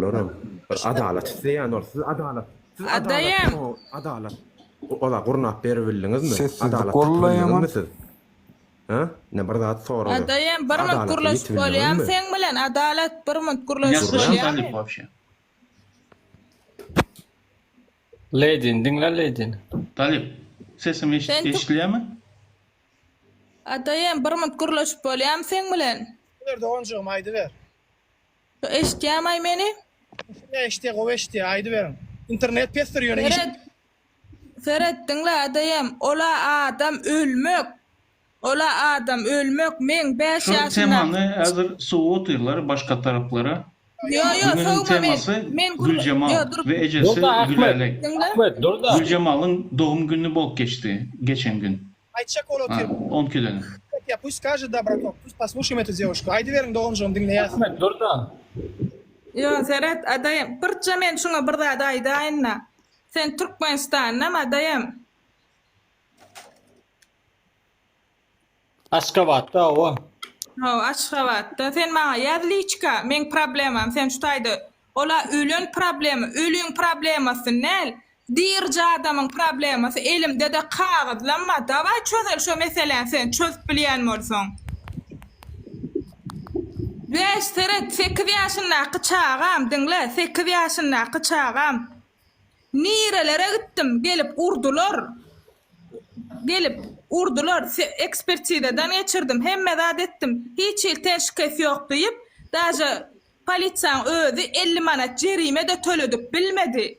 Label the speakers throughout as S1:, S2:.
S1: Olaram bir adalat isleýän ol. Siz adalat, siz adalat,
S2: Adaýam.
S1: adalat ola gurnap beribildiňizmi?
S3: Sessizlik
S1: Adalat
S3: gollaýaman.
S1: tapybildiňizmi siz? Hä? Ine bir zat soragy.
S2: Adaýam bir munt
S1: Adalata
S2: gürleşip bolýamy
S1: ýetibildiňizmi?
S2: seň bilen Adalat bir munt
S4: Меня
S2: gürleşip
S4: слышен
S2: bolýamy?
S4: Talip вообще?
S5: Leýdini diňle Leýdini.
S4: Talip, sesim eş
S2: Sen türk
S4: eşidilýärmi?
S2: Adaýam bir munt gürleşip bolýamy seň bilen?
S6: Aýdyber doganjygym aýdyber.
S2: Eşitýämaý meni?
S6: Eşitýä eşitýä gowy eşitýä aýdyberiň. Internet pesdir ýöne iş.
S2: Seret seret diňle adaýam ola adam ölmek ola adam ölmek meň 5
S4: Şu
S2: ýaşynda
S4: temany häzir sowup otyrlar başga taraplara.
S2: Ýo ýo
S4: Bugünüň
S2: sowma men
S4: temasy
S2: men gür
S4: Güljemal
S2: ýo dur
S4: we ejesi
S5: Dur-da Ahmet.
S4: Gülälek.
S2: diňle.
S5: Ahmet dur-da.
S4: Güljemalyň dogum günü bolup geçdi geçen gün.
S6: Aýtjak bolup
S4: Ha,
S6: otyr.
S4: 12-den.
S6: Ya pust skažet da bratok pust poslušaем эту девушку aýdyberiň doganjygym diňleýäs.
S5: Ahmet dur-da.
S2: Ýo seret adaýam birje men şuňa bir zat aýdaýynda sen Türkmenistandamy adaýam.
S5: Aşgabatda hawa.
S2: Hawa Aşgabatda. Sen maňa ýaz liçka meň problemam sen şu taýda ola ölen problema öliň problemasy nel dirje adamyň problemasy elimdede kagyzlam bar daway çözel şo meseläni sen çözüp bilýän bolsaň. Bäş seret sekiz ýaşyndaky çagam diňle sekiz ýaşyndaky çagam Nirelere gitdim, gelip urdular. Gelip urdular, ekspertizadan geçirdim, hemme zat etdim. Hiç hili ten şikes ýok diýip, daže polisiýaň özi 50 manat jerime-de töledip bilmedi.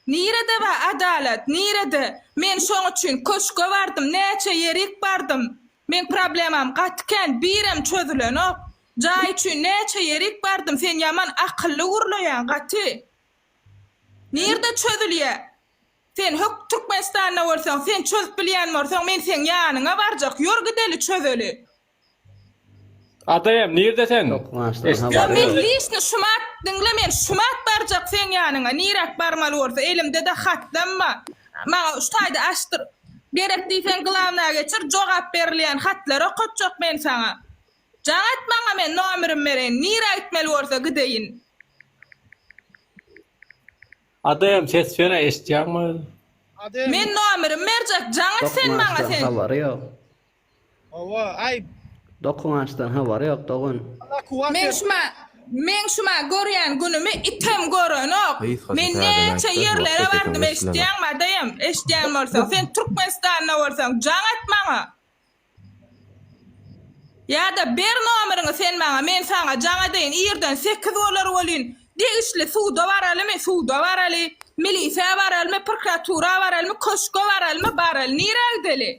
S2: Nirede bar adalat, nirede? Men şoň üçin köşge bardym, näçe ýerik bardym. Meň problemam gaty kän, birem çözülenok. Jaý üçin näçe ýerik bardym, sen ýaman akylly gürleýäň gaty. Nirde çözülýä? Sen hök Türkmenistanda bolsaň, sen çözüp bilýän bolsaň, men seň ýanyňa barjak, ýör gideli çözeli.
S5: Adaýam nirde sen?
S2: Ýok men liçno şumat diňle men şumat barjak seň ýanyňa niräk barmaly bolsa elimdede hatlam bar. Maňa şu taýda açdyr. Gerek diýseň glawna geçir jogap berilýän hatlary okatjak men saňa. Jaň et maňa men nomerim bereýin nirä gitmeli bolsa gideýin.
S5: Adaýam ses bera eşitýäňmi özüň.
S6: Adem.
S2: Men nomerim berjek jaň et sen maňa
S7: Dokmaçdan
S2: sen.
S7: habary ýok.
S6: Hawa, aý.
S7: Dokumaçdan habary ýok dogan.
S6: Allah kuwwat
S2: Meň
S6: bersin.
S2: şuma meň şuma görýän günümi item görenok.
S1: Gysgaça
S2: Men
S1: täzeden
S2: näçe
S1: aýtsaň,
S2: ýerlere
S1: wagty
S2: bardym
S1: sesiň eşidilenok.
S2: eşitýäňmi adaýam eşitýän bolsaň sen Türkmenistanda bolsaň jaň et maňa. Ýa-da ber nomeriňi sen maňa, men saňa jaň edeýin, irden sekiz bolar welin, degişli suda baralymy, suda baraly, milisä baralymy, prokuratura baralymy, köşge baralymy, baraly, nirä gideli?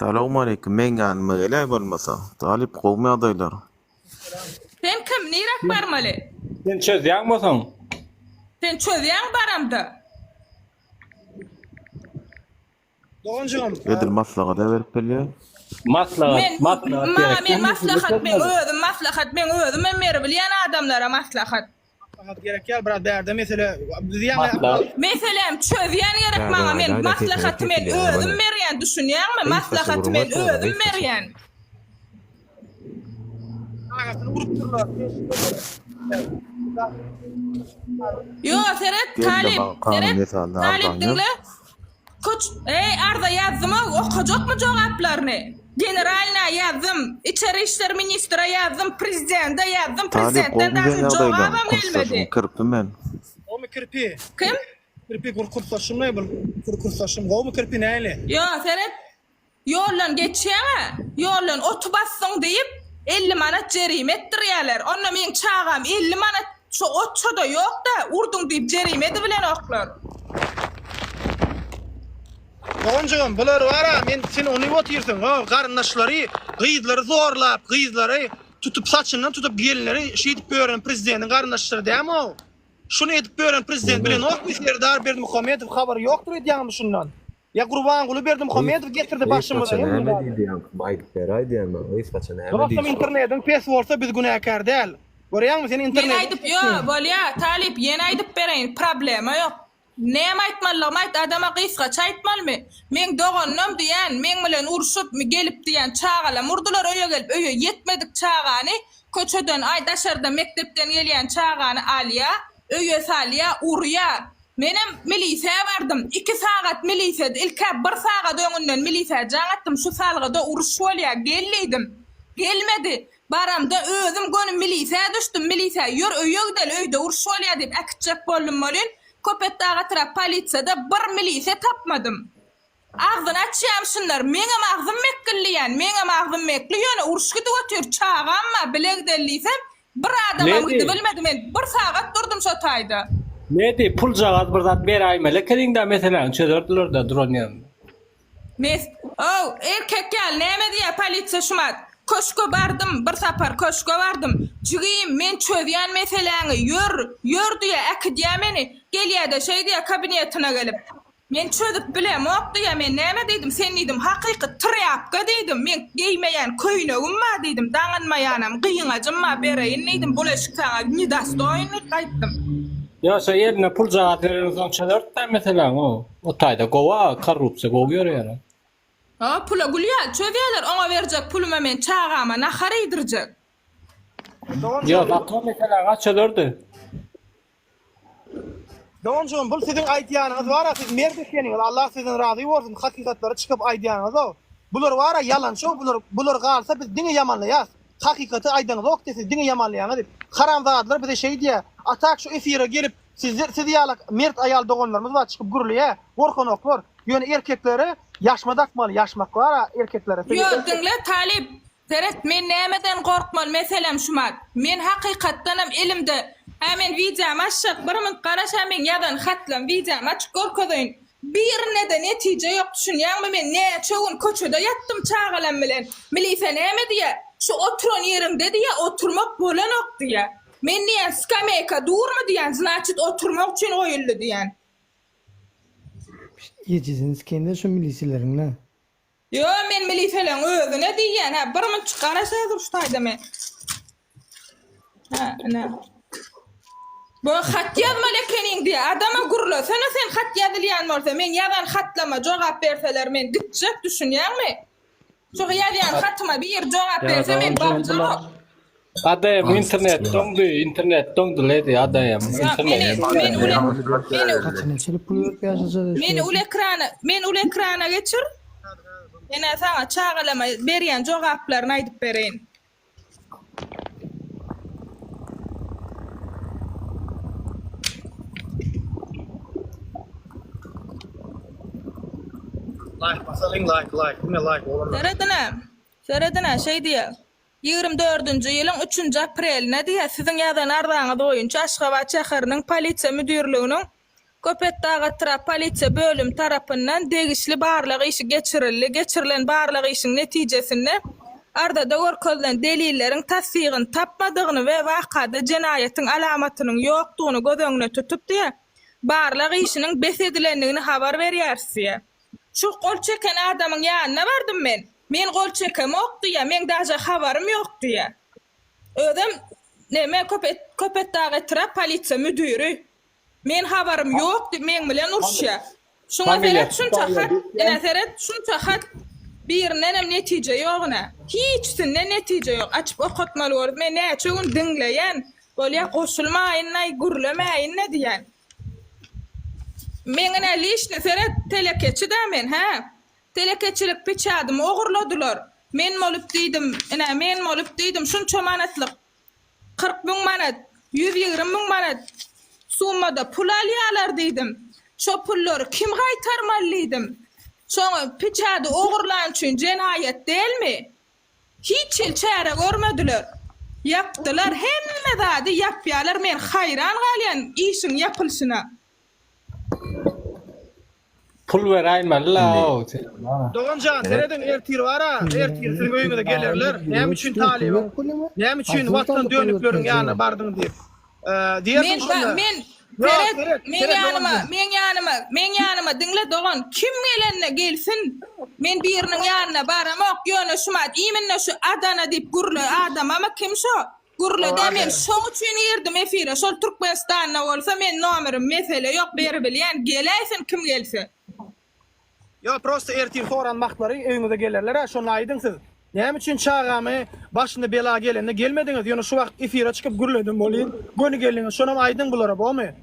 S8: Salowmaleýkim meň ýanyma geläý bolmasa. Talyp gowmy ýagdaýlar.
S2: Sen kim, niräk barmaly?
S5: Sen çözýäňmi soň?
S2: Sen çözýäň baramda.
S6: Doganjygym.
S8: Edil maslahata berip bilýär.
S5: Maslahat,
S2: Men
S5: maslahat
S2: maňa
S5: gerek.
S2: men maslahat men özüm maslahat men özüm hem beribilýän adamlara maslahat.
S6: Maslahat gerek ýaly biraz bärde mesele biz ýaňy
S5: Maslahat.
S2: Meselem çözýän gerek
S1: Bärden
S2: maňa men
S1: aýdaýda sesiňi
S2: maslahaty men
S1: kesilýär
S2: özüm
S1: bolýar.
S2: berýän düşünýäňmi
S1: Gysgaça
S2: maslahaty
S1: gürrüň
S2: men
S1: etseňiz
S2: özüm
S1: gysgaça.
S2: berýän.
S6: Çagasyny urupdyrlar.
S2: Ýo seret
S8: Geldi
S2: talyp
S8: maňa kanun
S2: seret
S8: esasynda
S2: talyp
S8: arzaň ýok.
S2: diňle. Köç eý arza ýazdymow okajakmy jogaplaryny. Generalna ýazdym, içeri işler ministre ýazdym, prezidende ýazdym,
S8: Talyp
S2: prezidentden
S8: gowmy
S2: daže
S8: sen ýagdaýlaň?
S2: jogabam
S8: Kursdaşyň
S2: gelmedi.
S8: kirpi men.
S6: Gowmy kirpi?
S2: Kim?
S6: Kirpi kursdaşym ne bul? Kursdaşym gowmy kirpi näli?
S2: Ýo seret Ýoldan geçýäň-ä, ýoldan oty basdyň diýip, 50 manat jerime etdirýärler. Onda meň çagam 50 manat şo ot şo-da ýok-da, urduň diýip jerime edibilenoklar.
S6: Doganjygym, bular bar-a, men sen ony otyrsyň, o garyndaşlary, gyzlary zorlap, gyzlary tutup saçyndan tutup gelinleri şeýdip ýören prezidentiň garyndaşlary dämi o? Şuny edip ýören prezident bilenokmy Serdar Berdimuhamedow habary ýokdur edýäňmi şundan? Ýa Gurbanguly Berdimuhamedow getirdi başymyza
S1: Gysgaça
S6: hemme
S1: näme
S6: zady.
S1: diýdi ýaňky aýdyp beräý diýen maňa gysgaça näme
S6: Dostum
S1: diýdi.
S6: internediň pes bolsa biz günäkär däl. Görýäňmi seniň
S2: Men
S6: internediň
S2: aýdyp ýo bolýa talyp ýene aýdyp bereýin problema ýok. Näme aýtmalydygymy aýt adama gysgaça aýtmalymy. Meň doganlam diýän meň bilen urşup gelip diýän çagalam urdular öýe gelip öýe ýetmedik çagany. Köçeden, aý daşarda mekdepden gelýän çagany alýa, öýe salýa, urýa. Menem milisä bardym. Iki sagat milisede, ilk-ä bir sagat öňünden milisä jaň atdym, şu salgyda uruş bolýa, gel diýdim. Gelmedi. Baramda özüm göni milisä düşdüm, milisä ýör öýe gideli, öýde uruş bolýa diýip äkitjek boldum welin, Köpetdag etrap polisiýada bir milise tapmadym. Agzyny açýam şunlar, meňem agzym mekgilliýän, meňem agzym mekli, ýöne uruş gidip otyr, çagam bar, bile gideli diýsem, bir adamam gidibilmedi, men bir sagat durdum şo taýda.
S5: Ledi, puljagaz bir zat beräýmeli ekeniňdä meseläni çözerdiler-dä duran ýerinde.
S2: Mes, ow, erkek ýaly näme diýýär polisiýa şumat, köşge bardym, bir sapar köşge bardym, jigim, men çözýän meseläňi, ýör, ýör diýýär, äkidýär meni, gelýär-de şeý diýýär kabinetine gelip. Men çözüp bilemok diýýär, men näme diýdim, sen diýdim, hakyky trýapka diýdim, meň geýmeýän köýnegim bar diýdim, daňynmaýanam gyňajym bar, bereýin diýdim, bul eşik saňa nedostoýn diýip gaýtdym.
S5: Ýok, şo eline puljagaz berensoň çözerdi-dä meseläň o. O taýda gowy-a, korrupsiýa gowy ýöreýär.
S2: Hawa, pula gül ýaly çözýärler, oňa berjek puluma men çagama nahar iýdirjek.
S5: Ýok, zato meseläň-a çözerdi.
S6: Doganjygym bul siziň aýdýanyňyz bara siz mert ekeniňiz Allah sizden razy bolsun hakykatlary çykyp aýdýanyňyzow bular bara ýalançow bular bular galsa biz diňe ýamanlaýas hakykaty aýdaňyzokdy siz diňe ýamanlaýaňyz diýip haramzadalar bize şeý diýýä a tak şu efire gelip sizler siz ýalak mert aýal doganlarymyz bar çykyp gürleýä gorkanoklar ýöne erkeklere ýaşma dakmaly ýaşmak bara erkeklere
S2: Ýo diňle talyp Seret men nämeden gorkmaly meselem şumat men hakykatdanam elimde hä men wideomy açjak bir minut garaş hä meň ýazan hatlam wideomy açyp görkezeýin birindede netije ýok düşünýäňmi men näçe gün köçede ýatdym çagalam bilen milise näme diýýä şu oturan ýeriňde diýýä oturmak bolanok diýýä men diýýän skameýka durmy diýýän znaçit oturmak üçin goýuldy diýýän.
S3: Ejesini sikende şu milisileriňle.
S2: Ýo men miliseleň özüne diýýän hä bir munçuk garaş häzir şu taýda men. Hä ine. Bu hat ýazmaly ekeniň diýýär. Adama gürlesene sen hat ýazylýan bolsa men ýazan hatlama jogap berseler men gitjek düşünýäňmi? Şu ýazýan hatyma bir jogap berse men barjak.
S5: Adaýam internet doňdy, internet doňdy lady adaýam internet.
S2: Meni meni meni
S3: Hatyny çelip pul berip ýaşajaly.
S2: Meni uly ekrana meni uly ekrana geçir. Menä saňa çagalama berýän jogaplaryny aýdyp bereýin.
S6: Laýk basalyň laýk laýk diňe laýk oglanlar.
S2: Seredine, seredine şeý diýýär. 24-nji ýylyň üçünji apreline diýýär, siziň ýazan arzaňyz boýunça Aşgabat şäheriniň Polisiýa müdirliginiň Köpetdag etrap polisiýa bölümi tarapyndan degişli barlag işi geçirildi. Geçirilen barlag işiň netijesinde arzada görkezilen delilleriň tassygyny tapmadygyny we wakada jenaýatyň alamatynyň ýokdugyny göz öňünde tutup diýýär, barlag işiniň bes edilendigini habar berýäris diýýär. Şu gol çeken adamyň ýanyna bardym men. Men gol çekemok diýýär, meň daže habarym ýok diýýär. Özem neme Köpetdag etrap polisiýa müdiri. Men habarym ýok diýip meň bilen uruşýar. Şuňa seret şunça hat, ine seret şunça hat birindenem netije ýok ine. Hiçsinden netije ýok. Açyp okatmaly bolup men näçe gün diňleýän. Bolýa goşulmaýyn-aý, gürlemäýin-de diýýän. Meň ine lişni seret telekeçi-dä men hä. Telekeçilik peçadymy ogurladylar. Men bolup diýdim, ine men bolup diýdim şunça manatlyk 40 müň manat, 120 müň manat summada pul alýarlar diýdim. Şo pullary kim gaýtarmaly diýdim. Şoňa peçady ogurlan üçin jenaýat dälmi? Hiç hili çäre görmediler. Ýapdylar, hemme zady ýapýarlar, men haýran galýan işiň ýapylyşyna.
S5: Pul beräýmeli-la sen.
S6: Doganjan serediň ertir bara ertir siziň öýüňize gelerler näme üçin talybyň näme üçin watan dönükleriň ýanyna bardyň diýip diýersiň
S2: Men
S6: şonda.
S2: men
S6: Ýok,
S2: seret,
S6: seret,
S2: meň
S6: seret
S2: ýanyma,
S6: doganjygym.
S2: meň ýanyma, meň ýanyma diňle dogan, kim gelende gelsin, men biriniň ýanyna baramok, ýöne şumat iminne şu Adana diýip gürle adamamy kim şo? Gürle-dä men şoň üçin girdim efire, şol Türkmenistanda bolsa men nomerim mesele ýok beribilýän, geläýsin kim gelse.
S6: Ýok prosta ertir soran wagtlary öýüňize gelerler-ä şonda aýdyň siz. Näme üçin çagamy başyna bela gelende gelmediňiz ýöne şu wagt efire çykyp gürledim bolýyn göni geldiňiz şonam aýdyň bulara bomy.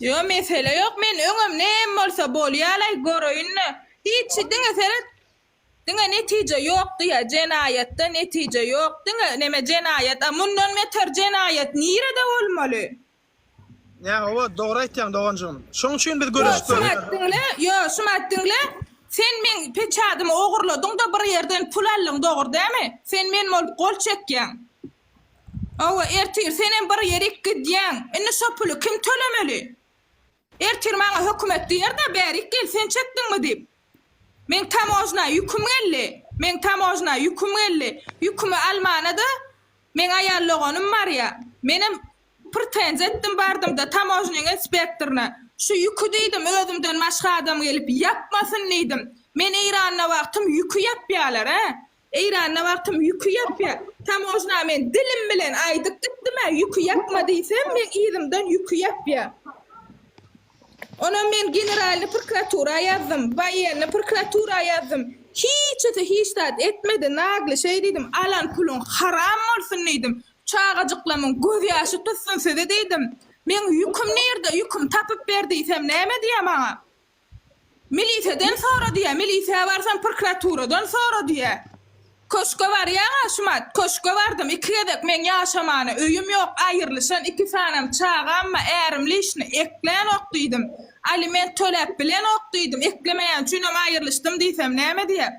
S2: Ýo mesele ýok men öňem nem bolsa bolýalaý göreýinle hiç diňe seret diňe netije ýok diýä jenaýatda netije ýok diňe neme jenaýat a mundan beter jenaýat nirede bolmaly.
S6: Nä hawa dogry aýtýaň doganjygym. Şoň üçin biz
S2: Ýo
S6: göreşip
S2: şumat diňle ýo şumat diňle sen meň peçadymy ogurladyňda bir ýerden pul aldyň dogry dämi sen men bolup gol çekýäň hawa ertir senem bir ýerik gidýäň indi şo puly kim tölemeli ertir maňa hökümet diýerde bärik gel sen çekdiňmi diýip meň tamožna ýüküm geldi meň tamožna ýüküm geldi ýükümi almanada meň aýal doganym barýa menem Pretenziýa etdim bardymda tamožnyň inspektoryna. Şu ýüki diýdim özümden başga adam gelip ýapmasyn diýdim. Men Eýranda wagtym ýüki ýapýalar ä. Eýranda wagtym ýüki ýapýa. Tamožna men dilim bilen aýdyp gitdim-ä ýüki ýapma diýsem meň yzymdan ýüki ýapýa. Onam men generalny prokuratura ýazdym, woýenny prokuratura ýazdym. Hiçisi hiç zat etmedi, nagly şeý diýdim, alan puluň haram bolsun diýdim. Çagajyklamyň gözýaşy tutsun sizi diýdim. Meň ýüküm nirde, ýüküm tapyp ber diýsem näme diýýär maňa? Miliseden sora diýýär, milisä barsam prokuraturadan sora diýýär. Köşge barýaň-a şumat, köşge bardym iki gezek, meň ýaşamana öýüm ýok, aýrylyşan iki sanam çagam bar, ärim lişni eklänok diýdim. Aliment töläp bilenok diýdim, eklemeýän üçinem aýrylyşdym diýsem näme diýer?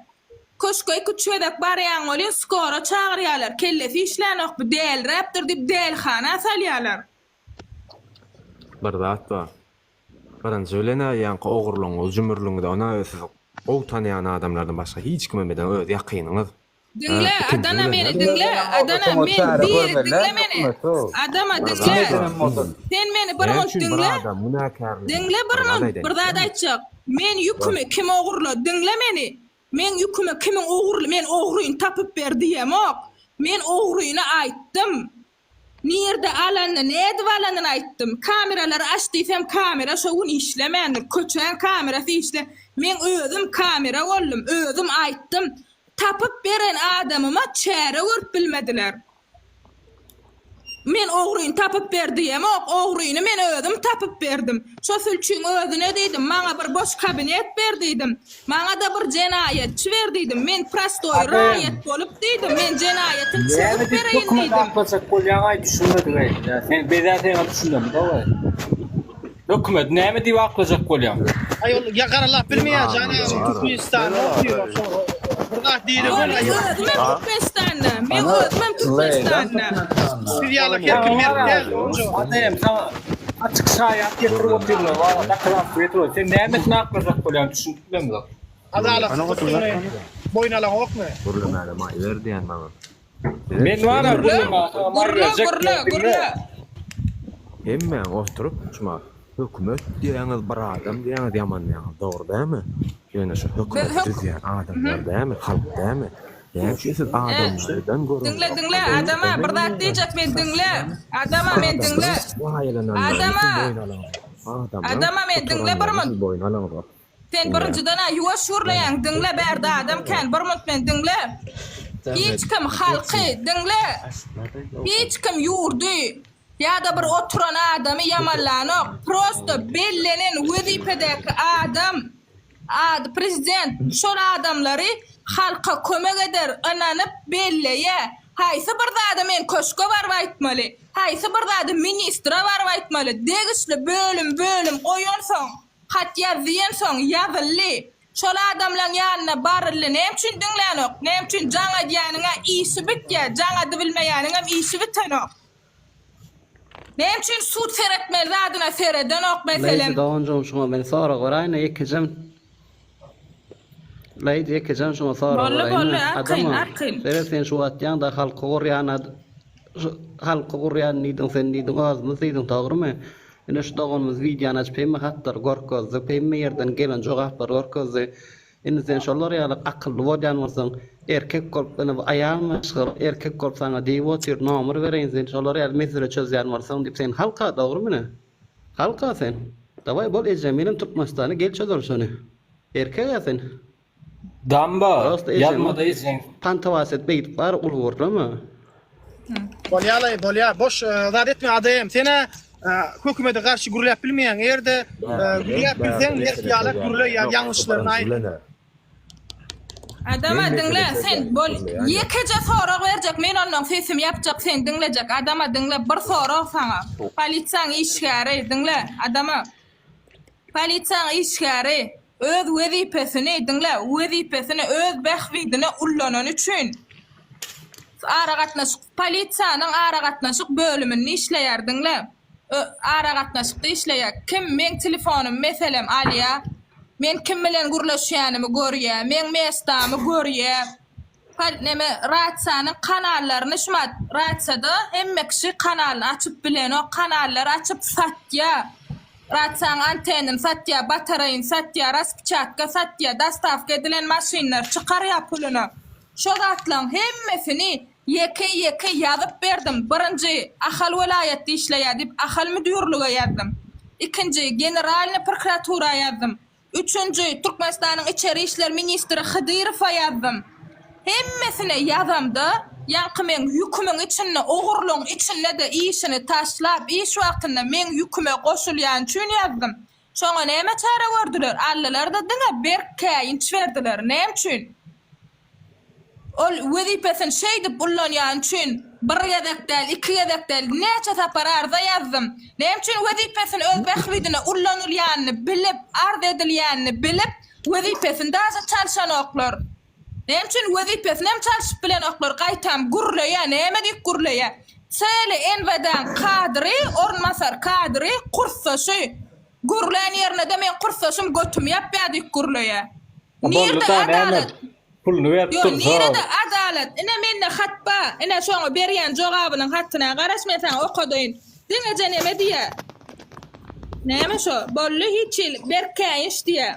S2: Köşge iki-üç gezek barýaň welin skora çagyrýarlar, kellesi işlänok bu däliräpdir diýip dälihana salýarlar.
S1: Bir zat bar. Birinji bilen-ä ýaňky ogurlygyňyz, jümürligiňizi ona siz gowy tanaýan adamlardan başga hiç kimem eden öz ýakynyňyz.
S2: Diňle Adana meni diňle Adana men biri diňle meni Adama diňle sen meni bir munt diňle diňle bir munt bir zat aýtjak men ýükümi kim ogurlady diňle meni meň ýükümi kimiň ogurly men ogryny tapyp ber diýemok men ogryny aýtdym Nirde alanyny, nädip alanyny aýtdym. Kameralary aç diýsem kamera şo gün işlemändir. Köçäň kamerasy işle. Meň özüm kamera boldum. Özüm aýtdym. Tapyp beren adamyma çäre görüp bilmediler. Men ogryny tapyp ber diýemok. Ogryny men özüm tapyp berdim. Şo sülçüň özüne diýdim, maňa bir boş kabinet ber diýdim. Maňa-da bir jenaýatçy ber diýdim. Men prostoý raýat bolup diýdim, men jenaýaty
S5: Näme
S2: çözüp
S5: diýip
S2: bereýin
S5: hökümeti
S2: diýdim.
S5: aklajak bolýaňaý düşünmedik-eý. Ýa sen biz-ä saňa düşünemizog-aý. Hökümeti näme diýip aklajak bolýaň?
S6: Aý ol ýa garalap bilmeýär jan agam Türkmenistanda otyr ol şo bir zat diýdi
S2: Ýok,
S6: ol
S2: men
S6: aý
S2: özümem Türkmenistanda. Men özümem Türkmenistanda.
S6: siz ýaly her kim merk däl doganjygym.
S5: Adem saňa açyk şaýat getirip otyrlar walla dokazatstwo getirip otyr. Sen nämesini aklajak bolýaň düşünip bilemzok.
S6: Adalatsyzlyk boýun alaňokmy?
S1: Gürlemäne maý ber diýen maňa.
S5: Men bar-a
S2: Gürle,
S5: gürlemäge saňa maý
S2: gürle,
S5: berjek
S2: gürle,
S5: men diňle.
S2: gürle.
S1: Hemmäň oturyp şuma hökümet diýýäňiz bir adam diýýäňiz ýamanlaýaňyz dogry dälmi? Ýöne şu
S2: Biz
S1: hökümeti
S2: hök
S1: düzýän adamlar dälmi halk dälmi? Näme üçin siz adamlardan
S2: Diňle diňle adama bir zat diýjek men diňle adama men diňle adama adama men diňle bir munt sen birinjiden-ä ýuwaş gürleýäň diňle bärde adam kän bir munt men diňle hiç kim halky diňle hiç kim ýurdy ýa-da bir oturan adamy ýamanlanok prosto bellenen wezipedäki adam Ady prezident şol adamlary halka kömek eder ynanyp belleýä. Haýsy bir zady men köşke baryp aýtmaly, haýsy bir zady ministre baryp aýtmaly, degişli bölüm bölüm goýansoň, hat ýaz diýensoň ýazyldy. Şol adamlaň ýanyna baryldy näme üçin diňlänok, näme üçin jaň edýäniňä işi bitýä, jaň edibilmeýäniňem işi bitenok. Näme üçin sud seretmeli zadyna seredenok meselem.
S7: Lady doganjygym şuňa men sorag beraýyn ýekejem Lady ýekejem şuňa sorag
S2: Boldy
S7: beraýyn
S2: boldy arkaýyn
S7: adama
S2: arkaýyn.
S7: seret sen şu wagt ýaňda halky gurýan şu halky gurýan diýdiň sen diýdiň özümiz diýdiň dogrymy ine şu doganymyz wideony açyp hemme hatlary görkezdi hemme ýerden gelen jogaplary görkezdi Indi sen şolar ýaly akylly bolýan bolsaň, erkek bolup ine bu aýal maşgala erkek bolup saňa diýip otyr, nomer bereýin sen şolar ýaly mesele çözýän bolsaň diýip sen halka dogrymy ine? Halka sen. Dawaý bol ejem menem Türkmenistana gel çözeli şony. Erkeg-ä sen.
S5: Damba,
S7: Prosta ejeňi
S5: ýazmada ejeň.
S7: Pantowas et beýdip bar uly gürleme.
S6: Bolýalaý bolýa boş zat etme ADM senä hökümete garşy gürläp bilmeýäň egerde gürläp bilseň mert ýalak gürle ýa ýalňyşlaryny aýt.
S2: Adama diňle sen bol ýekeje sorag berjek men ondan sesimi ýapjak sen diňlejek adama diňle bir sorag saňa polisiýaň işgäri diňle adama polisiýaň işgäri öz wezipesini diňle wezipesini öz bähbidine ullanany üçin aragatnaşyk polisiýanyň aragatnaşyk bölüminde işleýär diňle aragatnaşykda işleýär kim meň telefonymy meselem alýa men kim bilen gürleşýänimi görýä meň mestamy görýä neme rasiýanyň kanallaryny şumat rasiýada hemme kişi kanalyny açyp bilenok kanallary açyp satýa rasiýanyň antenini satýa batareýini satýa raspiçatka satýa dostawka edilen maşynlar çykarýa puluny şo zatlaň hemmesini Ýeke ýeke ýazyp berdim. Birinji, Ahal welaýatda işleýär diýip Ahal müdürlige ýazdym. Ikinji, Generalnyý prokuratura ýazdym. Üçünji, Türkmenistanyň Içeri işler ministri Hydyrowa ýazdym. Hemmesine ýazamda, ýaňky meň ýükümiň içinde, ogurlygyň içinde-de işini taşlap, iş wagtynda meň ýüküme goşulýany üçin ýazdym. Şoňa näme çäre gördüler? Aldylar-da diňe berk käýinç berdiler. Näme üçin? Ol wezipesini şeýdip ullanýany üçin bir gezek däl, iki gezek däl, näçe sapar arza ýazdym. Näme üçin wezipesini öz bähbidine ullanylýanyny bilip, arz edilýänini bilip, wezipesini daže çalşanoklar? Näme üçin wezipesini hem çalşyp bilenoklar, gaýtam gürleýär, näme diýip gürleýär? Çeli NWD-niň kadry, orunbasar kadry, kursdaşy. Gürlän ýerine-de meň kursdaşym götümi ýapýar diýip gürleýär. Nirde adalat?
S5: Puluny berip
S2: Ýok,
S5: dursa.
S2: nirede adalat? Ine mende hat ba. Ine şoňa berýän jogabynyň hatyna garaş men saňa okadaýyn. Diňeje neme diýýä? Näme şo? Boldy hiç hili berk käýinç diýýä.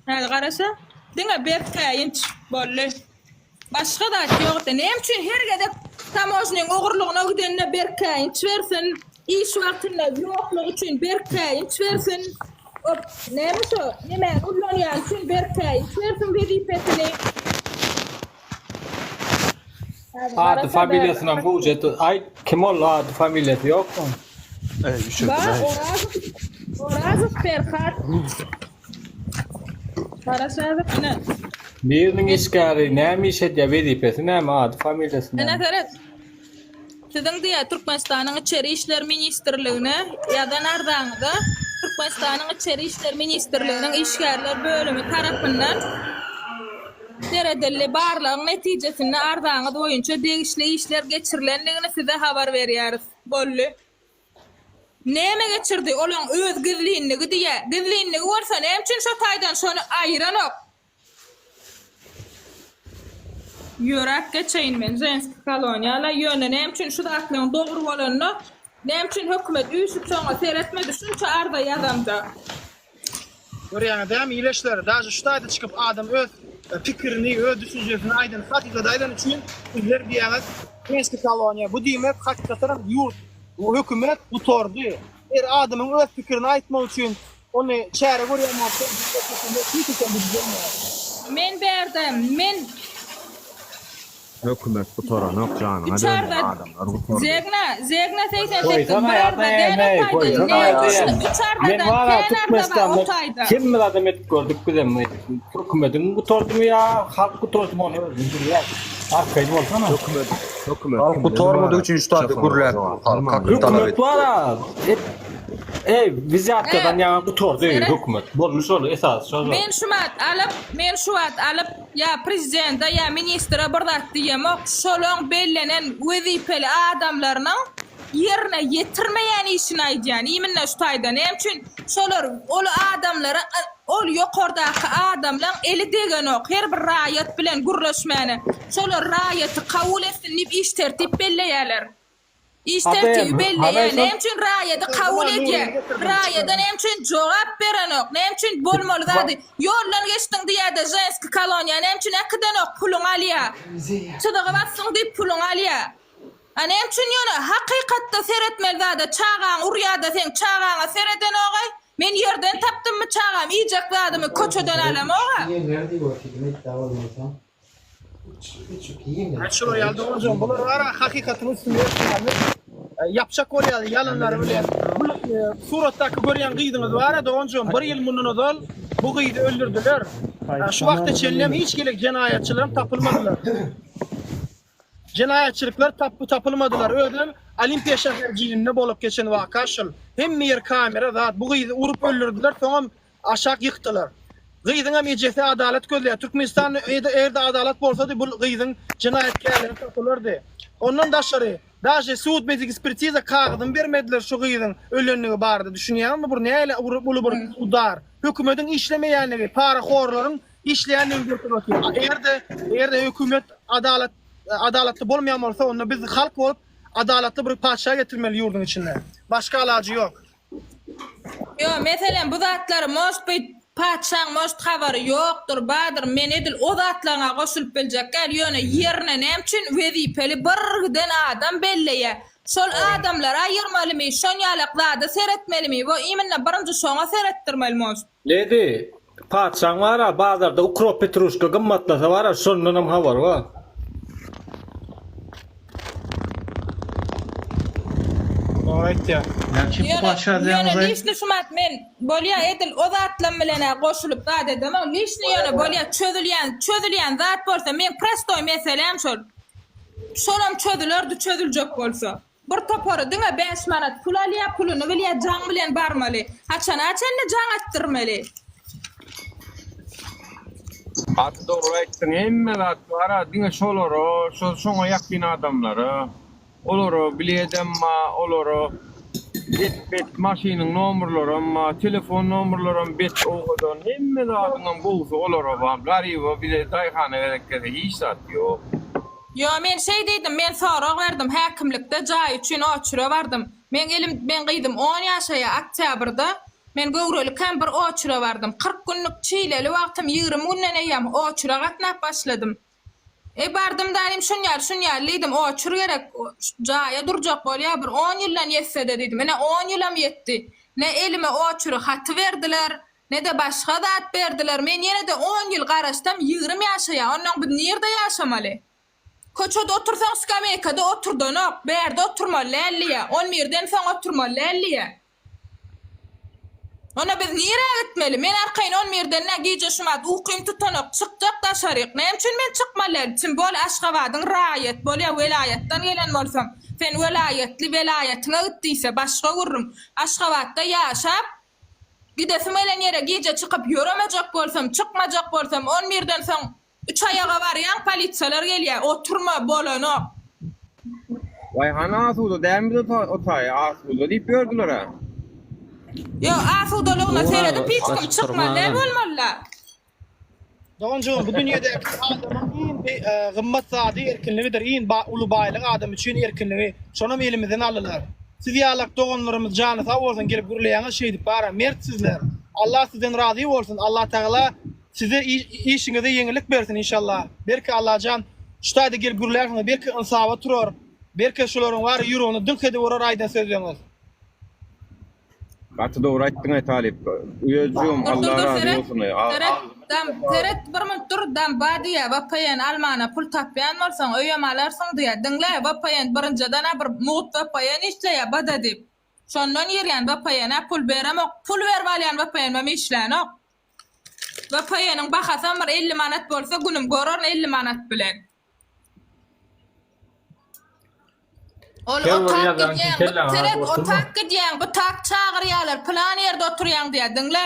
S2: Häli garaşa. Diňe berk käýinç. Boldy. Başga zat ýokdy. Näme üçin her gezek tamožnyň ogurlygyna gidende berk käýinç bersin? Iş wagtynda ýoklugy üçin berk käýinç bersin. Op, näme şo? Nemäni ullanýany üçin berk käýinç bersin wezipesini.
S5: Ady familiýasynam gowja aýt. Kim ol ady familiýasy ýokmy?
S2: Bar Orazow Orazow Perhat. Garaşazyk ine.
S5: Biriniň işgäri näme iş edýär wezipesi näme ady familiýasy
S2: Ine
S5: näme?
S2: seret. Siziň diýýär Türkmenistanyň Içeri işler ministrligine ýazan arzaňyza Türkmenistanyň Içeri işler ministrliginiň işgärler bölümi tarapyndan seredildi. Barlagyň netijesinde arzaňyz boýunça degişli işler geçirilendigini size habar berýäris. Boldy. Näme geçirdi? Olaň öz gizlinligi diýýä. Gizlinligi bolsa näme üçin şo taýdan şony aýyranok? Ýöräp geçeýin men ženskiý koloniýala, ýöne näme üçin şu zatlaryň dogry bolanda näme üçin hökümet üýşüp şoňa seretmedi şunça arza ýazamda.
S6: Görýäňiz dämi ileçler, daže şu taýda çykyp adam öz pikirini, öz düşünjesini aýdan, hakykaty aýdany üçin sizler diýýäňiz ženskiý koloniýa. Bu diýmek hakykatdanam ýurt, hökümet gutardy. Her adamyň öz pikirini aýtmak üçin ony çäre görýän bolsa, hiç haçan bu düzelmeýär.
S2: Men bärde men
S1: Hökümet gutaranok janyňa
S2: Üç
S1: dönýän
S2: arza
S1: adamlar gutardy.
S2: Zegna Zegna 88
S5: Goýsana
S2: bir arza
S5: ýa
S2: däl
S5: ey
S2: o taýda
S5: goýsana
S2: ne
S5: ýa
S2: üç
S5: Men
S2: arzadan
S5: wara
S2: kän arza bar o
S5: Türkmenistanda
S2: taýda.
S5: hemme zadam edip gördük bizem. Hökümediň gutardymy ýa halk gutardymy ony özüň bilýär. Arkaýyn bolsana.
S1: Hökümet hökümet
S9: Halk
S1: kimden
S9: gutarmadygy
S1: ybarat?
S9: üçin şu taýda gürläp dur halk hakyny talap
S5: Hökümet
S9: edip.
S5: wara et Ey wizýatkadan
S2: E,
S5: ýaňa gutardy
S2: seret.
S5: hökümet. Boldy şol esasy şol.
S2: Men şu wagt alyp, men şu wagt alyp ýa prezidente ýa ministre bir zat diýemok, şolaň bellenen wezipeli adamlarynyň ýerine ýetirmeýän işini aýdýan, iminne şu taýda näme üçin şolar ol adamlara ol ýokardaky adamlaň eli degenok her bir raýat bilen gürleşmäne, şolar raýaty kabul etsin diýip iş tertip belleýärler. Iş tertibi belleýär. Näme üçin raýady kabul edýär? Raýada näme üçin jogap berenok? Näme üçin bolmaly zady ýoldan geçdiň diýýärde ženski koloniýa näme üçin äkidenok puluňy alýar. Çyzygy basdyň diýip puluňy alýar. A näme üçin ýöne hakykatda seretmeli zada çagaňy urýarda seň çagaňa seredenogaý? Men ýerden tapdymmy çagam iýjek zadymy köçeden alamog-a.
S6: Aý şular ýaly doganjygym bular bara hakykatyň üstüni örtýärler. Ýapjak bolýar ýalanlary bilen. Bu suratdaky görýän gyzyňyz bara doganjygym bir ýyl mundan ozal bu gyzy öldürdiler. Şu wagta çenlem hiç hili jenaýatçylaram tapylmadylar. Jenaýatçylyklar tapby tapylmadylar. Özem Olimpiýa şäherjiginde bolup geçen waka şul. Hemme ýer kamera zat. Bu gyzy urup öldürdiler soňam aşak ýykdylar. Gyzyňam ejesi adalat gözleýär. Türkmenistanda eger-de adalat bolsady bu gyzyň jenaýatkärleri tapylardy. Ondan daşary daže sud med ekspertiza kagyzyny bermediler şu gyzyň ölendigi barada düşünýäňizmi bu nähili uly bir udar. Hökümediň işlemeýänligi parahorlaryň işleýändigini görkezip otyr. Eger-de eger-de hökümet adalat adalatly bolmaýan bolsa onda biz halk bolup adalatly bir patyşa getirmeli ýurduň içinde. Başga alajy ýok.
S2: Ýo, meselem bu zatlary most byt patyşaň most habary ýokdur, bardyr, men edil o zatlaňa goşulyp biljek däl, ýöne ýerine näme üçin wezipeli bir giden adam belleýä, şol adamlary aýyrmalymy, şon ýalak zada seretmelimi, wo iminna birinji şoňa seretdirmeli most.
S5: Lady, patyşaň bar-a bazarda ukrop petruşka gymmatlasa bar-a şondanam habary bar.
S6: Dogry aýtýar.
S4: Näçe
S2: Ýöne,
S4: patyşa
S2: ýöne
S4: diýýäňiz-aý?
S2: lişni şumat men bolýa edil o zatlam bilen-ä goşulyp zat edemok. Lişni ýöne bolýa çözülýän, çözülýän zat bolsa meň prostoý meseläm şol. Şolam çözülerdi çözüljek bolsa. Bir topary diňe bäş manat pul alýa, puluny bilýä jaň bilen barmaly. Haçana çenli jaň etdirmeli?
S10: Gaty dogry aýtdyň hemme zat bara diňe şolara şo şoňa ýakyn adamlara olara biledem ba olara bet bet maşynyň nomurlaram ba telefon nomurlaram bet owadan hemme zadyňam gowusy olara ba garyba bize daýhana gerek gelse hiç zat ýok.
S2: Ýo men şeý diýdim men sorag berdim häkimlikde jaý üçin oçüre bardym meň elim meň gyzym on ýaşaýa oktýabrda men göwrelikäm bir oçüre bardym 40 günlük çileli wagtym 20 günden eýýäm oçüre gatnap başladym e bardym daýym şun ýaly şun ýaly diýdim oçür gerek jaýa durjak bolýa bir on ýyldan ýetsede diýdim ine on ýylam ýetdi ne elime oçüri haty berdiler Ne-de başga zat berdiler. Men ýene-de on ýyl garaşsam, 20 ýaşaýa. Onnoň biz nirde ýaşamaly? Köçede otursaň, skameýkada oturdanok. Bärde oturmaly däl diýýä. On birden soň oturmaly däl diýýä. Onda biz nirä gitmeli? Men arkaýyn on birden nä gije şumat ukym tutanok, çykjak daşaryk. Näme üçin men çykmaly däl? Tim bol Aşgabadyň raýat bolýa, welaýatdan gelen bolsaň. Sen welaýatly, welaýatyňa git diýse, başga gürrüň. Aşgabatda ýaşap, Gidesim gelen ýere gije çykyp ýöremejek bolsam, çykmajak bolsam, on birden soň üç aýaga barýaň, polisiýalar gelýär, oturma, bolanok.
S10: Waý hany asuda dälmi biz o taýy asuda diýip ýördüler-ä.
S2: Ýok, asudalygyna seredip hiç kim çykmaly däl bolmaly-da.
S6: Doganjygym bu dünýedäki adamyň iň gymmat zady erkinligidir iň uly baýlyk adam üçin erkinligi şonam elimizden aldylar siz ýalak doganlarymyz jany sag bolsun gelip gürleýäňiz şeýdip bara mert sizler Allah sizden razy bolsun Allah tagala size işiňize ýeňillik bersin inşallah belki Allajan şu taýda gelip gürlärsiňiz belki ynsaba turar belki şularyň bary ýüregini dyňk edip urar aýdan sözleriňiz.
S10: Gaty dogry aýtdyňaý talyp. Uýajygym
S2: Dur dur
S10: Allah
S2: dur
S10: razy
S2: seret
S10: bolsun.
S2: seret dam seret bir minut dur damba diýýä vpn almana pul tapýan bolsaň öýem alarsyň diýýä diňle vpn birinjiden-ä bir mugt vpn işleýä bada diýip şondan girýän vpn-ä pul beremok pul berip alýan vpn-im işlänok vpn-iň bahasam bir 50 manat bolsa günüm görerin 50 manat bilen. Ol
S5: Her bir
S2: otap
S5: ýazan
S2: gidýäň, bu
S5: kelläňe
S2: seret,
S5: oturma.
S2: otap gidýäň, bu tak çagyrýarlar, pylan ýerde oturýaň diýýär, diňle.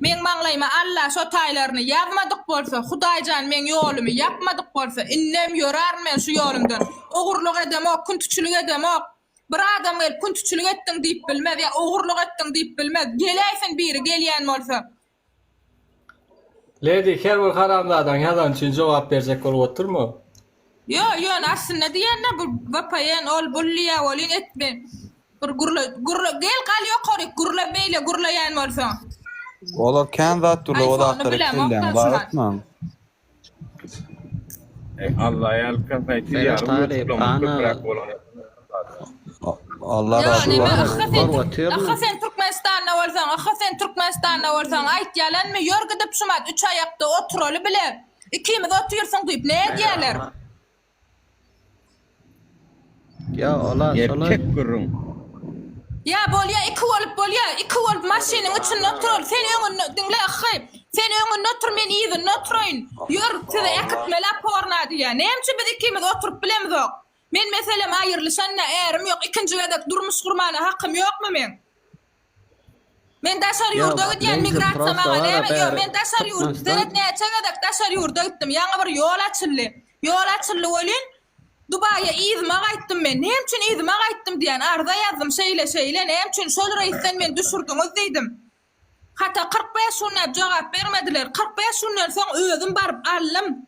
S2: Meň maňlaýyma Alla şo taýlaryny ýazmadyk bolsa, Hudaýjan meň ýolumy ýapmadyk bolsa, indem ýörärin men şu ýolumdan. Ogurlyk edemok, küntüçilik edemok. Bir adam gelip küntüçilik etdiň diýip bilmez ýa ogurlyk etdiň diýip bilmez. Geläýsin biri gelýän bolsa.
S5: Lady her bir haramzadaň ýazany üçin jogap berjek bolup oturma.
S2: Ýo ýöne aslynda diýende bu vpn ol bul diýýä welin etme bir gürle gürle gel gal ýokaryk gürle beýle gürleýän bolsaň.
S9: Olar kän zat durlar o
S2: Iphone-y
S9: zatlary
S2: bilemok
S9: kelläňe
S2: da
S9: bar
S2: şumat.
S9: atmaň.
S10: Allah ýalkasyn siz
S7: Seret
S10: ýaly
S7: talyp,
S10: uýajyklarymyz
S7: ana
S10: köpräk bolan.
S9: Allah
S2: Ýo
S9: razy
S2: neme
S9: bolsun.
S2: yhga sen
S7: Görüp otyryn.
S2: yhga sen Türkmenistanda. bolsaň, yhy sen Türkmenistanda bolsaň, aýt ýalanmy, ýör gidip şumat üç aýakda oturaly bile. Ikimiz otyrsyň diýip ne edýäler?
S7: Ýa ola şola.
S10: Gerçek gürrüň.
S2: Ýa bolýa iki bolup bolýa, iki bolup maşynyň içinde oturaly, sen öňünde, diňle yhy, sen öňünde otur men yzynda oturaýyn, ýör sizi äkitmeli oporna diýýä. Näme üçin biz ikimiz oturyp bilemizok? Men meselem aýrylyşanda ärim ýok ikinji gezek durmuş gurmana hakym ýokmy meň? Men daşary ýurda gidýän migrasiýa maňa näme ýok men daşary ýurt seret näçe gezek daşary ýurda gitdim ýaňy bir ýol açyldy ýol açyldy welin Dubaýa yzyma gaýtdym men näme üçin yzyma gaýtdym diýen arza ýazdym şeýle şeýle näme üçin şol reýsden meni düşürdiňiz diýdim hata 45 günläp jogap bermediler 45 günden soň özüm baryp aldym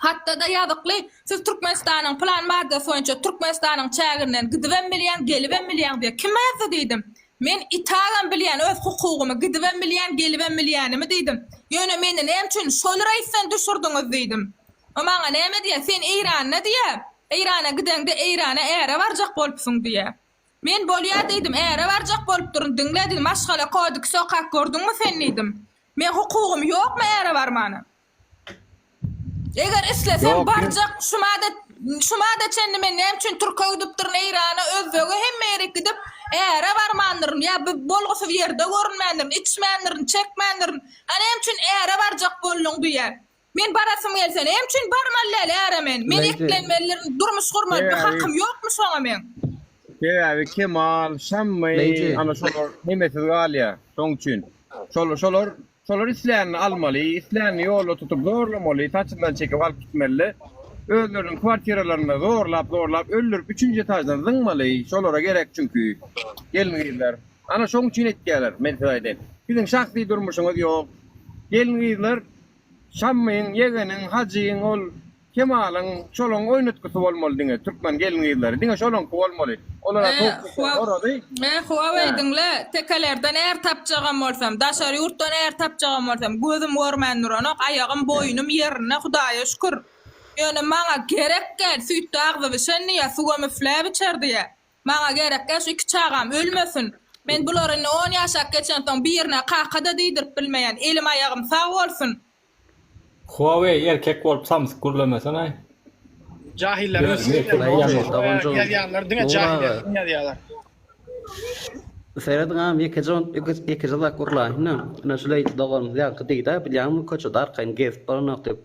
S2: Hatda-da ýazykly, siz Türkmenistanyň pylan maddasy boýunça Türkmenistanyň çäginden gidibem bilýäň, gelibem bilýäň diýýär. Kim ýazdy diýdim. Men itagam bilýän öz hukugymy, gidibem bilýän, gelibem bilýänimi diýdim. Ýöne meni näme üçin şol reýsden düşürdiňiz diýdim. O maňa näme diýýär, sen Eýranda diýýär, Eýrana gideňde Eýrana äre barjak bolupsyň diýýär. Men bolýa diýdim, äre barjak bolupdyryn, diňle diýdim, maşgala kodeksi okap gördüňmi sen diýdim. Meň hukugym ýokmy äre barmana? Eger islesem
S10: Ýok,
S2: barjak şumada şumada çenli men näme üçin türke gidipdirin Eýrana özbege hemme ýerik gidip äre barmandyryn ýa bir bolgusyz ýerde görünmändirin içmändirin çekmändirin a näme üçin äre barjak bolduň diýýär men barasym gelse näme üçin barmaly däl äre men men
S7: Lady.
S2: eklenmelidirin durmuş gurmaly bir
S10: Sebäbi
S2: hakym ýokmy şoňa meň.
S10: Sebäbi Kemal, Şammy,
S7: Lady.
S10: ana şolar hemesiz galýar. Şoň üçin. Şol şolar Şolar islänini almaly, islänini ýolda tutup zorlamaly, saçyndan çekip alyp gitmeli. Özleriniň kwartiralarynda zorlap-zorlap öldürip üçünji etaždan zyňmaly. Şolara gerek çünki gelin-gyzlar. Ana şoň üçin etýärler, men size aýdaýyn. Siziň şahsy durmuşyňyz ýok. Gelin-gyzlar Şammyň, ýegeniň, Hajyň ol Kemalyň şolaň oýnatgysy bolmaly diňe türkmen gelin gyzlary diňe şolaňky bolmaly olara
S2: Eh
S10: horady.
S2: Eh Huawei diňle tekelerden är tapjagam bolsam daşary ýurtdan är tapjagam bolsam gözüm görmän duranok aýagym boýnum ýerinde hudaýa şükür ýöne maňa gerek däl süýtde agzy bişen diýýä suwam üfläp içer diýýä maňa gerek däl şu iki çagam ölmesin men bulary indi on ýaşap geçensoň birine kaka-da diýdirip bilmeýän elim aýagym sag bolsun
S5: Huawei erkek bolup samsyk gürlemesenaý.
S6: Jahilleriň ýazýanlar diňe jahiller ýazýarlar.
S7: Serediň agam ýekeje ýekeje zat gurlaýyn-da. Ine şu Leýdi doganymyz ýaňky diýdä bilýäňmi köçede arkaýyn gezip bolanok diýip.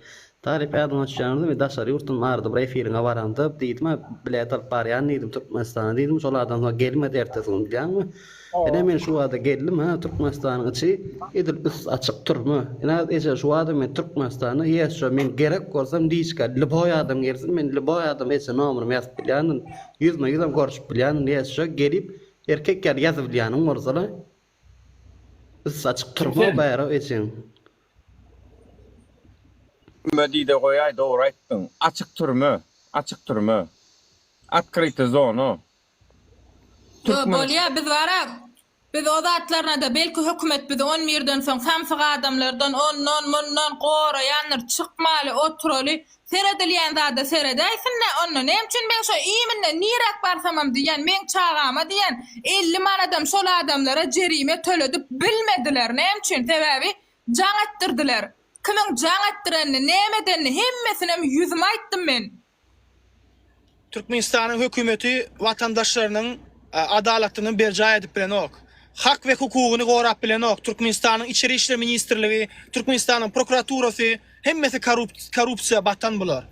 S7: Talyp ýadyňa düşýäňizmi daşary ýurtdan bardy bir efiriňe baranda diýdim-ä bilet alyp barýan diýdim Türkmenistana diýdim şol adam soň gelmedi ertesi gün bilýäňmi. Ine men şu wada geldim hä Türkmenistanyň içi edil üsti açyk türme. Ine eje şu wada men Türkmenistanda ýeşo men gerek bolsam liçka lýuboý adam gelsin men lýuboý adam eje nomerymy ýazyp bilýändim ýüzme ýüzem görüşip bilýändim ýeşo gelip erkek ýaly ýazybilýäniň bolsala üsti açyk türme bäri ejeň.
S10: Türme diýde goýaý dogry aýtdyň açyk türme açyk türme otkryta zona.
S2: Ýo bolýa biz bara biz o zatlarynada belki hökümet bizi on birden soň samsyk adamlardan ondan mundan goraýandyr çykmaly oturaly seredilýän zada seredäýsindä onda näme üçin meň şo iminde niräk barsamam diýýän meň çagama diýýän 50 manadam şol adamlara jerime töledip bilmediler näme üçin sebäbi jaň etdirdiler kimiň jaň etdirenini näme edenini hemmesinem ýüzüme aýtdym men.
S6: Türkmenistanyň hökümeti watandaşlarynyň adalatyny berjaý edip bilenok. Hak we hukugyny gorap bilenok. Türkmenistanyň Içeri işler ministrligi, Türkmenistanyň prokuraturasy hemmesi korrupsiýa batan bular.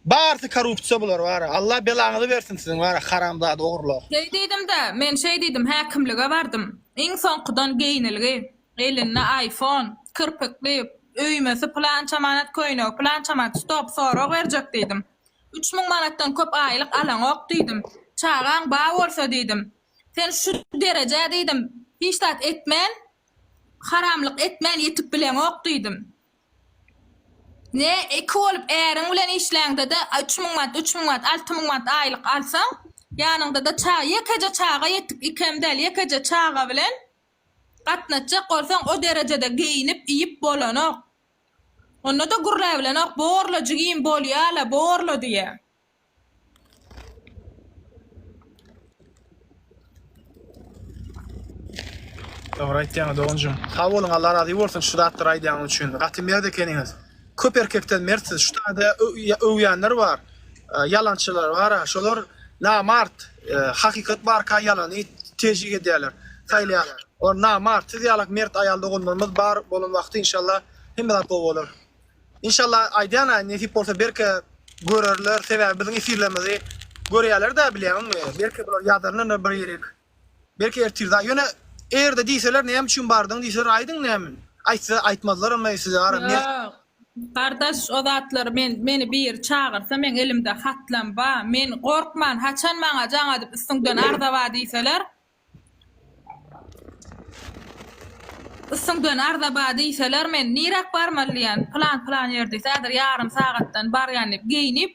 S6: Barysy korrupsiýa bular bara. Allah belaňyzy bersin siziň bara haramzada ogrular.
S2: Şeý diýdim-de, men şeý diýdim, häkimlige bardym. Iň soňkudan geýnilgi, elinde iPhone, kirpikli, öýmesi pylança manat, köýnegi pylança manat, stop, sorag berjek diýdim. 3000 manatdan köp aýlyk alaňok diýdim. Çagaň ba bolsa diýdim. Sen şu derejä diýdim, hiç zat etmän, haramlyk etmän ýetip bileňok diýdim. Ne iki bolup äriň bilen işläňde-de 3000 manat, 3000 manat, 6000 manat aýlyk alsaň, ýanyňda-da çaga, ýekeje çaga ýetik, ikem däl, ýekeje çaga bilen gatnatjak bolsaň, o derejede geýinip, iýip bolanok. Onda-da gürläbilenok, borla jigim, bolýa-la, borla diýýä.
S6: Dogry aýtýaňyz doganjygym. Sag boluň Allah razy bolsun şu zatlary aýdýanyňyz üçin. Gaty mert ekeniňiz. Köp erkekden mertsiz. Şu taýda öwýänler bar. Ýalançylar bar. Şolar namart. Hakykat barka ýalany terjih edýärler. Saýlaýarlar. Olar namart. Siz ýalak mert aýal doganlarymyz bar bolan wagty inşallah hemme zat gowy bolar. Inşallah aýdýan-a nesip bolsa belki görerler. Sebäbi biziň efirlerimizi görýärler-dä bilýäňmi. Belki bular ýazarlar bir ýerik. Belki ertir da ýöne erde diýseler näme üçin bardyň diýseler aýdyň näme aýtsa aýtmazlaram size ara men.
S2: Ýok gardaş o zatlary men meni biri çagyrsa meň elimde hatlam ba men gorkman haçan maňa jaň edip üstüňden arza ba diýseler üstüňden arza ba diýseler men niräk barmaly diýen pylan pylan ýer diýse häzir ýarym sagatdan barýan diýip geýnip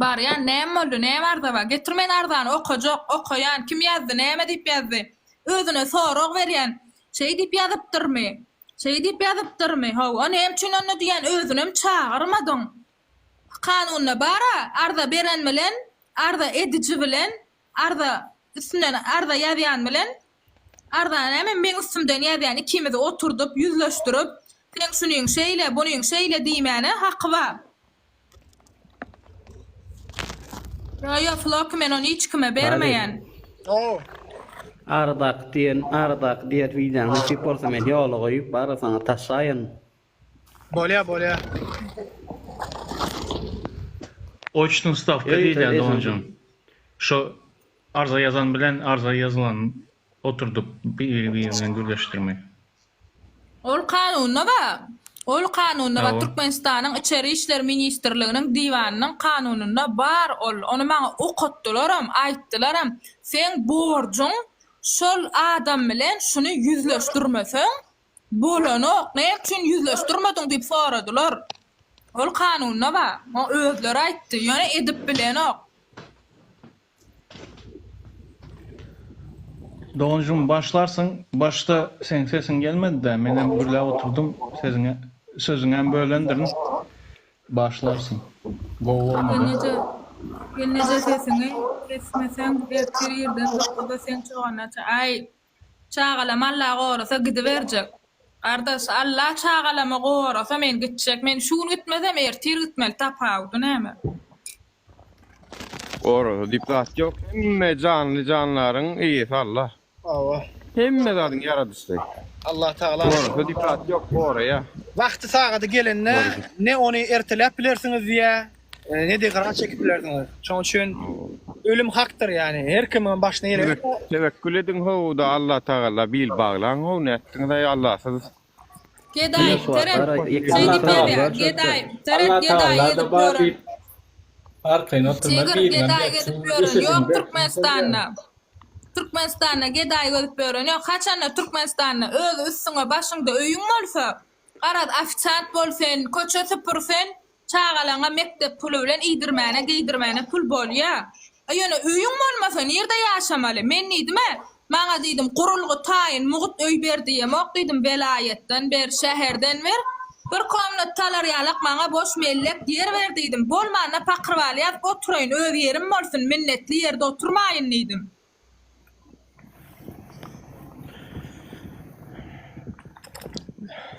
S2: Barýan, näme boldy, näme arza bar? Getir men arzany okajak, okaýan, kim ýazdy, näme diýip ýazdy? Özüne sorag berýän, şeý diýip ýazypdyrmy? Şeý diýip ýazypdyrmy? Hawa, näme üçin onda diýýän, özünem çagyrmadyň. Kanunda bar-a, arza beren bilen, arza ediji bilen, arza üstünden arza ýazýan bilen, arzany näme meň üstümden ýazýan ikimizi oturdyp, ýüzleşdirip, seň şunyň şeýle, bunyň şeýle diýmäne haky bar. Ýo ýo Floki men ony hiç kime bermeýän.
S6: Oo.
S7: Aradaky diýen aradaky diýen wideoň nesip bolsa men ýola goýup bara saňa taşlaýyn.
S6: Bolýa bolýa.
S4: Oçny stawka
S7: Ýörite
S4: diýilýär
S7: ejem.
S4: doganjygym. Şo arza ýazan bilen arza ýazylan oturdyp biri biri bilen gürleşdirmek.
S2: Ol kanunda bar. Ol kanunda bar.
S4: Hawa.
S2: Türkmenistanyň Içeri işler ministrliginiň diwanynyň kanunynda bar ol. Ony maňa okatdylaram, aýtdylaram. Seň borjuň şol adam bilen şuny ýüzleşdirmeseň bolanok. Näme üçin ýüzleşdirmediň diýip soradylar. Ol kanunda bar. Oň özleri aýtdy. Ýöne edip bilenok.
S4: Doganjygym başlarsyň başda seň sesiň gelmedidä menem gürläp oturdym sesiňe sözüňem bölendirin başlarsyň gowy bolmady.
S2: Gelneje gelneje sesiňi kesmeseň ertir irden dokuzda seň çogana aý çagalam Alla gorasa gidiberjek gardaş Alla çagalamy gorasa men gitjek men şu gün gitmesem ertir gitmeli tapawudy näme.
S10: Gorasa diýip zat ýok. Hemme janly jandaryň eýesi Allah.
S6: Hawa.
S10: Hemme zadyň ýaradyşy.
S6: Allah Tagala.
S10: Gorasa diýip zat ýok, goraýar.
S6: Wagty sagady gelende ne ony erteläp bilersiňiz diýýär, ne-de gyra çekip bilersiňiz. Şonuň üçin ölüm hakdyr ýagny her kimiň başyna gelen.
S10: Tewekkül ediň how-da Allah Tagala bil baglaň how nätdiňiz-aý Allasyz.
S2: Gedaý, seret, şeý diýip ýazýar, Gedaý, seret, gedaý gezip ýören.
S5: Arkaýyn oturma
S2: Tigr, gedaý gezip ýören ýok Türkmenistanda. Türkmenistanda gedaý gezip ýören ýok. Haçanda Türkmenistanda öz üstüňe başyňda öýüň bolsa, garaz ofisiant bol sen, köçe süpür sen, Çagalaňa mekdep puly bilen iýdirmäne, geýdirmäne pul bolýa. A ýöne öýüň bolmasa nirde ýaşamaly? Men diýdim-ä, maňa diýdim, gurulgy taýyn mugt öý ber diýemok diýdim, welaýatdan ber, şäherden ber, bir komnat talar ýalak maňa boş mellek ýer ber diýdim. Bolmanda pakyrbaly ýazyp oturaýyn, öz ýerim bolsun, minnetli ýerde oturmaýyn diýdim.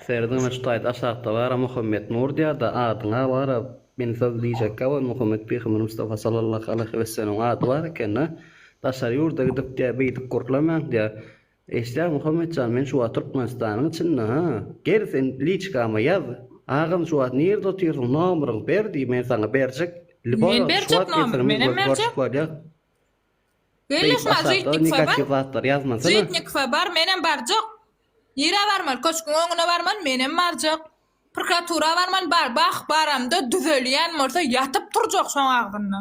S7: Serediň şu taýda aşakda bara Muhammet Nur diýýärde adyňa bara men söz diýjekkä ol Muhammet pygamber Mustafa sallallahu aleýhi wesellemiň ady bar ekende daşary ýurda gidip diýýär beýdip gürlemäň diýýär eşidýäň Muhammetjan men şu wagt Türkmenistanyň içinde ha gel sen liçkama ýaz agam şu wagt nirde otyrsyň nomeryňy ber diý men saňa berjek
S2: Men berjek nomer menem berjek.
S7: Beýik
S2: Gelneşme
S7: aşakda
S2: Žitnikowa bar.
S7: negatiw zatlar ýazmasana.
S2: Žitnikowa bar, menem barjak. Nirä barmaly? Köşgüň öňüne barmaly, menem barjak. Prokuratura barmaly, bar. Bah, baramda düzelýän bolsa ýatyp turjak şoň agzynda.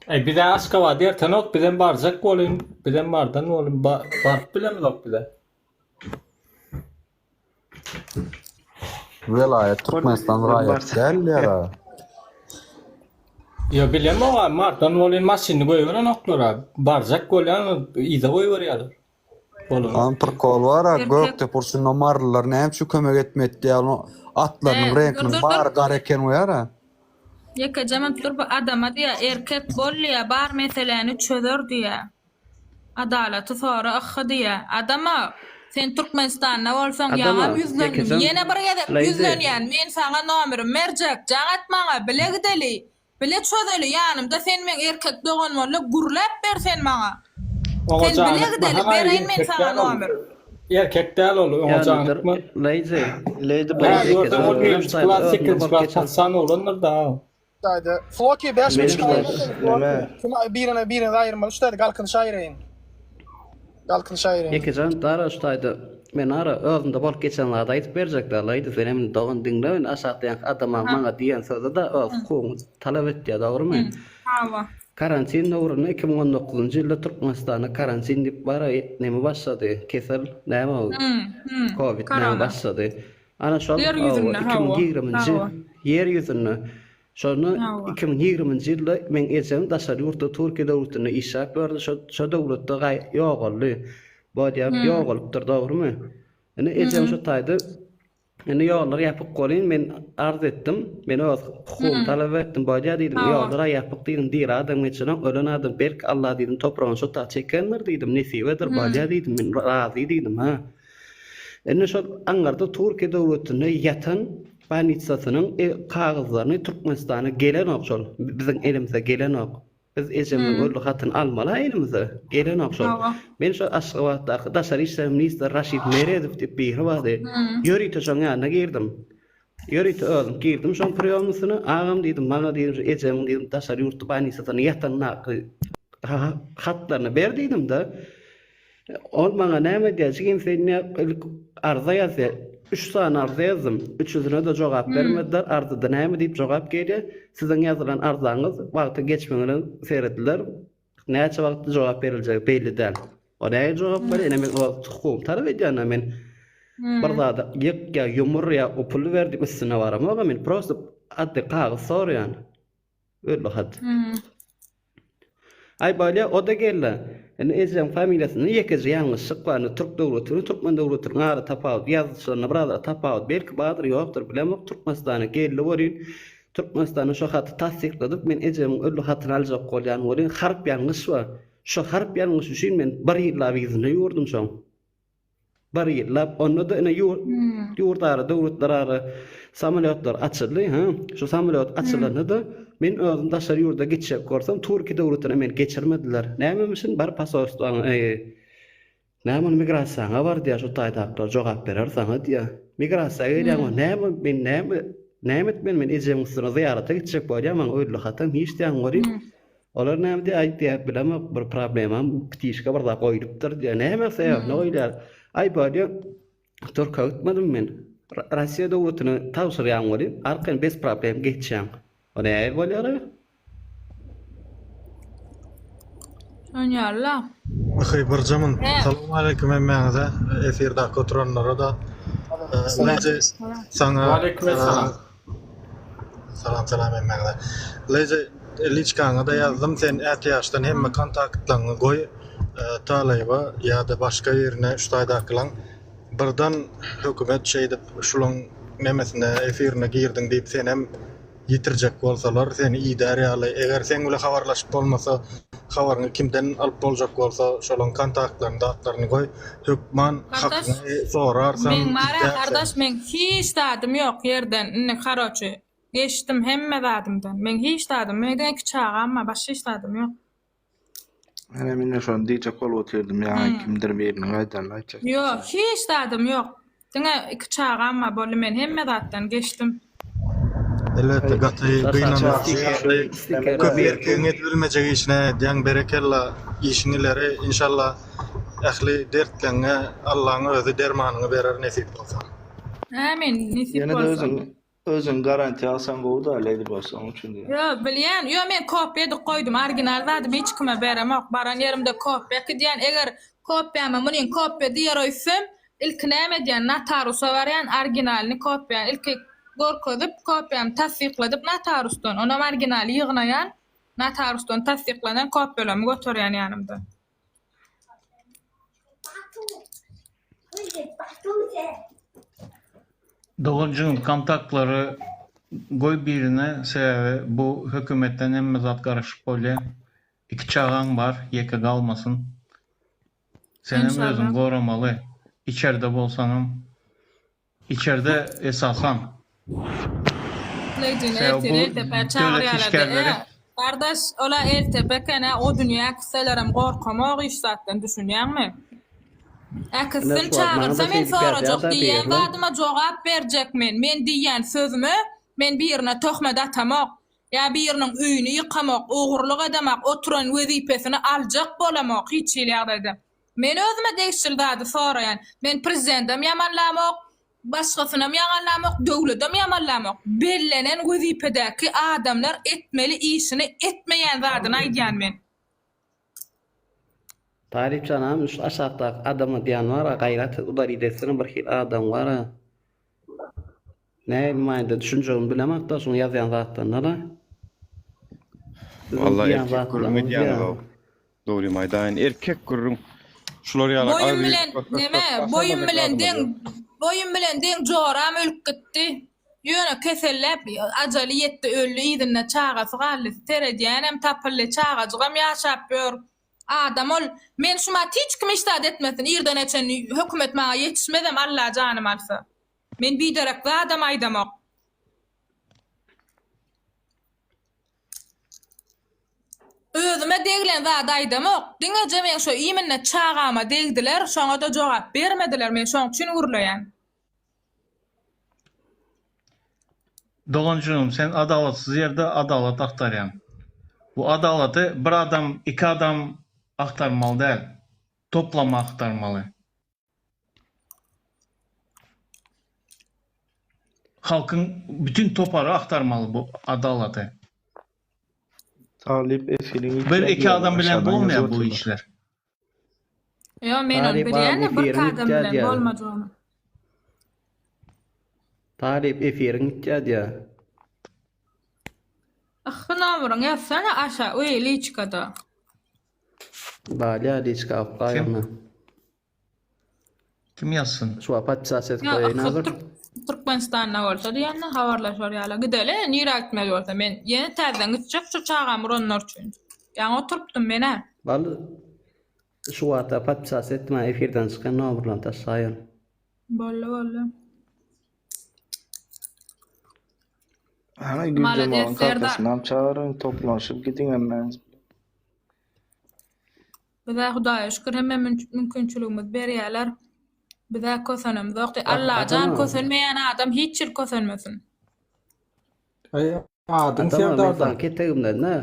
S5: Eý bizä Aşgabat ertenok bizem barjak bolyn bizem bardan bolyn baryp bilemizok bize.
S9: Welaýat Türkmenistan raýat däl ýa.
S5: Ýa bilemok a martdan bolyn maşynyny goýberenoklar a barjak bolýan yza goýberýärler. Bolany.
S9: Am prikol bar a
S2: Erkek.
S9: Gökdepe urşunda marylylar näme üçin kömek etmedi diýýär atlarynyň
S2: He, dur
S9: reňkiniň
S2: dur dur.
S9: bary gara eken goýar a.
S2: Ýekeje minut dur bu adama diýýä erkek bol diýýä bar meseläni çözer diýýä. Adalaty sora yhhy diýýä. Adama sen Türkmenistanda bolsaň
S7: Adama
S2: ýaňam ýüzlendim
S7: ýekejan
S2: ýene bir gezek
S7: Lazy.
S2: ýüzlenýän men saňa nomerimi berjek jaň et maňa bile gideli bile çözeli ýanymda sen meň erkek dogan bolda gürläp ber sen maňa.
S5: Oňa
S2: Sen
S5: jan
S2: bile
S5: etme
S2: gideli
S5: hana
S2: bereýin men
S5: erkek
S2: saňa
S5: däl ol.
S2: nomer.
S5: Erkek däl ol oňa jan
S7: Ýanydyr
S5: etme.
S7: Lazy.
S11: Lady
S5: Hä
S7: Lazy
S5: görseň
S7: ýekejan
S5: ol
S7: özüm
S5: birinji
S7: ştaýda
S5: klas
S7: özümde
S5: sekizinji
S7: bolup
S5: klas
S7: geçen
S5: paçan oglandyr da.
S6: Ştaýda. Floki 5
S7: Men
S6: minut
S7: ştaýda
S11: Neme?
S6: Kim birine birine aýyrmaly ştaýda galkynyş aýyraýyn. Galkynyş aýyraýyn.
S7: Ýekejan dara ştaýda men ara özümde bolup geçen zady aýdyp berjek da Lady sen hem dogan diňle indi aşakda ýaňky adama maňa diýen sözi da öz hukugyňy talap etýä dogrymy?
S2: Hawa.
S7: Karantin döwründe 2019-njy ýylda Türkmenistanda karantin diýip bara neme başlady kesel näme ol covid näme
S2: Korona.
S7: başlady ana şol
S2: Ýer
S7: hawa
S2: ýüzünde hawa.
S7: 2020-nji
S2: Hawa.
S7: ýer ýüzünde şonda
S2: Hawa.
S7: 2020-nji ýylda meň ejem daşary ýurtda Türkiýe döwletinde işläp ýördi şo şo döwletde gaý ýogaldy bolýa ýogalypdyr dogrymy indi ejem şo taýda Indi ýollar ýapyk welin men arz etdim. Men öz hukugymy talap etdim. Bolýa diýdim, ýollar-a ýapyk diýdim, diri adam geçenok, ölen adam belki Alla diýdim, topragyny şo ta çekendir diýdim, nesibedir, bolýa diýdim, men razy diýdim, ha. Indi şol aňyrda Türkiýe döwletinde ýatan bolnitsasynyň kagyzlaryny Türkmenistana gelenok şol, biziň elimize gelenok. Biz ejemiziň öldi hatyny almaly-a elimize. Gelenok şol. Men şo Aşgabatdaky daşary işler ministri Raşid Meredow diýip biri bardy. Ýörite şoň ýanyna girdim. Ýörite özüm girdim şoň priýomnysyna. Agam diýdim, maňa diýdim şu ejemiň diýdim daşary ýurtda bolnisasynda ýatandaky hatlaryny ber diýdim-de. Ol maňa näme diýýär, jigim sen diýýär, ilk arza ýaz diýýär. Üç sany arza ýazdym. Üçüsine-de jogap bermediler. Arzada näme diýip jogap gelýär? Siziň ýazylan arzaňyz wagty geçmegi bilen serediler. Näçe wagtda jogap beriljegi belli däl. O nähili jogap berýär? Ine men öz hukugymy talap edýän-ä men. Bir zady ýyk ýa ýumur ýa pul ber diýip üstüne baramok-a men. Prosta addy kagyz soraýan. Öldi hat. Aý bolýa o-da geldi. Indi ejeň familiýasynda ýekeje ýalňyşlyk bar. Indi türk döwleti bilen türkmen döwletiniň ara tapawut, ýazylyşlarynda biraz tapawut belki bardyr, ýokdur bilemok. Türkmenistana geldi welin, Türkmenistanda şo haty tassykladyp men ejemiň öldi hatyny aljak bolýan welin harp ýalňyş bar. Şo harp ýalňyş üçin men bir ýyllap yzynda ýüwürdim şoň. Bir ýyllap, onda-da ine ýurt, ýurtara, döwletlerara samolýotlar açyldy, hä? Şu samolýot açylanda-da, men özüm daşary ýurda gitjek bolsam, Türkiýe döwletine meni geçirmediler. Nämemişin, bar posolstwaňa, eý, näme ony migrasiýaňa bar diýýär, şu taýdakylar jogap berer saňa diýýär. Migrasiýa gelýäň, o näme, men näme, näme etmeli, men ejemiň üstüne zyýarata gitjek bolýan, maňa öldi hatam hiç diýýän welin, Olar näme diýýär, aýt diýýär, bilemok, bir problemam, ptişka bir zat goýlupdyr diýýär. Näme sebäbine goýulýar? Aý bolýa, Türke gitmedim men. Rossiýa döwletine tabşyrýaň welin, arkaýyn bez problem geçýäň. O nähili bolýar-a?
S2: Şonýaly-la.
S12: Ahy birje min. Salowmaleýkim hemmäňize, efirdäki oturanlara-da. Leji saňa
S5: Waleýkim essalam.
S12: Salam salam hemmäňize. Leji liçkaňa-da ýazdym, sen ätiýaçdan hemme kontaktlaryňy goý Talyba ýa-da başga birine şu taýdakylaň birden hökümet şeýdip şulaň nemesine efirine girdiň diýip senem ýitirjek bolsalar seni idär ýaly eger seň bile habarlaşyp bolmasa habaryňy kimden alyp boljak bolsa şolaň kontaktlaryny zatlaryny goý hökman
S2: Gardaş
S12: hakyňy sorarsyň
S2: meň bara
S12: idärsiň.
S2: gardaş meň hiç zadym ýok ýerden indi karoçi geçdim hemme zadymdan meň hiç zadym meň diňe iki çagam bar başga hiç zadym ýok.
S11: Menem ine şony diýjek bolup otyrdym ýaňy kimdir biriniň aýdanyny aýtjak.
S2: Ýok hiç zadym ýok diňe iki çagam bar boldy men hemme zatdan geçdim.
S12: Elbetde gaty gynanarly ýagdaý. Köp erkegiň edip bilmejek işini edýäň berekella işiň ileri inşallah ähli dertleňňe Allaň özi dermanyňy berer nesip bolsa.
S2: Amin nesip
S11: Ýene-de
S2: bolsa.
S11: özüň özüň garantiýa alsaň gowy-da Lady Boss oň üçin diýýän.
S2: Ýo bilýän ýo men kopýa edip goýdum original zadymy hiç kime beremok baran ýerimde kopýa äkidýän eger kopýama munyň kopýa diýer öýtsem ilki näme edýän notariusa barýan originalyny kopýa ilki görkezip kopýamy tassykladyp notariusdan onam originaly ýygnaýan notariusdan tassyklanan kopýalarymy göterýän ýanymda.
S4: Doganjygym kontaktlary. Goý birine sebäbi bu hökümetden hemme zat garaşyp bolýa. Iki çagaň bar ýeke galmasyn. Senem
S2: Enşalla.
S4: özüňi goramaly. Içerde bolsaňam. Içerde esasan.
S2: Lejini
S4: Sebäbi
S2: ertir
S4: bu
S2: LTP
S4: döwlet
S2: çagyrýarlar
S4: işgärleri
S2: e. Gardaş ola LTP eken-ä o dünýä äkitselerem gorkamok hiç zatdan düşünýäňmi?
S7: Ine
S2: Äkitsin
S7: şu wagt maňa-da
S2: çagyrsa men
S7: şeýdip
S2: sorajak
S7: ýazýar-da
S2: diýýän
S7: birler.
S2: zadyma jogap berjek men. Men diýýän sözüme men birine töhmet atamok. Ýa biriniň öýüni ýykamok, ogurlyk edemak, oturan wezipesini aljak bolamok hiç hili ýagdaýda. Men özüme degişli zady soraýan. Men prezidendem ýamanlamok, başgasynam ýamanlamok, döwledem ýamanlamok. Bellenen wezipedäki adamlar etmeli işini etmeýän zadyny aýdýan men.
S7: Talyp janam şu aşakdaky adama diýen bara gaýrat et udalit etsene bir hili adam bara. Nähili manyda düşünjegimi bilemokda şuň ýazýan zatlarynada. Siziň
S10: Walla
S7: diýýän
S10: erkek gürrüň
S7: zatlaryňyz ýa.
S10: edýäňizow. Dogrymy aýdaýyn erkek gürrüň. Şular ýaly
S2: Boýum
S10: agzy
S2: bilen neme boýum bilen deň boýum bilen deň joram ölüp gitdi. Ýöne keselläp ajaly ýetdi öldi yzynda çagasy galdy seredýänem tapyldy çagajygam ýaşap ýör. Adam ol men şumat hiç kim hiç zat etmesin irdene çenli hökümet maňa ýetişmezem Alla janymy alsa. Men biderek zadam aýdamok. Özüme deglen zady aýdamok. Diňeje meň şo iminne çagama degdiler, şoňa-da jogap bermediler, men şoň üçin gürleýän.
S4: Doganjygym sen adalatsyz ýerde adalat agtarýaň. Bu adalaty bir adam, iki adam agtarmaly däl. Toplama agtarmaly. Halkyň bütün topary agtarmaly bu adalaty.
S11: Talyp efiriň
S4: Bir
S11: ýitýär
S4: iki
S11: diýýärler
S4: adam bilen
S11: aşadan ýazyp
S4: bolmaýar bu
S11: otyrlar.
S4: işler.
S2: Ýo men ony
S7: Talyp abi
S2: bilýän-de bir
S7: efiriň
S2: adam
S7: ýitýär
S2: bilen
S7: diýýär.
S2: bolmajagyny.
S7: Talyp efiriň ýitýär diýýär.
S2: Yhhy nomeryňy ýazsana aşa uý liçkada.
S7: Balýa liçka alyp
S4: Kim?
S7: gaýygyna.
S4: Kim ýazsyn?
S7: Şu wagt podpisat edip
S2: Ýa
S7: goýaýyn
S2: yhhy
S7: hazir.
S2: Türk Türkmenistanda bolsa diýende habarlaşar ýaly. Gideli nirä gitmeli bolsa men ýene täzeden gitjek şu çagamy uranlar üçin. Ýaňy oturypdym menä.
S7: Bal şu wagta podpisat etdim ha efirden çykan nomerlaryny taşlaýyn.
S2: Boldy boldy.
S11: Hany
S2: Malades
S11: Güljemalyň
S2: Serdar.
S11: kakasynam çagyryň toplanyşyp gidiň hemmäňiz bile.
S2: Bizä Hudaýa şükür hemme mümkinçiligimizi berýäler. Bizä kösenemzok. Allajan kösenmeýän adam hiç ýyl kösenmesin.
S9: Aý adyň
S7: Adama men
S9: Serdarda.
S7: saňa ketegimden dä.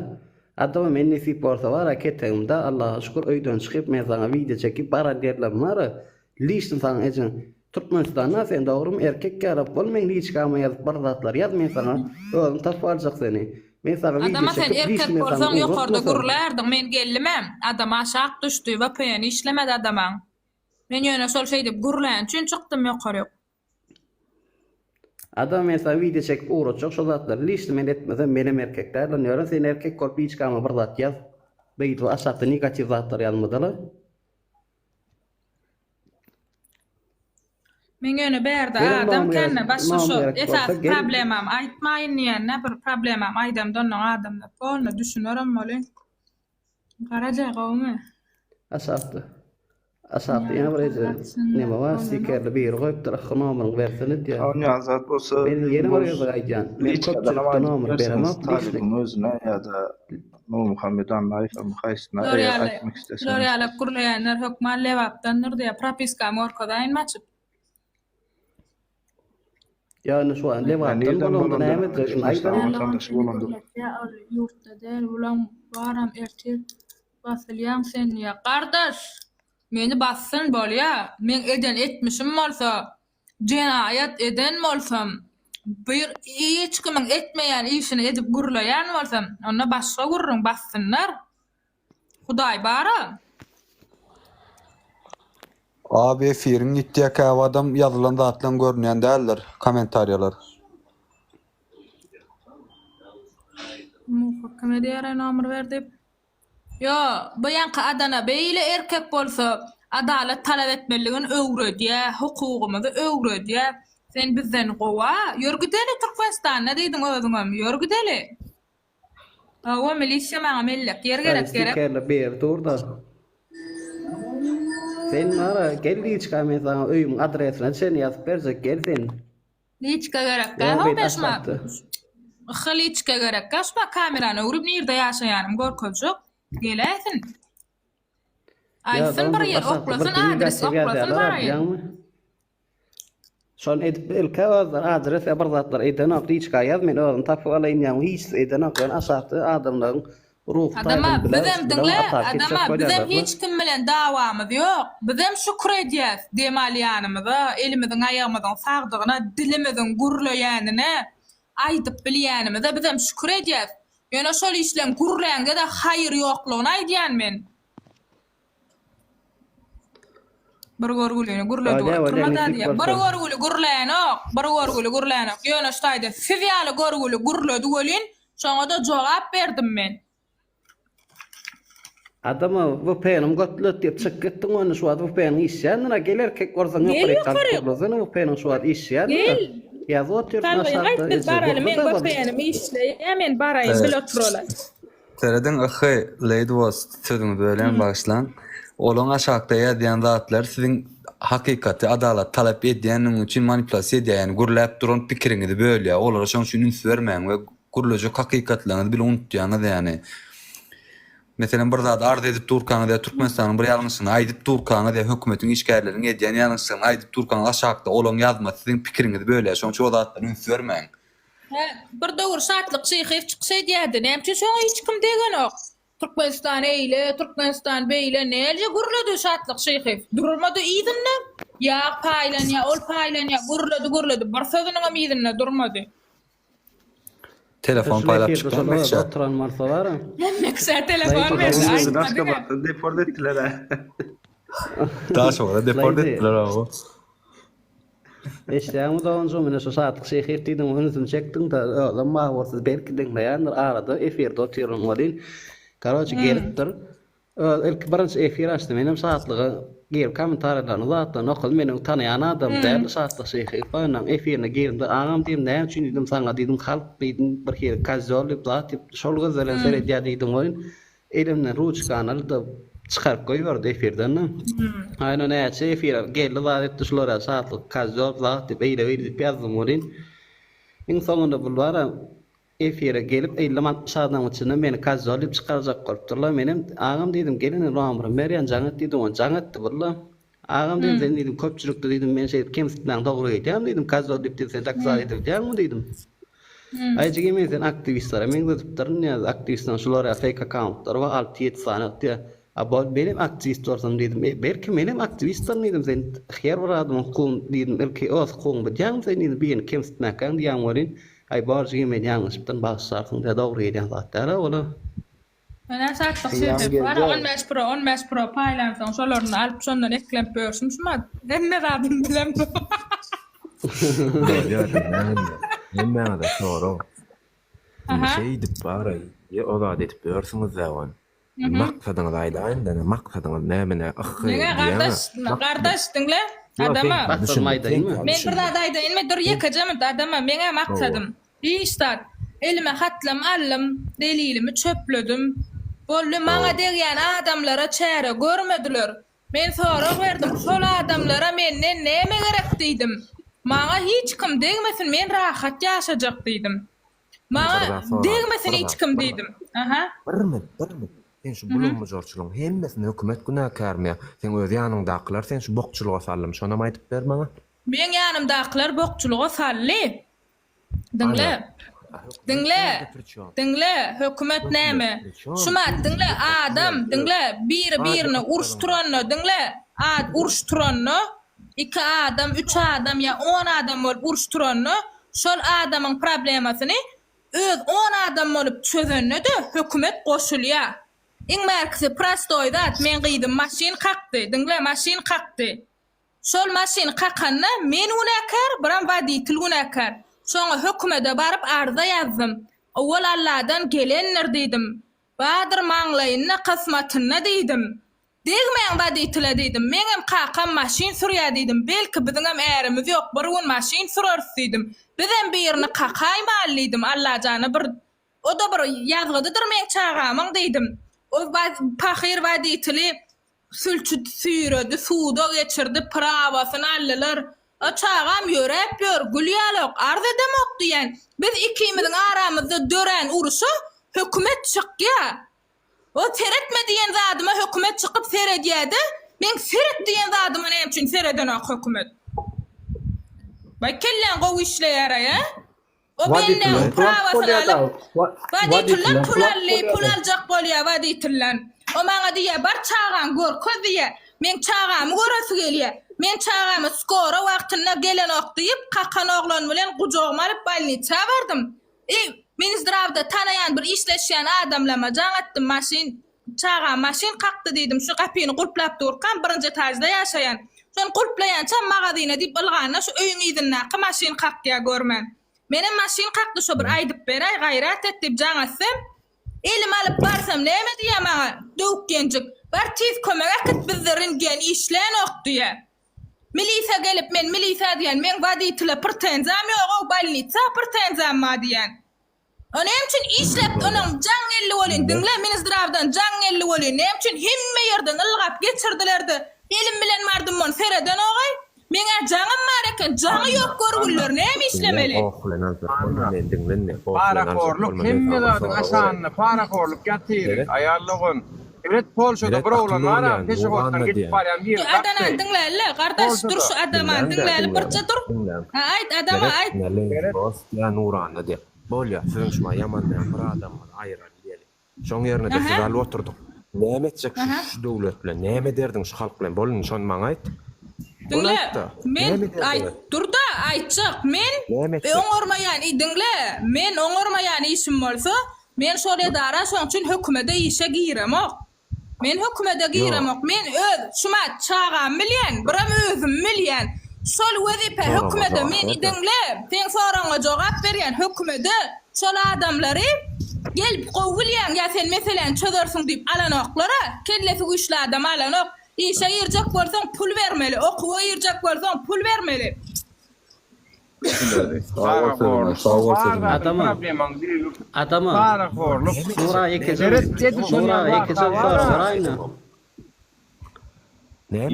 S7: Adama men nesip bolsa bara ketegimde Allaha şükür öýden çykyp men saňa wideo çekip baran ýerlerim bara liçny saňa ejeň Türkmenistanda sen dogrymy erkek ýaly bol meň liçkama ýazyp bir zatlar ýaz men saňa özüm tapyp aljak seni. Men saňa wideo
S2: Adama sen
S7: çekip
S2: erkek
S7: liçny men saňa
S2: bolsaň ýokarda
S7: ugratmasam.
S2: gürlärdiň men geldimem adama aşak düşdi vpn işlemedi adamaň men ýöne şol şeýdip gürläni üçin çykdym ýokaryk.
S7: Adama men saňa wideo çekip ugratjak şo zatlary liçny men etmesem menem erkek däldirin ýöne sen erkek bolup liçkama bir zat ýaz beýdip aşakda negatiw zatlar ýazmadala.
S2: Men ýöne bärde
S7: Gelin
S2: adam
S7: nomer
S2: kände başga
S7: nomer
S2: şo
S7: gerek bolsa
S2: esasy
S7: gel.
S2: problemamy aýtmaýyn diýende bir problemamy aýdamda onnoň adamlar polny düşünerem weli. Garaja gowumy?
S7: Aşakda. Aşakda ýene bir eje neme bar stikerli biri goýupdyr yhgy nomeryňy bersene diýýär.
S11: Onýa zat bolsa
S7: Men ýene bir
S11: bol
S7: gezek aýdýan. Men
S11: liçkadanam
S7: köpçülikde
S11: aýdyp
S7: nomer
S11: bilersiňiz
S7: beremok liçnik.
S11: Talybyň özüne ýa-da Nurmuhammet Annaýewe haýsyna
S2: Şular
S11: eger
S2: ýaly
S11: aýtmak
S2: şular
S11: isleseňiz.
S2: ýaly gürleýänler hökman Lebapdandyr diýýär. Propiskamy görkezaýynmy açyp?
S7: Ýa indi şu an
S11: Ýa
S7: Lebapdan
S11: nirden
S7: bolanda
S11: bolanda
S7: näme etjek şuny
S11: Türkmenistanyň
S7: aýdaň.
S11: watandaşy bolandyr.
S2: Gürletýär ol ýurtda däl bulaň baram ertir basylýaň sen diýýär. Gardaş meni bassyn bolýa meň eden etmişim bolsa Jenaýat eden bolsam, bir hiç kimiň etmeýän işini edip gürleýän bolsam, onda başga gürrüň, bassynlar. Hudaý bar-a.
S9: Abi efiriň ýitýä käbir adam ýazylan zatlaň görünýän däldir komentariýalar.
S2: Muha kime diýer nomer ber diýip. Ýo, bu ýaňky Adana beýle erkek bolsa, adalat talap etmeliligini öwredýä, hukugymyzy öwredýä. Sen bizden gowa. Ýör gideli Türkmenistanda diýdiň özüňem. Ýör gideli. Hawa milisiýa maňa mellek ýer gerek gerek.
S7: Stikerler beri dur-da. Sen bara gel liçka men saňa öýümiň adresine çenli ýazyp berjek gel sen.
S2: Liçka gerekkä
S7: Ýa
S2: ho
S7: beýt
S2: men şuma
S7: aşakda.
S2: Yhy liçka gerekkä şuma kamerany öwrüp nirde ýaşaýanym görkezjek. Geläýsin.
S7: Ýa
S2: Aýtsyn bir
S7: doňdum
S2: ýer
S7: aşakda bir
S2: oklasyn
S7: hili
S2: adres
S7: gaçyp
S2: oklasyn
S7: ýazýarlar
S2: baraýyn.
S7: bilýäňmi? Şony edip ilkä özleri adres ýa bir zatlar edenok liçka ýaz men özüm tapyp alaýyn ýaňy hiç edenok ýöne aşakda adamlaryň ruhy
S2: Adama
S7: taýdan biler
S2: bizem
S7: bilen
S2: diňle
S7: atap gitjek
S2: adama bizem
S7: bolýarlar
S2: hiç kim bilen dawamyz ýok bizem şükür edýäs dem alýanymyza elimiziň aýagymyzyň sagdygyna dilimiziň gürleýänine aýdyp bilýänimize bizem şükür edýäs ýöne şol işleň gürläňde-de haýyr ýoklugyny aýdýan men. Bir görgülini gürledip
S7: Bolýa, bolýa,
S2: oturma-da
S7: nesip
S2: diýýär. Bir
S7: bolsa.
S2: görgüli gürlänok, bir görgüli gürlänok. Ýöne şu taýda siz ýaly görgüli gürledi welin, şoňa-da jogap berdim men.
S7: Adama VPN-im götlet diýip çyk gitdiň onda şu wagt VPN-iň işýändir-a gel erkek bolsaň
S2: Gel
S7: ýokaryk galyp
S2: ýokaryk.
S7: gürlesene VPN-iň şu wagt işýändir-a.
S2: Gel.
S7: Ýazyp otyrsyň
S2: Salgyňy aýt
S7: aşakda
S2: biz
S7: eje
S2: baraly meň
S7: gürle-de bol.
S2: VPN-im işleýä men baraýyn bile oturaly.
S9: Serediň yhy Lady Boss sözüňizi bölýän bagyşlaň. Olaň aşakda ýazýan zatlary siziň hakykaty adalat talap edýänligiňiz üçin manipulasiýa edýär ýagny gürläp duran pikiriňizi bölýär olara şoň üçin üns bermäň we gürlejek hakykatlaryňyzy bile unutýaňyz ýagny meselem bir zady arz edip durkaňyz ýa Türkmenistanyň bir ýalňyşyny aýdyp durkaňyz ýa hökümetiň işgärleriniň edýän ýalňyşlygyny aýdyp durkaňyz aşakda olaň ýazmasy siziň pikiriňizi bölýär şoň üçin o zatlara üns bermäň.
S2: Hä, bir döwür Şatlyk Şyhyýew çykyş edýärdi. Näme üçin şoňa hiç kim degenok? Türkmenistan eýle, Türkmenistan beýle näce gürledi Şatlyk Şyhyýew? Durmady yzynda. Ýag paýlanýar, ol paýlanýar, gürledi, gürledi. Bir sözüniňem yzynda durmady.
S9: Telefon
S7: Şu
S9: paýlap
S7: efirde
S9: çykýan
S7: şol özi
S9: Mekşä.
S7: oturan bolsa bar-a.
S2: Hemme kişä telefon berdi,
S7: Lady
S2: aýtmady-a.
S11: Aşgabatdan deport etdiler-ä.
S9: Daşoguza deport
S7: Lady.
S9: etdiler hawa.
S7: Eşidýäňmi doganjygym ine şu Şatlyk Şyhyýew diýdiň ünsümi çekdiňdä özem bar bolsa belki diňleýändir arada efirde otyryn welin karoçe gelipdir öz ilki birinji efir açdy menem Şatlyga girip kommentariýalaryny zatlaryny okadym meniň tanaýan adamym däldi Şatlyk Şyhyýew ondan efirine girdim-de agam diýdim näme üçin diýdim saňa diýdim halk diýdim birhili kozýol diýip zat diýip şol göz bilen seredýär diýdim welin Elimden ruçkany aldy-da, çykaryp goýberdi efirden-de. Aýna näçe efire geldi zat etdi şular-a şatlyk kozýol zat diýip eýle-beýle diýip ýazdym welin, iň soňunda bul bar-a efire gelip ellem 60 adamyň içinde meni kozýol diýip çykarjak bolupdyrlar. Menem agam diýdim gel ine nomerymy berýän jaň et diýdim. Ony jaň etdi bul-da. Agam diýdim sen diýdim köpçülikde diýdim meni şeýdip kemsitmäň dogry edýäňmi diýdim kozýol diýip diýdim sen dokzat edilýäňmi diýdim. Aý jigim men seni aktiwistlere meňzedipdirin ýa aktiwistleriň şular ýaly feýk akkauntlary bar alty ýedi sany diýýär. A bol menem aktiwist bolsam diýdim. E belki menem aktiwistdirin diýdim sen her bir adamyň hukugyny diýdim ilki öz hukugyňy bilýäňmi sen diýdim birini kemsitmäkäň diýýäň welin aý bor jigim men ýalňyşypdyryn bagyşlarsyň diýýär dogry gelýän zat däl-ä ol-a.
S2: Menä şatlyk
S11: Eýýäm
S2: şeýdip bar
S11: geldi.
S2: 15 pro 15 pro paýlansoň şolaryny alyp şondan eklenip ýörşüm şumat hemme zadyny bilemsoň.
S1: Bolýar diýmäň Hemmäňize sorag. Indi
S2: Aha.
S1: şeýdip bara o zat edip ýörsüňiz-dä ony. Maksadyňyzy aýdaýyň-da, maksadyňyz näme nä yhhy
S2: Diňe
S1: diýýäňä.
S2: gardaş gardaş diňle adama.
S7: Maksadymy aýdaýynmy?
S2: Men bir zat aýdaýynmy dur ýekeje minut adama meňä maksadym Hiç zat. Elime hatlamy aldym, delilimi çöpledim. Boldy, maňa degýän adamlara çäre görmediler. Men sorag berdim, şol adamlara menden näme gerek diýdim. Maňa hiç kim degmesin, men rahat ýaşajak diýdim. Maňa degmesin hiç kim diýdim. Aha.
S1: Bir minut, bir minut. Sen şu bulam-bujarçylygyň hemmesine hökümet günäkärmi ýa seň öz ýanyňdakylar seni şu bokçulyga saldymy, şonam aýdyp ber maňa.
S2: Meň ýanymdakylar bokçulyga saldy. Diňle. Diňle. Diňle, hökümet näme? Şumat, diňle, adam, diňle, biri birine uruş turanda, diňle, ad uruş turanda, iki adam, üç adam ýa on adam bolup uruş turanda, şol adamyň problemasyny öz on adam bolup çözende-de hökümet goşulýar. Iň bärkisi prostoý zat, meň gyzym maşyn kakdy, diňle, maşyn kakdy. Şol maşyny kakanda men günäkär, biram woditel günäkär. Şoňa hökümede baryp arza ýazdym. Owal Alladan gelendir diýdim. Badyr maňlaýynda, kysmatynda diýdim. Degmäň woditele diýdim. Meňem kakam maşyn sürýä diýdim. Belki biziňem ärimiz ýok, bir gün maşyn süreris diýdim. Bizem birini kakaýmaly diýdim. Allajana bir o-da bir ýazgydydyr meň çagamyň diýdim. O pahyr woditeli sülçi süýredi, suda geçirdi, prawasyny aldylar. A çagam ýöräp ýör, gül ýalok, arz edemok diýýän. Biz ikimiziň aramyzda dörän uruşa hökümet çykýa. O seretme diýen zadyma hökümet çykyp seredýäde, meň seret diýen zadyma näme üçin seredenok hökümet? Baý kelläň gowy işleýäraý a? O bellegiň prawasyny alyp, woditelden pul aldy, pul aljak bolýa woditelden. O maňa diýýä, bar çagaňy görkez diýýä. Meň çagamy göresi gelýä. Men çagamy skora wagtynda gelenok diýip, kakan oglan bilen gujagyma alyp bolnitsa bardym. I Minzdrawda tanaýan bir işleşýän adamlama jaň etdim maşyn çagam maşyn kakdy diýdim şu gapyny gulplap durkam birinji etažda ýaşaýan şony gulplaýançam magazyna diýip ylganda şu öýüň yzyndaky maşyn kakýa görmän menem maşyn kakdy şo bir aýdyp beräý gaýrat et diýip jaň etsem elime alyp barsam näme diýýä maňa döwük ýenjik bar tiz kömek äkit bizde rentgen işlänok diýýä. Milisa gelip men milisa diýen meň woditele prtenzam ýogow bolnitsa prtenzam bar diýen. O näme üçin işläp onuň jaň geldi welin diňle minzdrawdan jaň geldi welin näme üçin hemme ýerden ylgap geçirdilerde elim bilen bardym ony seredenogaý meňä jaňym bar eken jaňy ýok görgüliler näme işlemeli.
S10: Parahorluk hemme zadyň aşagynda parahorluk ýatyr aýal dogan. Seret Polşada bir oglan bar a peşehoddan geçip barýan biri
S2: Şu Adanany
S10: kakdy.
S2: diňläli gardaş dur
S10: Polşada.
S2: şu Adamany diňläli birje dur. Ha aýt Adama aýt.
S1: Dost ýa Nurana diýip. Bolýa siziň şu maý ýamanlaýan bir adamyňyzy aýyraly diýeli. Şoň ýerine-de sizi alyp oturdyk. Näme etjek şu şu döwlet bilen? Näme ederdiň şu halk bilen? Bol indi şony maňa aýt. Ony
S2: Diňle
S1: aýtda.
S2: men
S1: Näme
S2: aýt
S1: ederdiňiz?
S2: durda aýtjak men
S1: Näme etjek?
S2: oňarmaýan diňle men oňarmaýan işim bolsa Men şol edara şoň üçin hökümede işe giremok. Men hökümede giremok. Men öz şumat çagamy bilýän, biram özümi bilýän. Şol wezipe hökümede men diňle, seň soragyňa jogap berýän hökümede şol adamlary gelip gowy bilýäň ýa sen meseläni çözersiň diýip alanoklara, kellesi güýçli adamy alanok. Işe girjek bolsaň pul bermeli, okuwa girjek bolsaň pul bermeli.
S10: Parahorluk.
S7: Adama. Adama.
S10: Parahorluk.
S7: Nura ýekeje. Nura ýekeje sorag baraýyn.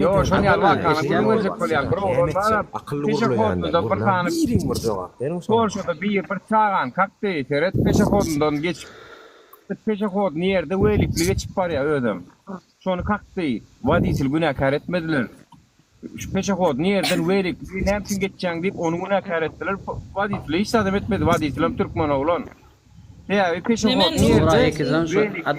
S10: Ýok, şony ýaly wakany gürrüň berjek bolýan. Bir oglan bar, peşehodda bir sany Polşada bir bir çagany kakdy. Seret, peşehodyndan geçip, peşehodny ýerde welikli geçip barýar özem. Şony kakdy. Woditel günäkär etmediler. Şu peşehod nirden welik näme üçin geçýäň diýip ony günäkär etdiler. Woditel hiç zadam etmedi. Woditelem türkmen oglan. Sebäbi peşehod nirde welik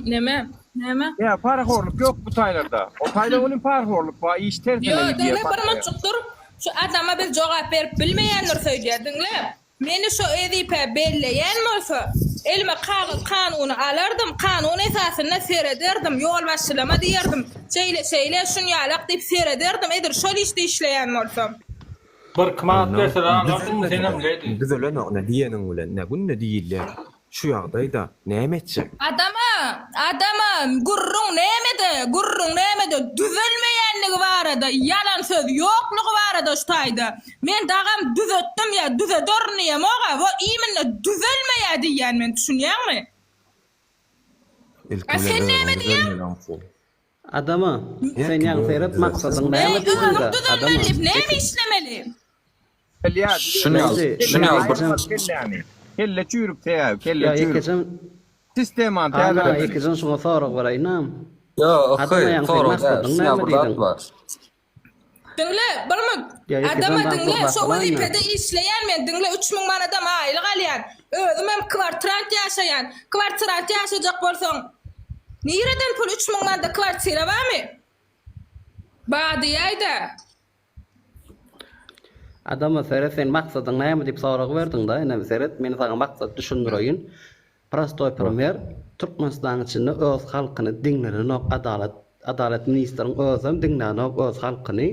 S2: Neme? Näme?
S10: Ýa parahorluk ýok bu taýlarda. O taýda welin parahorluk bar, iş tersine
S2: Ýo,
S10: gidýär.
S2: diňle bir minutjyk dur. Şu adama biz jogap berip bilmeýändiris öýdýär. Diňle. Meni şo wezipä belleýän bolsa, elime kagyz kanuny alardym, kanun esasynda serederdim, ýolbaşçylama diýerdim, şeýle-şeýle, şunýalak diýip serederdim, edil şol işde işleýän bolsam.
S5: Birki manat berseler alardyňmy senem lady.
S1: Düzelenok ne diýeniň bilen ne günde diýilýär. Şu ýagdaýda näme etjek?
S2: Adama, adama, gürrüň nämede, gürrüň nämede, düzelmeýänligi barada, ýalan söz ýoklugy barada şu taýda. Men dagam düzetdim ýa düzederin diýemog-a, wo iminne düzelmeýä diýýän men, düşünýäňmi?
S1: Ilki
S2: A
S1: bilen
S2: sen
S1: özüň
S2: näme diýýäň?
S1: düzelmeli oň üçin.
S7: Adama, sen ýaňy seret maksadyň näme
S2: Eý,
S7: diýdiňdä,
S2: özüň
S7: adama.
S2: düzelmeli diýip näme işlemeli?
S9: Şuny ýaly, şuny ýaly
S10: bir Kelle çüýrük sebäbi, kelle
S7: Ýa
S10: çüýrük.
S7: ýekejen
S10: Sistemany
S7: Ana
S10: täzelemeli.
S7: ýekejen şuňa sorag beräýinä.
S9: Ýo,
S7: Adama
S9: yhy,
S7: ýaňy sen
S9: sorag däl,
S7: maksadyň
S9: şuny ýaly
S7: näme
S9: bir zat
S7: diýdiň?
S9: bar.
S2: Diňle, bir minut.
S7: Ýa ýekejen
S2: Adama
S7: zat
S2: diňle,
S7: gürläp
S2: şo
S7: bolaýmy?
S2: wezipede işleýän men, diňle 3000 manadam aýlyk alýan. Özümem kwartirant ýaşaýan. Kwartirant ýaşajak bolsaň, nireden pul 3000 manada kwartira barmy? Bar diýäýdä.
S7: Adama seret sen maksadyň näme diýip sorag berdiňda ine seret men saňa maksat düşündireýin prostoý primer Türkmenistanyň içinde öz halkyny diňlenenok adalat adalat ministriň özem diňlänok öz halkyny.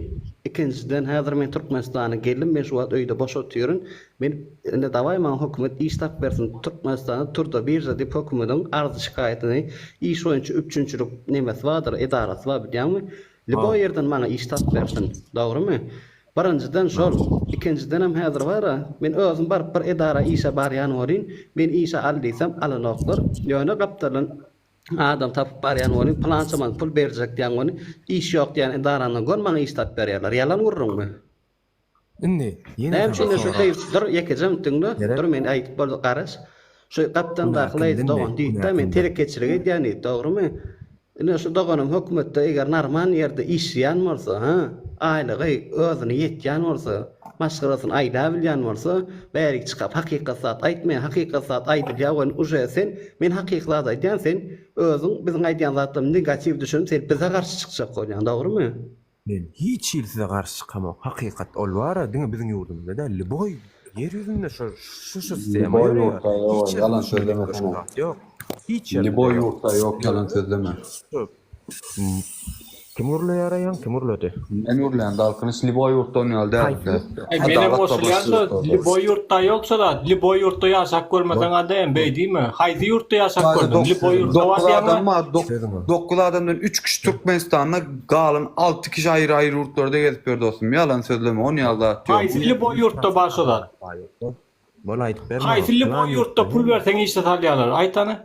S7: Ikinjiden häzir men Türkmenistana geldim men şu wagt öýde boş otyryn. Men indi dawaý maňa hökümet iş tapyp bersin Türkmenistanda turda birja diýip hökümediň arz şikaýatyny iş boýunça üpjünçilik nemesi bardyr edarasy bar bilýäňmi? Lýuboý ýerden maňa iş tapyp bersin. Dogrymy? Birinjiden şol, ikinjidenem häzir bar-a, men özüm baryp bir edara işe barýan welin, meni işe al diýsem alanoklar. Ýöne gapdaldan adam tapyp barýan welin, pylança manat pul berjek diýýän welin, iş ýok diýýän edarandan gör maňa iş tapyp berýärler. Ýalan gürrüňmi?
S1: Indi ýene
S7: Näme
S1: saňa
S7: üçin şu
S1: sorag.
S7: gyz, dur ýekeje minut diňle,
S1: Gerek.
S7: dur men aýdyp boldy garaş. Şu
S1: Günä
S7: gapdaldaky gyz
S1: kimden
S7: dogan
S1: indi?
S7: diýdi-de,
S1: Günä
S7: men
S1: kimden?
S7: telekeçilik edýän diýdi, dogrymy? Ine şu doganym hökümetde eger normal ýerde işleýän bolsa, ha, aýlygy özüne ýetýän bolsa, maşgalasyny aýlabilýän bolsa, bärik çykap hakykat zat aýtmaýan, hakykat zat aýdylýar welin uje sen, men hakyky zat aýdýan, sen özüň biziň aýdýan zatlarymyzy negatiw düşünip sen bize garşy çykjak bolýaň, dogrymy?
S1: Men hiç hili size garşy çykamok, hakykat ol bar-a diňe biziň ýurdumyzda däl, lýuboý ýer ýüzünde şo şu şu sistema
S9: Lýuboý
S1: ýöreýär.
S9: ýurtda ýok,
S1: Hiç ýerde
S9: ýalan
S1: şundan
S9: sözleme
S1: üýtgeşik
S9: sen.
S1: zat ýok. Hiç ýerde
S9: Lýuboý
S1: ýok.
S9: ýurtda ýok, ýalan sözleme.
S1: Kim gürleýär aýaň, kim gürledi?
S9: Men gürleýän Galkynyş lýuboý ýurtda on ýaly däl.
S1: Haýsy ýurtda?
S5: Aý menem
S9: Adalat
S5: goşulýan
S9: başga
S5: da
S9: ýurtda.
S5: lýuboý ýurtda ýoksa da lýuboý ýurtda ýaşap görmeseň adm beý diýme. Haýsy ýurtda ýaşap gördüň? Lýuboý ýurtda
S9: 9
S5: barýaňmy?
S9: adam bar, 9 adamdan 3 kişi Türkmenistanda, galan 6 kişi aýry-aýry ýurtlarda gezip ýör dostum. Ýalan sözleme, on ýaly zat ýok.
S5: Haýsy lýuboý ýurtda bar şo zat?
S1: Bol aýdyp ber maňa.
S5: Haýsy
S1: Pylan
S5: lýuboý ýurtda
S1: ýurtda
S5: pul berseň işe salýarlar? Aýt hany.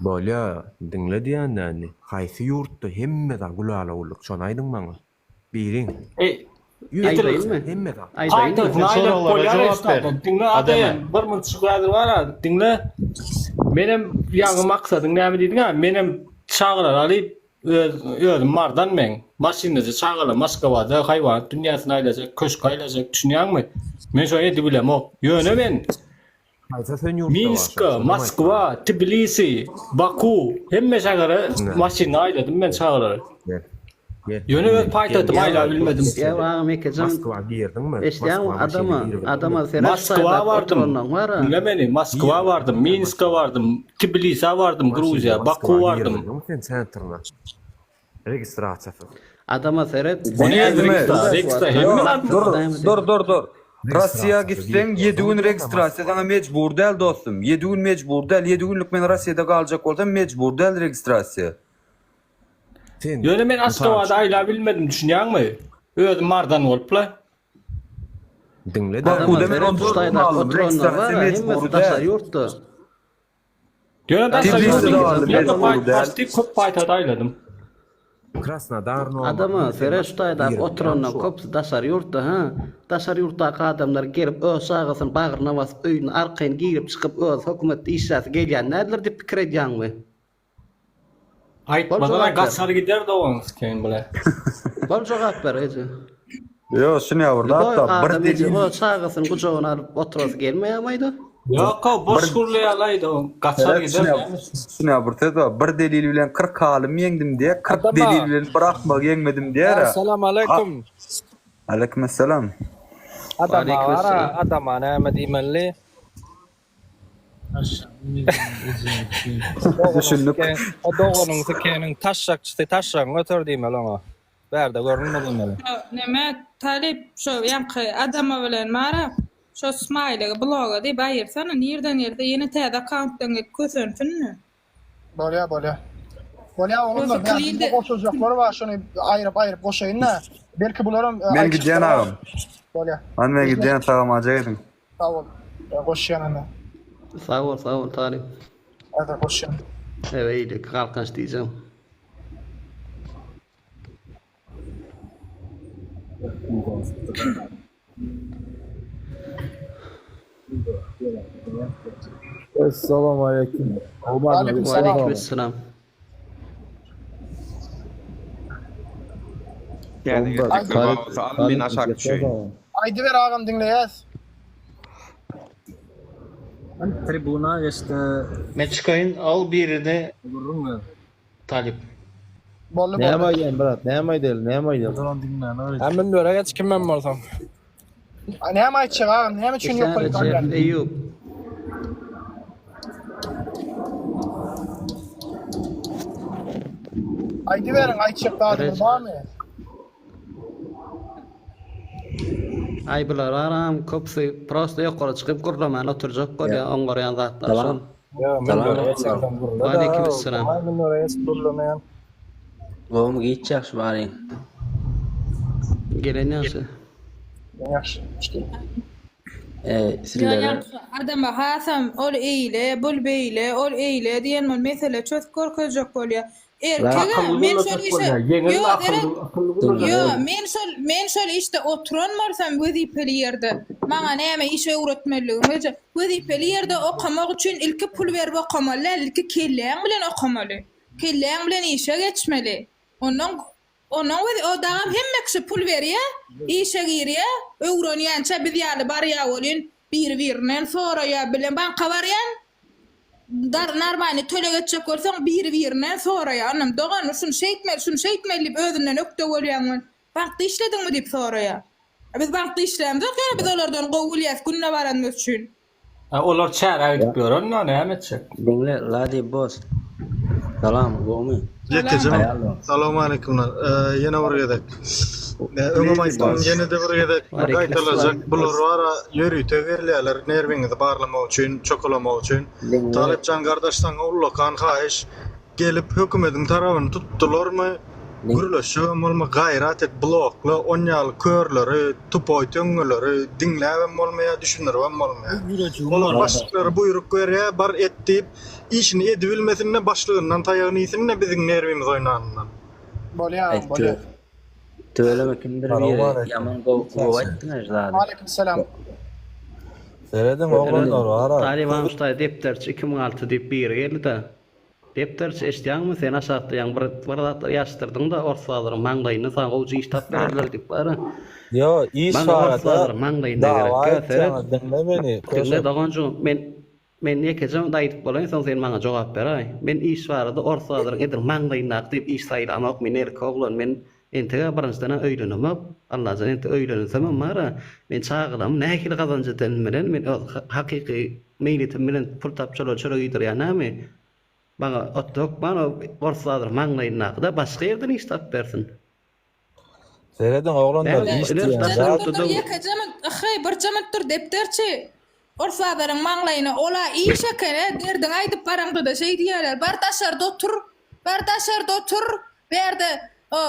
S1: Bolýa, diňle diýende indi. Haýsy ýurtda hemme zat gülala-güllük, şony aýdyň maňa. Biriň.
S5: Eý,
S7: Aýdaýynmy?
S1: Hemme zat.
S7: Aýdaýynmy?
S5: Paýtagtyny aýlanyp
S4: Soraglara
S5: bolýar
S4: jogap ber.
S5: eşitmeden. Diňle
S4: Adama.
S5: ADM, bir munçuk häzir bar-a, diňle. Menem ýaňy maksadyň näme diýdiň-ä, menem çagalar alyp, öz özüm mardan men. Maşyndaja çagalarym Aşgabada, haýwanat dünýäsine aýlajak, köşke aýlajak, düşünýäňmi? Men şony edibilemok. Ýöne men
S1: Haýsy sen ýurtda
S5: Minska,
S1: bar şonam aýt
S5: Moskwa, Tbilisi, Baku hemme şähere maşynda aýladym men çagalary.
S1: Gel. Gel.
S5: Ýöne öz paýtagtymy
S1: Gel.
S5: aýlap bilmedim.
S7: Ýa agam ekejan
S1: Moskwa girdiňmi?
S7: Eşidýäňmi
S1: Moskwa
S7: adama
S1: maşyna girdiňmi?
S7: adama seret
S5: Moskwa
S7: saýlap
S5: bardym.
S7: oturanlaň bar-a.
S5: Diňle meni, Moskwa bardym, Minska bardym, Tbilisä bardym, Gruziýa,
S1: Maşynda
S5: Baku
S1: Moskwa
S5: bardym.
S1: girdiňmi sen sentrine? Registrasiýasyz.
S7: Adama seret.
S5: O näme registra? Registra hemme zat
S9: Dur, dur, dur, dur. Russiýa
S1: Registrasiýasyz
S9: gitseň
S1: girip
S9: 7 gün
S1: bolmaz.
S9: registrasiýa saňa mejbur däl dostum. 7 gün mejbur däl. 7 günlük men Russiýada galjak bolsam mejbur däl registrasiýa.
S1: Sen
S5: Ýöne men
S1: mysal
S5: Aşgabady aýlap bilmedim, düşünýäňmi? Özüm Mardan bolupla.
S1: Diňle
S9: Bakuda
S7: Adama
S9: men
S7: seret
S9: 14 gün
S7: şu taýdaky
S9: galdym.
S7: oturanlar
S9: Registrasiýa
S7: bar-a hemmesi
S9: mejbury
S7: daşary
S9: däl.
S7: ýurtda.
S5: Ýöne daşary
S9: Tbilisi
S5: ýurduň
S9: galdy,
S5: ýa-da
S9: mejbury däl.
S5: paýtagty köp paýtagt aýladym.
S1: Krasnodar nomer.
S7: Adama seret şu taýdaky
S1: Girip
S7: oturanlaň
S1: şu.
S7: köpüsi daşary ýurtda ha. Daşary ýurtdaky adamlar gelip öz çagasyny bagryna basyp öýüne arkaýyn girip çykyp öz hökümetde işläsi gelýän däldir diýip pikir edýäňmi? Bol
S5: Aýtmadan
S7: jogap ber.
S5: gaçar gider dogan sikeýin bile.
S7: Bol jogap ber eje.
S9: Ýok, şuny ýa bir
S7: Lýuboý
S9: zat da, bir
S7: adam eje
S9: delil
S7: öz çagasyny gujagyna alyp oturasy gelmeýärmi aýda?
S5: Ýok-a, boş gürleýärlaý dogan, gaçar
S9: Seret,
S5: gider
S9: şuny ýa
S5: näme.
S9: şuny ýa bir söz bar. Bir delil bilen 40 alymy ýeňdim diýýär, 40
S13: Adama.
S9: delil bilen bir akmagy ýeňmedim diýýär.
S13: Salam aleýkum.
S9: Aleýkumessalam.
S13: Adama bara,
S7: Waleýkimessalam.
S13: adama näme diýmeli?
S9: Düşündik.
S13: O doganyň sikeniň taşşakçysy taşşagyňy göter diýmeli oňa. Bärde görünme diýmeli.
S2: Neme talyp şo ýaňky adama bilen bara şo smaýligi bloga diýip aýyrsana nirden gelse ýene täze akkauntdan gelip kösensinmi.
S6: Bolýa bolýa. Bolýa oglanlar
S2: Bolsa
S6: men
S2: klinde
S6: goşuljaklar bar şony aýryp aýryp goşaýyn-da. Belki bularam
S9: Men gidýän agam.
S6: Bolýa.
S9: Hany men gidýän sagamaja gediň.
S6: Sag bol. Goşýan indi.
S7: Sag bol sag bol talyp.
S6: Häzir goşýan.
S7: Ewe eýleki galkanç diýjeň.
S14: Essalamu aleýkum.
S6: Aleýkum salam.
S7: Waleýkim essalam.
S10: Men aşak düşeýin.
S6: Aýdyber agam diňleýäs.
S15: Tribuna geçdi.
S4: Men çykaýyn al birini
S15: Gürrüň ber.
S4: Talyp.
S6: Boldy
S14: Näme
S6: boldy.
S14: aýdýan brat, näme aýdaly, näme aýdaly?
S13: Ha münbere geç kimem bolsaň.
S6: A näme aýtjak agam, näme üçin
S7: Eşen
S6: ýokaryk
S7: Recep
S6: alýan?
S7: Eýýup.
S6: Aýdyberiň aýtjak zadyňyz
S7: Recep.
S6: barmy?
S7: Aý bular aram köpüsi prosto ýokary çykyp gürlemän oturjak bolýa oňňorýan zatlary şol.
S14: Salam.
S13: Ýa münbere geçseň gürle-de.
S7: Waleýkim-esselam.
S13: Aý münbere geçip gürlemeýän.
S16: Gowumy giç ýagşy baryň.
S7: Gelen ýagşy.
S13: Ýagşy. Şükür.
S16: E,
S2: Ýa
S16: sizlere
S2: ýagşy adama hasam ol eýle, bul beýle, ol eýle diýen bol mesele çözüp görkezjek bolýa. Erkegä
S5: Akylly
S2: men şol
S5: gürlejek
S2: işe
S5: bolýar. Ýeňil
S2: ýo
S5: akylly
S2: seret
S5: akylly
S2: ýo
S5: gürlejek bolýar.
S2: men şol men şol işde oturan bolsam wezipeli ýerde maňa näme iş öwretmeliligini bilje wezipeli ýerde okamak üçin ilki pul berip okamaly däl ilki kelläň bilen okamaly kelläň bilen işe geçmeli ondan ondan wezi o dagam hemme kişi pul berýä işe girýä öwrenýänçä biz ýaly barýa welin biri birinden soraýa bilen banka barýan Dar narmany töleg etjek bolsaň biri birinden soraýar onam dogan şuny şeýtmeli şuny şeýtmeli diýip özünden ökde bolýaň we bankda işlediňmi diýip soraýar. A biz bankda işlämzok ýöne biz olardan gowy bilýäs günde baranymyz üçin.
S5: A olar çärä gidip ýörenda näme etjek.
S16: Diňle Lady Boss. Salam gowmy.
S12: Ýekeje Salowmaleýkumlar. Ýene bir gezek. Öňem aýtdym, ýene-de bir gezek gaýtalajak. Bular bara ýörite gelýärler nerwiňizi barlamak üçin, çokalamak üçin. Talypjan gardaş saňa ullakan haýyş, gelip hökümediň tarabyny tutdularmy, gürleşjegem bolma, gaýrat et blokla onýaly körleri, tupoý töňňeleri diňläbem bolmaýar, düşündiribem bolmaýar. Olar başlyklary buýruk berýär, bar et diýip, Işini edibilmesinde başlygyndan taýagyny iýsin-de biziň nerwimiz oýnanyndan.
S6: Bolýa agam bolýa.
S16: Tüweleme kimdir biri ýaman gowy aýtdyň şu zady.
S6: Aleýkum salam.
S14: Serediň oglanlar bara.
S7: Talyban ştaý depderçi 2006 diýip biri geldi-de. Depderçi eşidýäňmi sen aşakda ýaňy bir bir zatlar ýaşdyrdyňda orslarlaryň maňlaýynda saňa gowja iş tapyp bererler diýip bara.
S14: Ýo iş
S7: Maňa
S14: barada
S7: orslarlaryň maňlaýynda gerek.
S14: dawa
S7: Gör seret.
S14: etýäňiz diňle meni
S7: Diňle
S14: köşek.
S7: doganjygym men Men ýekeje munda aýdyp bolaýyn soň sen maňa jogap beräý. Men iş barada ors bazaryň edil maňlaýyndaky diýip iş saýlamok men erkek oglan men entegä birinjidenä öýlenemok Allajan entek öýlenilsemem bara men çagalarymy nähili gazanç edenim bilen men öz hakyky meýletim bilen pul tapyp şolara çörek iýdirýän näme maňa otda hökman o ors bazaryň maňlaýyndakyda başga ýerden iş tapyp bersin.
S14: Serediň oglanlar iş diýen
S2: Dur
S14: zat.
S2: dur dur ýekeje minut yhy birje minut dur depderçi. Ors bazaryň maňlaýyna ola iş eken-e derdiňi aýdyp baraňda-da şeý diýýärler bar daşarda otur bar daşarda otur bärde o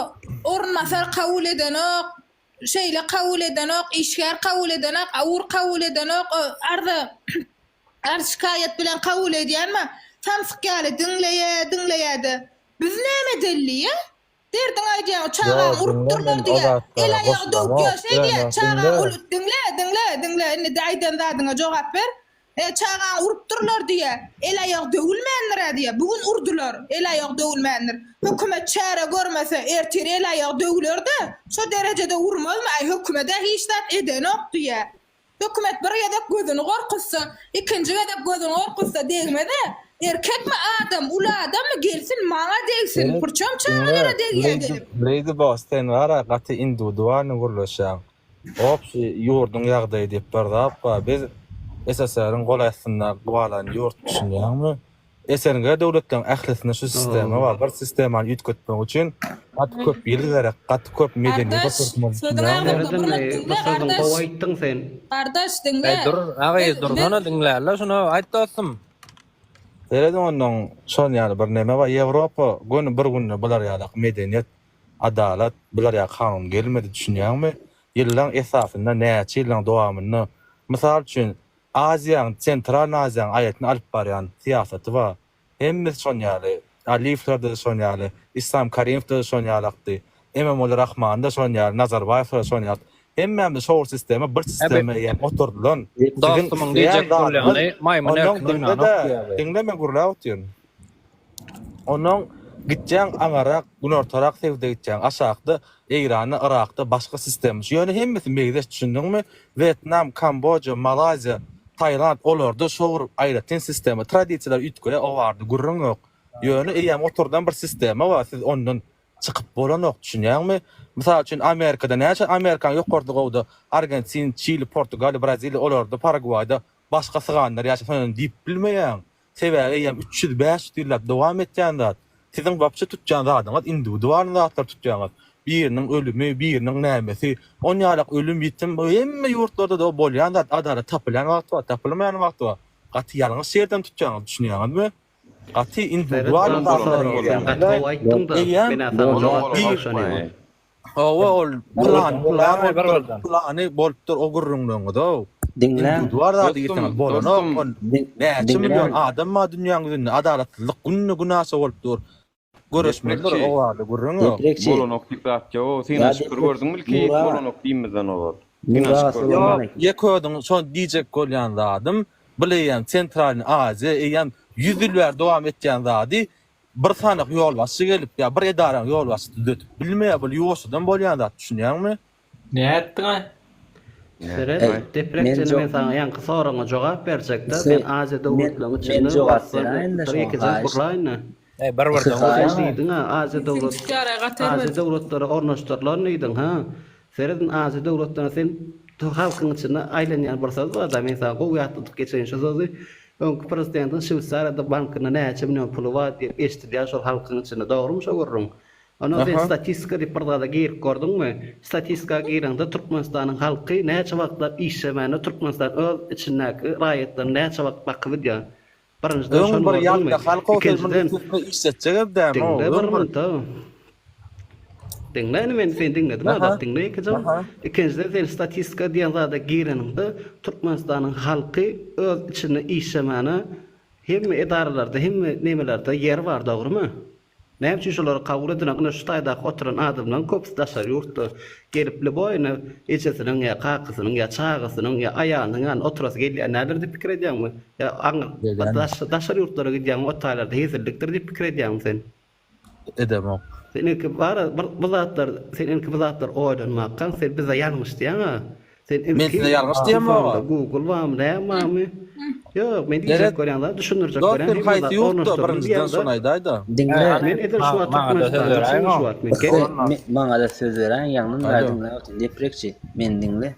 S2: orunbasar kabul edenok şeýle kabul edenok işgär kabul edenok awur kabul edenok o arza arz şikaýat bilen kabul edýänmi samsyk ýaly diňleýä diňleýä-de biz näme edeli diýýä Derdiňi aýdýaň, çagaňy urupdyrlar diýýä. El-aýagy döwüp ýör, şeý diýýä, çagaňy ul, diňle, diňle, diňle, indi aýdan zadyňa jogap ber. E, çagaňy urupdyrlar diýýä, el-aýagy döwülmändir-ä diýýä, bu gün urdular, el-aýagy döwülmändir. Hökümet çäre görmese, ertir el-aýagy döwüler-de, şo derejede urmazmy, aý, hökümet-ä hiç zat edenok diýýä. Hökümet bir gezek gözüni gorkuzsa, ikinji gezek gözüni gorkuzsa degmez-ä. Erkekmi adam, uly adammy gelsin maňa degsin, purçam çagalara degýä gelip.
S14: Lady Boss sen bara gaty indiwidualny gürleşýäň. Obşi ýurduň ýagdaýy diýip bir zat bar. Biz SSR-iň gol astynda galan ýurt düşünýäňmi? SNG döwletleriň ählisinde şu sistema bar. Bir sistemany üýtgetmek üçin gaty köp ýyl gerek, gaty köp medeniýet
S2: Gardaş,
S14: oturtmaly
S2: sözüň
S14: düşünýäňmi?
S2: agzynda bir minut
S7: Bu
S2: diňle
S7: sözüň
S2: gardaş.
S7: gowy aýtdyň sen.
S2: Gardaş diňle.
S13: Eý dur, agy
S2: Biz biz
S13: dursana diňlärler şuny. Aýt dostum.
S14: Serediň onnoň şon ýaly bir neme bar. Ýewropa göni bir günde bular ýalak medeniýet, adalat, bular ýaly kanun gelmedi düşünýäňmi? Ýyllaň esasynda näçe ýyllaň dowamynda mysal üçin Aziýaň, Sentral Aziýaň aýatyny alyp barýan syýasaty bar. Hemmesi şon ýaly. Aliýewlerde-de şon ýaly, Islam Karimowda-da şon ýalakdy, Emomali Rahmanda şon ýaly, Nazarbaýewde-de şon ýaly. Hemmämiz şo bir sistema, bir sistema eýýäm oturdylan. Siziň
S13: Dostumyň
S14: isleýän
S13: diýjek
S14: zadyňyz,
S13: bolýany maýmyn
S14: onnoň
S13: erkin oýnanok
S14: diňle-de,
S13: diýýär.
S14: diňle men gürläp otyryn. Onnoň gitýäň aňarak, günortarak sebite gitýäň, aşakda Eýranda, Yrakda başga sistema. Ýöne hemmesi megzeş düşündiňmi? Wetnam, Kamboja, Malaýziýa, Taýland olarda şo bir aýratyn sistema. Tradisiýalar üýtgeýär o barada gürrüň ýok. Ýöne eýýäm oturdan bir sistema bar, siz ondan çykyp bolanok düşünýäňmi? Mysal üçin Amerikada näçe Amerikanyň ýokarda gowda Argentin, Çili, Portugaliýa, Braziliýa olarda Paragwaýda başga syganlar ýaşaýar sen ony diýip bilmeýäň. Sebäbi eýýäm 300, 500 ýyllap dowam etýän zat. Siziň wapşe tutýan zadyňyz indiwidualny zatlar tutýaňyz. Biriniň ölümi, biriniň nämesi. Onýalak ölüm ýitim bu hemme ýurtlarda-da bolýan zat. Adalat tapylýan wagty bar, tapylmaýan wagty bar. Gaty ýalňyş ýerden tutýaňyz, düşünýäňizmi? Gaty indiwidual zatlara
S7: Sen gaty gowy aýtdyň-da, men-ä saňa jogap berjek şony.
S14: Hawa ol plan plan bolupdyr, plany bolupdyr o gürrüňleriňiz-ow.
S16: Diňläň.
S14: Indiwidual zady girseňiz bolanok. Ol näçe million adam bar dünýäň ýüzünde adalatsyzlyk günde-günaşa bolup dur. Göreşmelidir o barada gürrüň ýok.
S16: Deprekçi.
S10: Bolanok diýip zat ýok. Synanyşyp bir gördüňmi ilki bolanok diýmezden ozal.
S16: Nura
S10: Synanyşyp gördüňmi?
S14: Ýok, ýeke özüň şony diýjek bolýan zadym, bul eýýäm Sentralnyý Aziýa eýýäm ýüz ýyl bäri dowam etýän zady bir sany ýolbaşçy gelip ýa bir edaraň ýolbaşçysy düzetip bilmeýär, bul ýuwaşjadan bolýan zat düşünýäňmi?
S5: Nätdiňaý?
S7: Seret,
S16: Eý,
S7: deprek
S16: men
S7: jene
S16: jo
S7: men saňa ýaňky soragyňa jogap berjekde,
S16: Yhy,
S7: sen Aziýa
S16: men
S7: döwletleň
S16: men
S7: içinde
S16: jogap
S7: orslar
S16: beräýin-de
S7: bir
S16: şoňa
S7: ýekeje
S16: haýyşt.
S7: gurlaýyn-da.
S13: Eý, bir birden
S16: Yhy,
S7: Sen
S16: haýyşt.
S7: diýdiň-ä, Aziýa
S2: Sesiň
S7: döwlet
S2: çykýar-aý gaty
S7: Aziýa
S2: erbet.
S7: döwletleri ornaşdyrylan diýdiň, ha? Seret, indi Aziýa döwletlerine sen halkyň içinde aýlanýan bir söz bar-da, men saňa gowy ýatladyp geçeýin şu sözi. Öňki prezidentiň Şweýsariýada bankynda näçe million puly bar diýip eşidilýär şol halkyň içinde. Dogrumy şo gürrüň? Ondan sen statistika diýip bir zada girip gördüňmi? Statistika gireňde Türkmenistanyň halky näçe wagtlap işlemände Türkmenistan öz içindäki raýatlaryny näçe wagt bakyp idýär? Birinjiden
S14: Öň
S7: şony
S14: bir
S7: gördüňmi?
S14: ýalta halk bolsa munuň
S7: Ikinjiden
S14: üstesine işletjegem dämi o?
S7: Diňle
S14: Öň
S7: bir
S14: bir
S7: minut-a. Diňle indi men seni diňledim
S14: Aha.
S7: azat diňle ýekeje.
S14: Aha.
S7: Ikinjiden sen statistika diýen zada gireniňde Türkmenistanyň halky öz içinde işlemäne hemme edaralarda hemme nemelerde ýer bar dogrymy? Näme üçin şolary kabul edilen ine şu taýdaky oturan adamlaryň köpüsi daşary ýurtda gelip lýuboýyny ejesiniň ýa kakasynyň ýa çagasynyň ýa aýalynyň ýanynda oturasy gelýän däldir diýip pikir edýäňmi? Ýa aňyr
S14: Gelýändir.
S7: daşary ýurtlara gidýäňmi o taýlarda hezillikdir diýip pikir edýäňmi sen?
S14: Edemok.
S7: Sen ilki bara bir bu zatlar sen ilki bu zatlar oýlanmakaň sen bize ýalňyş diýýäňa Sen
S14: Men
S7: ilki
S14: size ýalňyş diýemok-a.
S7: telefonda Google barmy, näme barmy? Ýok, men diýjek
S14: Seret,
S7: bolýan zat, düşündirjek
S14: dost
S7: bolýan
S14: sen
S7: hemme
S14: haýsy
S7: zat
S14: ýurtda
S7: ornaşdyryldy
S14: birinjiden
S7: diýýän-de.
S14: şony aýdaýda.
S16: Diňle.
S7: Men edil şu wagt
S13: Maňa-da söz
S7: Türkmenistanda
S13: beräýiň
S7: şu wagt men.
S16: Yhy, maňa-da söz beräýiň, ýaňdan bäri
S14: Aýda.
S16: diňläp otyryn. Deprekçi, meni diňle.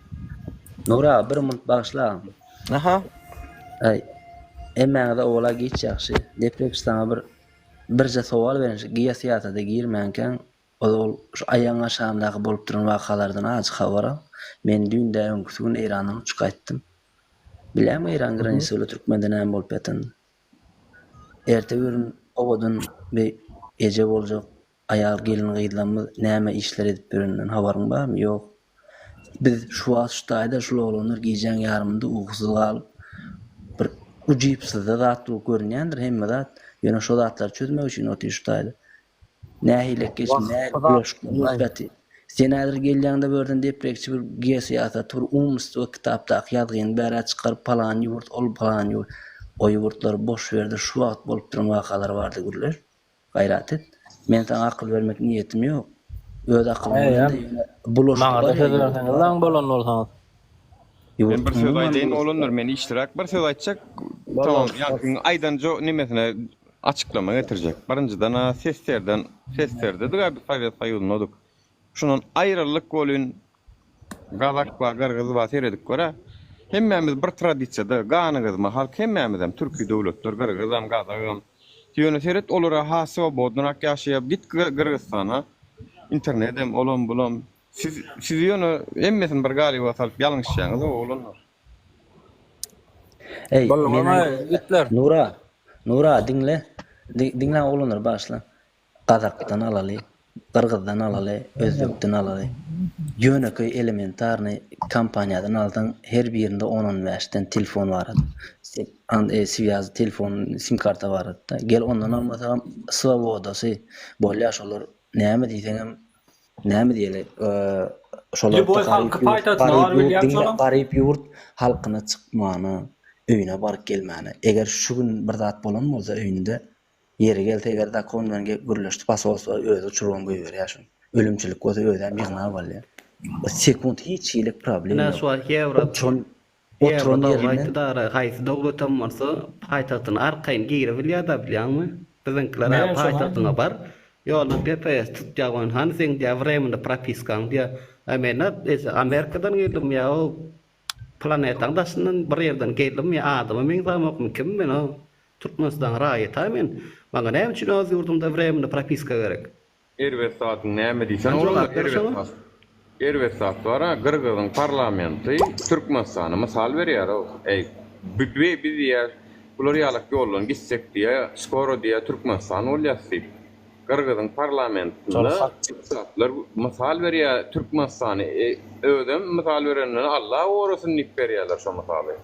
S16: Nury aga, bir munt bagyşlagyn.
S14: Aha.
S16: Aý, hemmäňize owala giç ýagşy. Deprekçi saňa bir birje sowal berin, şu geosyýasata girmänkäň Ozal şu aýagyň aşagyndaky bolup duran wakalardan azajyk habar al. Men düýn dä öňküsi gün Eýrandan uçup gaýtdym. Bilýäňmi Eýran granisy bilen türkmende näme bolup ýatanyny? Erte bir gün owadan bir eje boljak aýal gelin-gyzlarymyz näme işler edip ýöreninden habaryň barmy? Ýok. Biz şu wagt şu taýda şul oglanlar gijäň ýarymynda ukusyz galyp bir ujypsyzda zat bolup görünýändir hemme zat. Ýöne şo zatlary çözmek üçin otyr şu taýda. Nähilek geçdi,
S14: Wah,
S16: nähili
S14: Huda.
S16: bulaşyklar bolup ýatyr. Sen häzir gelýäňde bu ýerden deprekçi bir geosyýasaty bir umystywa kitapdaky ýazgyny bärä çykaryp palan ýurt, ol palan ýurt. O ýurtlary boş berde şu wagt bolup duran wakalar barada gürleş. Gaýrat et. Men saňa akyl bermek niýetim ýok. Öz akylyň bilen-de ýöne bulaşyp
S13: Maňa-da
S16: barýar
S13: söz
S16: ýurt.
S13: berseňiz daň bolan bolsaňyz.
S10: Men bir
S16: Ýurt
S10: söz
S16: umuman
S10: aýdaýyn
S16: bulaşyp
S10: oglanlar men işliräk bir söz aýtjak tamam ýaňkyň aýdan jo nemesine açyklama getirjek. Birinjiden-ä sesserden sesserdedik-ä biz Sowet Soýuzyndadyk. Şundan aýryldyk welin gazak bar, gyrgyz bar seredip gör-ä. Hemmämiz bir tradisiýada gany gyzma halk hemmämizem türki döwletler gyrgyzam gazagam. Ýöne seret olara has swobodnyrak ýaşaýar. Git Gyrgyzystana internedem olam bulam Siz siz ýöne hemmesini bir galyba salyp ýalňyşýaňyz oglanlar.
S16: Eý,
S13: Bolduňyzmy,
S16: menem
S13: ýigitler?
S16: Nura, Nura diňle. Diňläň oglanlar bagyşla. Gazakdan alaly, gyrgyzdan alaly, özbekden alaly. Ýönekeý elementarnyý kompaniýadan alsaň her birinde on-on bäşden telefon barady. Swýaz telefon sim karta barady-da. Gel ondan almasagam swobodasy bolýa şolar näme diýseňem Näme diýeli, şolar
S5: Lýuboý halky paýtagtyna bar bilýäň şonuň.
S16: Garyp ýurt halkyna çykmana, öýüne baryp gelmäne. Eger şu gün bir zat bolan bolsa öýünde, ýeri gelse eger zakon bilen gürleşdi posolstwa özi uçurybam goýberýär şuny. Ölümçilik bolsa özem ýygnap alýar. Sekunt hiç hili problem
S7: Ine
S16: ýok.
S7: şu wagt ýewro
S16: Uçan
S7: Ýewro
S16: oturan
S7: dogry
S16: ýerinden.
S7: aýtdy dara haýsy döwletem bolsa paýtagtyna arkaýyn girebilýär-dä bilýäňmi? Biziňkiler-ä
S5: Menem şony
S7: paýtagtyňa
S5: aýtdym.
S7: bar, ýolda DPS tutýar goýun hany seň diýýär wremenny propiskaň diýýär. A men-ä eje Amerikadan geldim ýa o planetaň daşyndan bir ýerden geldim ýa adama meňzämokmy kim men o Türkmenistanyň raýaty-a men. Maňa näme üçin öz ýurdumda wremenny propiska gerek?
S10: Erbet zadyň näme diýseň
S7: Sen
S10: oglum
S7: jogap ber
S10: erbet
S7: şoňa.
S10: zat. Erbet zat bar-a Gyrgyzyň parlamenti Türkmenistana mysal berýär-ow. Eý, bi biz diýýär, bular ýalak ýoldan gitsek diýýär, skoro diýýär Türkmenistan bolýas diýip. Gyrgyzyň parlamentinde deputatlar mysal berýär Türkmenistany, özem mysal berenden Alla gorasyn diýip berýärler şo mysaly.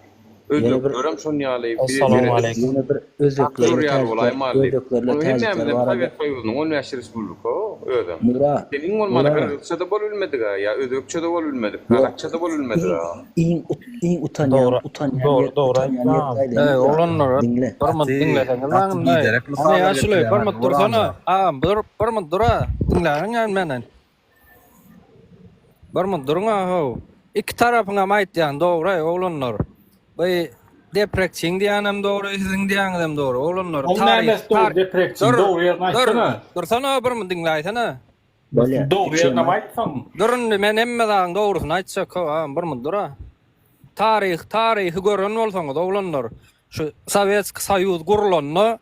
S10: Özbeklerem şon ýaly bize seredip
S16: Ýene bir özbekler
S10: şular
S16: we
S10: ýaly
S16: täjikler,
S10: bolaýmaly diýip.
S16: özbekler bilen
S10: Onuň
S16: täjikler
S10: hemmämizem
S16: barada
S10: Sowet Soýuzynyň 15 respublika özem.
S16: Nura,
S10: Sen iň bolmanda
S16: Nura.
S10: gyrgyzça-da bolubilmedik-ä ýa özbekçe-de bolubilmedik,
S16: Ýok,
S10: gazakça-da bolubilmedik-ä.
S16: iň iň iň utanýan
S13: Dogry,
S16: utanýan
S13: dogry,
S16: ýer
S13: dogry
S16: utanýan ýer
S13: aýtýaň.
S16: aýdaýyn
S13: Eý,
S16: Nura,
S13: oglanlar,
S16: diňle.
S13: bir munt
S12: Gaty
S13: diňleseňiz
S12: gaty
S13: maňyndaý.
S12: biderek
S13: Hany
S12: mysallar
S13: ýaşuly, bir
S12: getirýäň
S13: munt dursana.
S12: Nuranja.
S13: Agam, bir bir munt dur-a. Diňläniň ýa menden. Bir munt duruň-a how. Iki tarapyňam aýtýan dogry, oglanlar. Bu deprekçiň diýýänem dogry, siziň diýýäňizem dogry. Oglanlar,
S5: Oň
S13: taryh,
S5: nämesi dogry
S13: tar
S5: deprekçiň
S13: Dur,
S5: dogry ýerini
S13: dur,
S5: aýtsana.
S13: dursana bir munt diňläýsene.
S16: Bolýa,
S5: Dogry
S16: üçem
S5: ýerinem
S16: aýt.
S5: aýtsaň.
S13: Dur indi men hemme zadyň dogrusyny aýtjak how, agam, bir munt dur-a. Taryh, taryhy gören bolsaňyz, oglanlar, şu Sowetskiý Soýuz gurlanda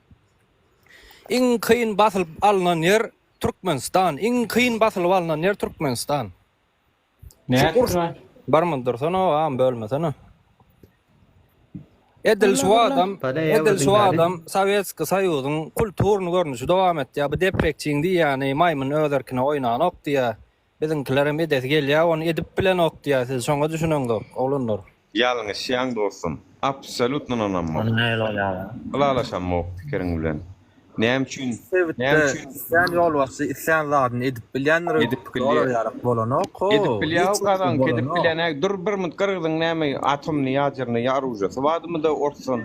S13: iň kyn basylyp alnan ýer Türkmenistan, iň kyn basylyp alnan ýer Türkmenistan. Şu uruş Barmy dursana agam bölmesene. Edil şu adam, edil şu adam Sowetskiý Soýuzyň kulturny görnüşi dowam etýär. Bu deprekçiň diýýäni maýmyn öz erkine oýnanok diýýär. Biziňkilerem edesi gelýär, ony edip bilenok diýýär. Siz şoňa düşüneňzok, oglanlar.
S10: Ýalňyşýaň dostum. Absolutno ynanamok.
S15: Ony nähili bolýar?
S10: Ylalaşamok pikiriň bilen. Näme üçin? Näme
S14: Sebitde
S10: üçin?
S14: islän ýolbaşçy islän zadyny edip bilýändir
S10: Edip
S14: öýdüp olar
S10: bilýär.
S14: ýalak bolanok how.
S10: Edip bilýär
S14: Hiç
S10: gazaňky edip
S14: bolanok.
S10: bilýän. Dur bir minut gyrgyzyň näme atomny ýadrny ýaružasy bardymy-da orsdan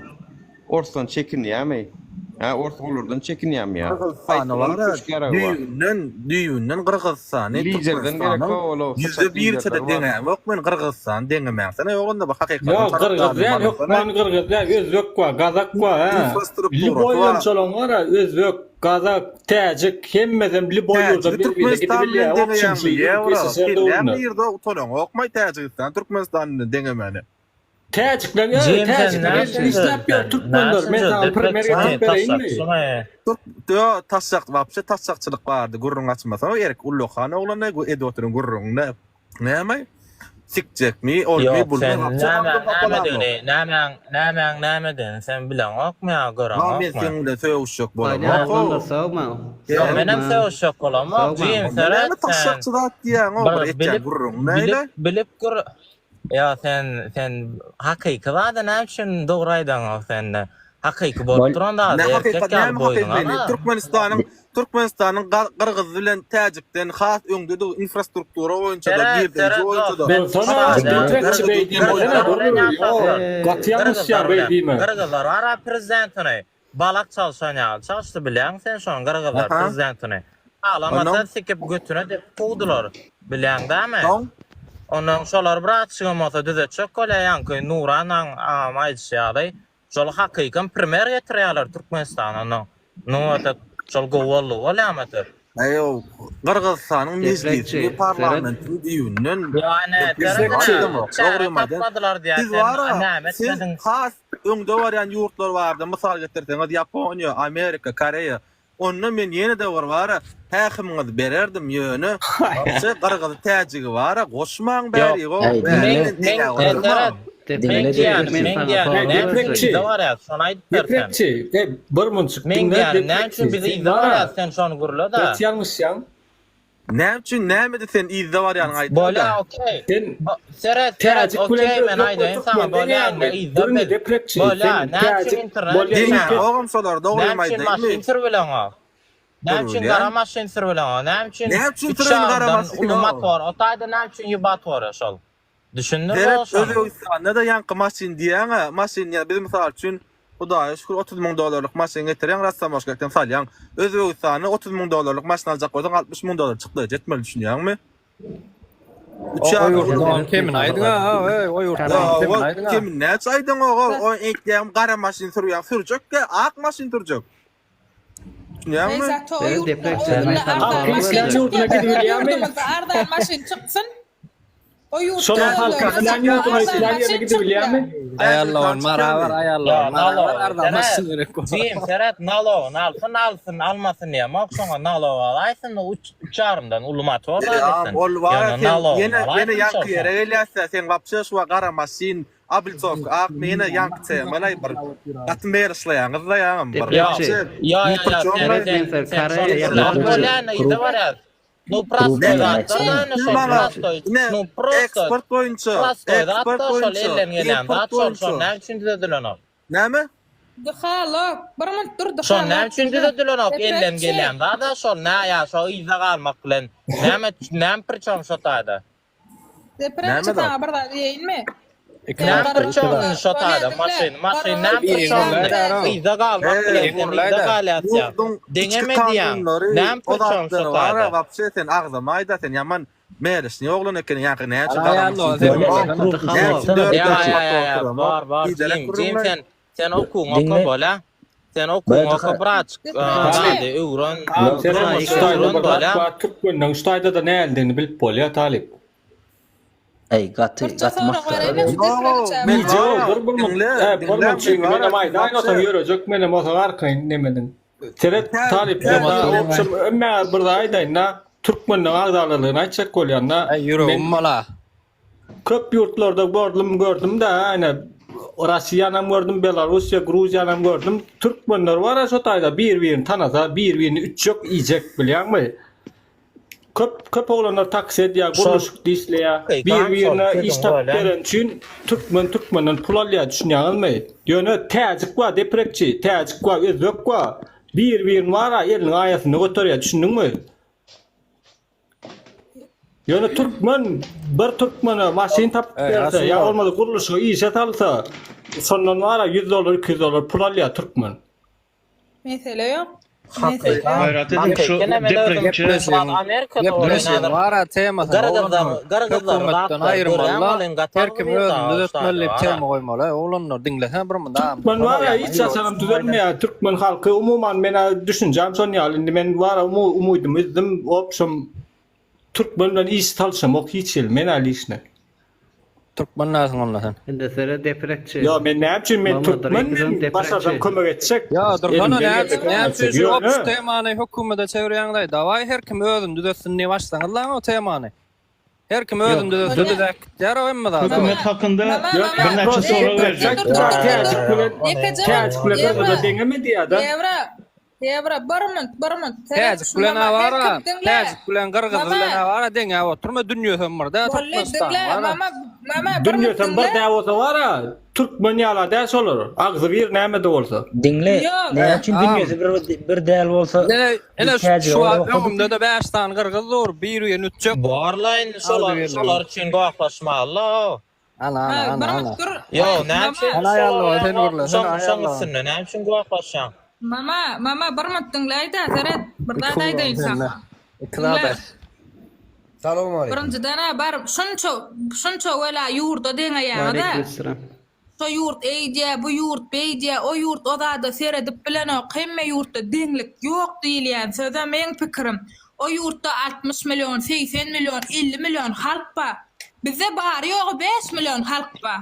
S10: orsdan çekinýärmi? Hä ors olardan çekinýärmi ýa?
S14: Gyrgyzystany
S10: Haýsy
S14: bar-a
S10: köşk ýaragy bar?
S14: düýbünden düýbünden Gyrgyzystany
S10: Liderden gerek
S14: Türkmenistanyň
S10: o ol
S14: ýüzde
S10: syçak
S14: birçe-de
S10: liderleri bar.
S14: deňämok men Gyrgyzystany deňemäňsene ýok onda bir hakykatyň
S5: Ýok, gyrgyz
S14: tarapdaryny
S5: däl,
S14: barmasana.
S5: hökman gyrgyz däl, özbek bar, gazak bar, hä.
S14: Infrastrukturasy
S5: Lýuboý
S14: bar.
S5: ýönçalaň bar-a, özbek, gazak, täjik, hemmesem lýuboý ýurda
S14: Täjigi
S5: bir-birine
S14: Türkmenistan bilen
S5: gidibilýär, wobşem
S14: deňeýäňmi
S5: şu
S14: ýewro?
S5: SSR
S14: Sen näme
S5: döwründe.
S14: nirde utanaňokmaý Täjigistan Türkmenistan bilen deňemäne?
S5: Täjikler, ey,
S15: Jim sen
S5: täjikler
S15: näme
S5: el
S15: üçin
S5: işläp ýör
S15: sen?
S5: türkmenler.
S15: Näme
S5: Men
S15: üçin
S5: saňa primer
S15: deprek
S5: getirip bereýinmi?
S15: taşlapsyň?
S14: Türk ýo taşşak wapşe taşşakçylyk bardy gürrüň açmasaň erk ullakan oglan bu edip oturan gürrüňine näme sikjekmi olmy
S15: Ýok
S14: bulmy
S15: sen
S14: wapşe
S15: näme
S14: agzym hapalanok.
S15: nämedigini nämäň nämäň nämedigini sen bileňokmy ýa
S14: Ha men
S15: göreňokmy?
S14: seň bilen sögüşjek
S7: Bolýa
S14: bolamok
S7: oglanlar
S14: how.
S7: sag bol.
S15: Ýok
S7: Sag
S15: menem
S7: bol.
S15: sögüşjek bolamok
S7: Sag bol.
S15: Jim
S14: Onda
S15: seret
S14: näme
S15: sen
S14: taşşakçy zat diýýäň o bir
S15: bir
S14: etýän
S15: bilip
S14: gürrüň
S15: bilip
S14: näle?
S15: bilip gür Ýa sen sen hakyky zady näme üçin dogry aýdaňok sende hakyky bolup duran
S14: Ne
S15: zady erkek
S14: hakykat
S15: ýaly
S14: näme
S15: boýnuňa
S14: hakykyny
S15: ala.
S14: Türkmenistanyň Türkmenistanyň Gyrgyz bilen Täjikden has öňdedigi infrastruktura boýunça-da
S15: Seret
S14: girdeji
S15: seret
S14: boýunça-da
S15: dost men
S5: Bolsana,
S15: şaýda
S5: deprekçi beý diýmesene,
S15: gyrgyzlar
S5: dur,
S15: bilen
S5: ýok,
S15: ýaşapdyr
S5: gaty ýalňyşýaň
S15: gyrgyzlar
S5: beý
S15: bilen
S5: diýme.
S15: gyrgyzlar bar-a prezidentini balak çalşan ýaly çalyşdy bilýäňmi sen şony gyrgyzlar
S14: Aha.
S15: prezidentini Halamasa
S14: Ondan
S15: sikip götüne depip kowdular bilýäň dämi
S14: soň
S15: Ondan şolar bir azjygam bolsa düzetjek bolýar ýaňky Nuran agam aýdyşy ýaly şol hakykam primer getirýärler Türkmenistana ondan nu etek şol gowy boldugy bolýamy etek.
S14: Eý-ow, Gyrgyzystanyň
S7: Deprekçi,
S14: mejlisini,
S7: seret.
S14: parlamentini düýbünden
S15: Ýa ine
S14: deprekçi
S15: seredene
S14: aýdamok,
S15: çäre
S14: dogrymy aýdan.
S15: tapmadylar diýýär
S14: Siz
S15: sen
S14: bar-a,
S15: näme
S14: siz
S15: etmediň.
S14: has öňde barýan ýurtlar barada mysal getirseňiz Ýaponiýa, Amerika, Koreýa, Onda men ýene-de bir bara häkimiňizi bererdim ýöne wapşe gyrgyzy täjigi bara goşmaň bäri go
S16: Äý,
S14: bäri
S16: diňle.
S14: bilen deňä oturmaň.
S16: Diňle
S15: Meň
S16: deprekçi.
S15: diýýänim, meň diýýänim, näme üçin
S5: Deprekçi.
S15: yzda barýas, şony aýdyp ber sen.
S5: Deprekçi, e, bir munçuk
S15: Meň
S5: diňle
S15: diýýänim, näme
S5: deprekçi.
S15: üçin biz
S5: Sen
S15: yzda
S5: bara
S15: barýas, sen şony gürle-de.
S5: gaty ýalňyşýaň.
S14: Näme üçin nämede sen yzda barýanyňy aýtda-da.
S15: Bolýa, okey.
S5: Sen
S15: Seret, seret,
S5: täjik bilen
S15: okey, men
S5: özbek we
S15: aýdaýyn saňa,
S5: türkmen
S15: bolýa, indi
S5: deňäňmi?
S15: yzda
S5: Dur indi
S15: biz.
S5: deprekçi,
S15: Bolýa,
S5: sen
S15: näme üçin
S5: täjik
S15: internet
S5: bolýa
S14: Deňä
S5: ýeke.
S14: ogam şolar dogrymy
S15: Näme üçin
S14: aýdaýynmy?
S15: maşyn sürübileňok? Näme üçin gara
S14: Sürülýän.
S15: maşyn sürübileňok? Näme üçin
S14: Näme üçin
S15: üç
S14: sürülen gara
S15: ýarymdan
S14: maşyn
S15: uly
S14: o?
S15: motor, o taýda näme üçin ýubat bolýar şol? Düşündir
S14: Seret
S15: bol şony.
S14: Özbegistanda-da ýaňky maşyn diýýäň-ä, maşyn ýa biz mysal üçin Hudaýa şükür 30 müň dollarlyk maşyn getirýäň rastamoşkakdan salýaň. Özbegistanda 30 müň dollarlyk maşyn aljak bolsaň 60 müň dollar çykdaýjy etmeli düşünýäňmi? Üç
S13: O
S14: ýarym
S13: ýurtlaryň kemini aýdyň-a, eý, o ýurtlaryň kemini aýdyň-a.
S14: Kemini näçe aýdyň oga, o eýtýäň gara maşyn sürýäň, sürjek-de ak maşyn sürjek.
S2: Eý,
S14: Düşünýäňmi?
S2: zato o
S7: Seret
S2: ýurtda
S7: deprekçi
S2: özünde
S7: men saňa
S2: arzan
S7: sorag
S2: maşyn
S7: berýän.
S5: Ýurduna
S2: çykýar,
S5: gidibilýärmi?
S2: ýurdumyzda arzan maşyn çyksyn. O ýurtda
S5: Şolar halka islän ýurduna islän ýerine gidibilýärmi?
S13: Aýallawan mara bar, aýallawan mara bar, arzan maşyn gerek bolsa.
S15: Jigim seret nalogyny alsyn alsyn almasyn diýemok şoňa nalog alaýsyn üç üç ýarymdan uly motor bar
S14: Ýa
S15: etsin.
S14: ol bar
S15: Ýöne
S14: sen
S15: nalogyny
S14: ýene ýene
S15: alaýsyn
S14: ýaňky
S15: şol
S14: ýere gelýäsä seň wapşe şu gara maşyn Ablitowka ak ýene ýaňky temalaý bir gaty meýleşleýäňiz-da ýaňam bir.
S15: Ýa
S14: Wapşe
S15: ýa
S14: ni
S15: ýa
S14: priçom
S15: sen
S14: laý.
S15: sen sen şol gürläp bolýan yza barýas. Nu prostoý zatlar da şol prostoý. Nu prosto.
S14: Eksport boýunça,
S15: Prostoý
S14: eksport
S15: zatda şol
S14: boýunça,
S15: elden gelýän
S14: import
S15: zat şol şol
S14: boýunça.
S15: näme üçin düzedilenok?
S14: Näme?
S2: Dyhalok. Bir minut dur
S15: Şol
S2: dyhalok.
S15: näme üçin düzedilenok elden
S2: Deprek çek.
S15: gelýän zada şol nä ýa şo yza galmak bilen näme näme priçom şo taýda?
S2: Deprek çek saňa bir zat diýeýinmi?
S15: Näme priçom şo taýda maşyn maşyn näme priçom yza galmak bilen sen yza galýasýa
S14: Ýurduň içki
S15: deňeme diýýäň
S14: kanunlary
S15: näme
S14: o
S15: priçom şo
S14: zatlary bar
S15: taýda?
S14: wapşe sen agzama aýda sen ýaman Meýleşni oglan ekeni ýaňky näçe
S13: Ala
S14: gara
S13: ýaly
S14: maşyn
S13: sen
S14: süremok,
S13: gürlesene.
S14: näçe dört
S15: Ýa
S14: ýaş
S15: ýa
S14: motor
S15: ýa
S14: süremok,
S15: bar bar
S14: biderek
S15: Jim Jim
S14: gürrüňler.
S15: sen sen okuwyňy oka
S16: Diňle.
S15: bolýa. Sen okuwyňy
S16: Bolýa
S15: oka braçk zady öwren
S5: Sen
S15: durmuş
S5: şu taýda
S15: öwren
S5: bir zat
S15: bolýa.
S5: bar, türkmenden şu taýda-da näldigini bilip bolýar talyp.
S16: Eý gaty
S2: Birje
S16: gaty
S2: sorag
S16: masgara.
S2: bereýin şu deprek
S14: Men
S2: çägä.
S5: Ýok, dur bir
S14: Diňle,
S5: minut. Bir
S14: diňle,
S5: minut çünki
S14: men
S5: menem
S14: bar,
S5: aýdaýyn olsam ýörejek menem olsa arkaýyn nemediň. Seret talyp
S14: Tä-
S5: men hemme bir zat aýdaýyn-da, türkmenleň agzalalygyny aýtjak bolýan-da.
S13: Eý ýüregim bala.
S5: Köp ýurtlarda gördüm, gördüm-de, ine Russiýanam gördüm, Belarussiýa, Gruziýanam gördüm. Türkmenler bar-a şo taýda bir-birini tanasa, bir-birini ütjek, iýjek bilýäňmi? Köp köp oglanlar taksi edýär, gurluşykda işleýär. Bir-birine iş tapyp bereni üçin türkmen türkmenden pul alýar, düşünýäňizmi? Ýöne täjik bar, deprekçi, täjik bar, özbek bar. Bir-birini bar-a eliniň aýasynda göterýär, düşündiňmi? Ýöne türkmen bir türkmene maşyn tapyp berse, ýa bolmasa gurluşyga işe salsa, şondan bar-a 100 dollar, 200 dollar pul alýar türkmen.
S2: Mesele ýok. Mesele ýok.
S4: Gaýrat ediň şu deprekçi.
S13: Gepleşigiň bar-a temasyny oglanlar hökümetden aýyrmaly-la, her kim özüni düzetmeli diýip tema goýmaly, oglanlar diňlesene bir munda.
S5: Türkmen bar-a hiç haçanam düzelmeýär türkmen halky umuman men-ä düşünjäm şon ýaly indi men bar-a umydymy üzdüm wobşem türkmen bilen iş salyşamok hiç hili men-ä lişne.
S13: Türkmen dälsiň onda sen.
S7: Indi seret deprekçi.
S5: Ýo men näme üçin men
S7: Mama
S5: türkmen
S7: Dyrykdan
S5: men
S7: deprekçi.
S5: başarsam kömek etjek.
S13: Ýa dursana
S5: Elimden
S13: näme
S5: gelse
S13: üçin
S5: kömek
S13: näme üçin
S5: etjek.
S13: şu
S5: Ýöne
S13: obşy temany hökümede çevirýäňizaý dawaý her kim özüni düzetsin diýip açsaňyz lan o temany. Her kim özüni düzetse düzäp gitýär o hemme zat.
S4: Hökümet hakynda birnäçe sorag berjek.
S5: Täjik bilen Täjik bilen gyrgyza deňeme diýýär-de.
S2: Ýewra Ýewra bir minut bir minut seret
S13: Täjik
S2: şu
S13: bilen
S2: mama her
S13: awara,
S2: kim diňle.
S13: Täjik bilen gyrgyz
S2: Mama.
S13: bilen awara deňäp oturma dünýesem bir dä
S2: Bolly
S13: Türkmenistan
S2: diňle
S13: bara.
S2: mama mama bir minut
S5: Dünýesem bir
S2: diňle.
S5: dä bolsa bara türkmen ýala dä şolar. Agzy bir näme-de bolsa.
S16: Diňle,
S2: Ýok.
S16: näme üçin
S13: Am.
S16: dünýesi bir bir däl bolsa
S13: Ine ine
S16: biz
S13: şu
S16: täjige
S13: şu wagt
S16: okadykmy?
S13: öňümde-de 5 sany gyrgyz dur, bir-birini ütjek.
S15: Borla indi şolar
S13: Agzybirligi.
S15: şolar üçin gohlaşmaly.
S13: Ana ana
S2: Ha,
S13: ana
S2: bir
S13: ana.
S2: minut dur.
S15: Ýo, näme
S2: Mama
S15: üçin
S13: Ana aýallyga sen gürle, sen
S15: şoň şoň
S13: aýallyga.
S15: üstünde näme üçin gohlaşýaň?
S2: Mama, mama bir minut diňläýdä, seret. Bir zat
S13: Iki
S2: aýdaýyn
S13: ulan
S2: saňa.
S13: sende. Iki zat
S2: Diňle.
S13: aýt.
S17: Salowmaleýkim.
S2: Birinjiden-ä bar, şunça, şunça wela ýurda deňeýäňiz-ä.
S7: Waleýkim
S2: Şo ýurt eýdýä, bu ýurt beýdýä, o ýurt o zada seredip bilenok, hemme ýurtda deňlik ýok diýilýän söze meň pikirim, o ýurtda 60 million, 80 million, 50 million halk bar. Bizde bary-ýogy 5 million halk bar.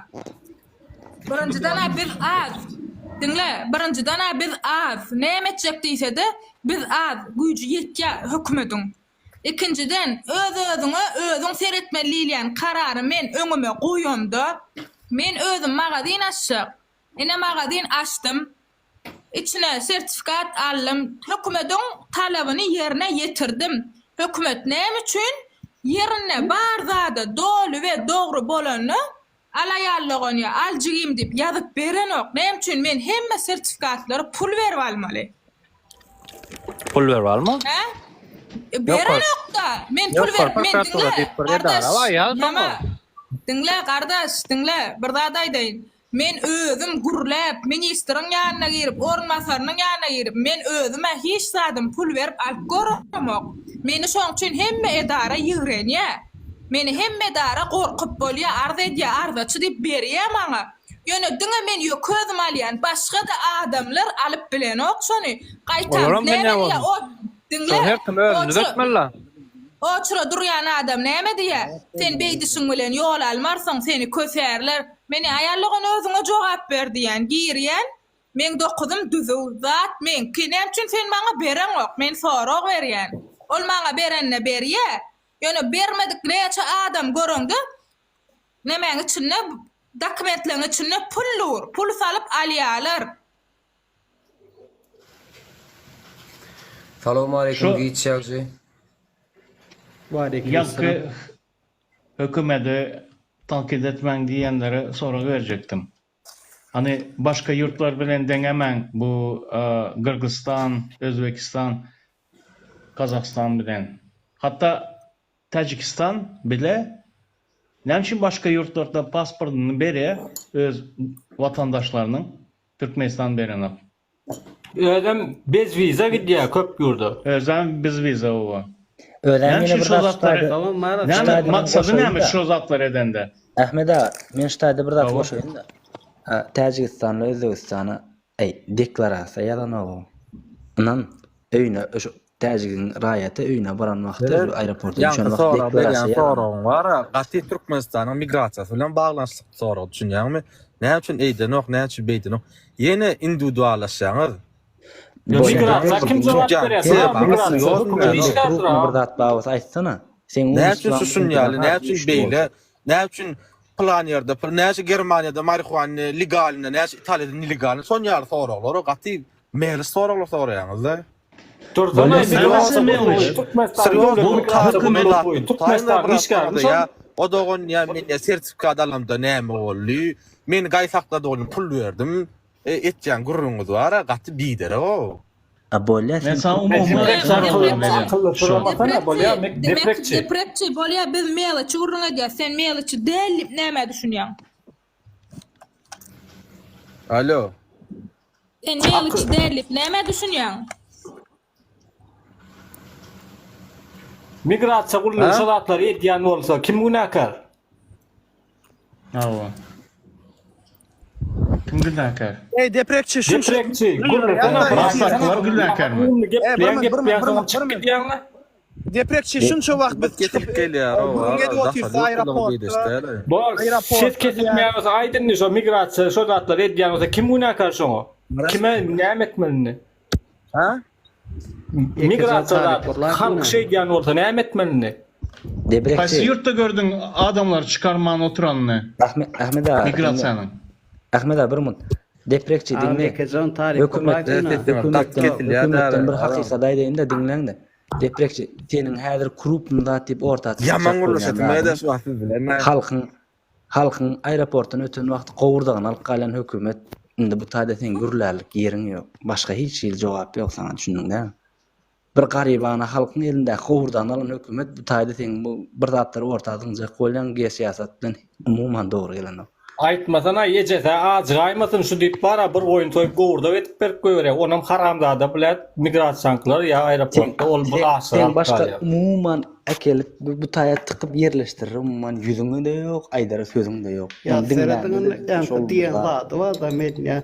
S2: Birinjiden-ä biz az. Diňle, birinjiden-ä biz az. Näme etjek diýse-de, biz az, güýji ýetýär hökümediň. Ikinjiden, öz-özüňe özüň seretmeli diýilýän karary men öňüme goýamda, men özüm magazin açjak. Ine magazin açdym. Içine sertifikat aldym. Hökümediň talabyny ýerine ýetirdim. Hökümet näme üçin ýerinde bar zada doly we dogry bolanda al aýallygyny ýa al jigim diýip ýazyp berenok. Näme üçin men hemme sertifikatlary pul berip almaly?
S13: Pul berip alma.
S2: Hä? E, Berenok-da. Men pul
S13: Ýokary
S2: berip, men
S13: prokuratura
S2: diňle,
S13: diýip bir
S2: gardaş,
S13: edara bar, ýaz
S2: mama,
S13: soňra.
S2: diňle, gardaş, diňle, bir zat aýdaýyn. Men özüm gürläp, ministriň ýanyna girip, orunbasarynyň ýanyna girip, men özüm-ä hiç zadym pul berip alyp göremok. Meni şoň üçin hemme edara ýigrenýä. Meni hemme edara gorkup bolýa, arz edýä, arzaçy diýip berýä maňa. Ýöne diňe men ýöke özüm alýan, başga-da adamlar alyp bilenok şony. Gaýtam
S13: Olaram
S2: näme
S13: sen
S2: diýýär,
S13: bolsun.
S2: o diňle,
S13: Şol her kim özüni
S2: goja
S13: düzetmeli-la.
S2: Oçura durýan adam näme diýýä? Sen beýdişiň bilen ýol almarsyň, seni kösärler. Men aýal dogan özüňe jogap ber diýýän. Girýän, meň dokuzym düzüw, zat meňki. Näme üçin sen maňa bereňok? Men sorag berýän. Ol maňa berende berýä. Ýöne bermedik näçe adam göreňde, nemäň içinde, dokumentleň içinde pul dur. Pul salyp alýalar.
S17: Salowmaleýkim giç ýagşy.
S4: Ýaňky hökümedi tankyt etmäň diýenlere sorag berjekdim. Hany başga ýurtlar bilen deňemäň bu Gyrgyzstan, Özbekistan, Gazagystan bilen. Hatda Täjikistan bile näme üçin başga ýurtlarda pasportyny berýär öz watandaşlarynyň Türkmenistan berenok.
S5: Özem bez wiza gidýär köp ýurda.
S4: Özem bez wiza oba.
S16: Özem
S4: Näme
S16: ýene
S4: üçin
S16: bir
S4: şo
S16: zat şu
S4: zatlary
S16: taýda şu
S4: näme
S16: taýda men
S4: maksady näme
S16: goşaýyn-da.
S4: şo zatlary edende?
S16: Ahmet aga, men şu taýda bir zat
S4: Hawa.
S16: goşaýyn-da. Täjigistanly Özbegistana Äý, deklarasiýa ýazanok-ow. Ynan, öýüne, şu täjigiň raýaty öýüne baran wagty,
S14: Seret,
S16: şu aeroporta düşen
S14: ýaňky
S16: wagty
S14: sorag berýän
S16: deklarasiýa ýazanok.
S14: soragyň bar-a, gaty Türkmenistanyň migrasiýasy bilen baglanyşykly sorag, düşünýäňmi? Näme üçin eýdenok, näme üçin beýdenok? Ýene indiwiduallaşýaňyz.
S5: Ýa
S16: Bolýa,
S5: migrasiýa kim jogap
S14: Tutýan
S5: berýär?
S14: tema
S5: Migrasiýa
S14: ýok,
S5: hökümet
S14: ýok.
S5: işgärdir
S16: Krupny bir
S5: a.
S16: zat babasy aýtsana. Seň
S14: Näme üçin
S16: umytlaň
S14: şu şun ýaly,
S16: biziňkiden
S14: näme
S16: has
S14: üçin
S16: güýçli
S14: beýle,
S16: bolsa.
S14: näme üçin pylan ýerde, näçe Germaniýada marihuana legalny, näçe Italiýada nelegalny, şon ýaly soraglar, gaty Melis soraglar soraýaňyzda.
S5: Dursana
S4: Näme
S5: migrasiýa
S4: Melis?
S5: Türkmenistanyň
S14: Serýoz
S5: döwlet
S14: bu
S5: migrasiýa
S14: hökümet
S5: gullugy Türkmenistanyň işgärimi şol.
S14: ýa o dogan ýa men ýa sertifikat alamda näme boldy? Meni gaý saklady oglum pul berdim. E, etýän gürrüňiňiz bar-a gaty biderek o.
S16: A bolýa
S4: Men
S16: sen
S4: saňa umumy sorag berýän.
S5: Akylly
S4: Şu.
S5: soramasana bolýa deprekçi.
S2: Deprekçi bolýa biz melaçy gürrüň edýäs sen melaçy däl diýip nämä düşünýäň?
S14: Alo.
S2: Sen melaçy däl diýip nämä düşünýäň?
S5: Migrasiýa gullugy şo zatlary edýän bolsa kim günäkär?
S4: Hawa. Kim günäkär?
S6: Ey deprekçi şunça
S5: Deprekçi, gürlesene
S4: Rastaklar günäkärmi?
S5: Gepleýän gepleýän soň çykyp gidýäňmi?
S6: Deprekçi şunça wagt biz
S14: Kesip gelýär o.
S6: Gürrüň edip otyrys aeroportda.
S5: Bor, ses kesilmeýän bolsa aýt indi şo migrasiýa şo zatlary edýän bolsa kim günäkär şoňa? Kime näme etmeli indi?
S14: Ha?
S5: Migrasiýa zat, halk şeýdýän bolsa näme etmeli indi?
S16: Debrekçi.
S4: Haýsy ýurtda gördüň adamlary çykarman oturanyny?
S16: Ahmet Ahmet aga.
S4: Migrasiýanyň.
S16: Ahmet aga bir minut. Deprekçi
S7: Agam
S16: diňle.
S7: Bekejan taryp
S16: Hökümetden hökümetden hökümetden bir hakykat aýdaýyn-da diňleň-de. Deprekçi seniň häzir krupny zat diýip orta çykjak
S14: Ýaman
S16: bolýan
S14: gürleşesim
S16: zadyň
S14: gelýär şu wagt siz bilen.
S16: halkyň halkyň aeroportdan öten wagty gowurdagyny alyp galýan hökümet indi bu taýda seň gürlärlik ýeriň ýok. Başga hiç hili jogap ýok saňa düşündiň dämi? Bir garybana halkyň elindäki gowurdany alan hökümet bu taýda seň bu bir zatlary orta zyňjak bolýaň geosyýasat bilen umuman dogry gelenok.
S5: Aýtmasana ejesä ajygaýmasyn şu diýip bara bir goýun soýup gowurdak edip berip goýberýär onam haramzada blät migrasiýaňkylar ýa aeroportda ol bir aşyr
S16: Seň
S5: alyp
S16: başga
S5: galýar.
S16: umuman äkelip bu taýa tykyp ýerleşdirer umuman ýüzüňe-de ýok aýdara sözüň-de ýok.
S7: Ýa
S16: Ony
S7: serediň
S16: diňläňde-de
S7: indi ýaňky
S16: şol bir
S7: diýen
S16: zat.
S7: zady bar-da men ýa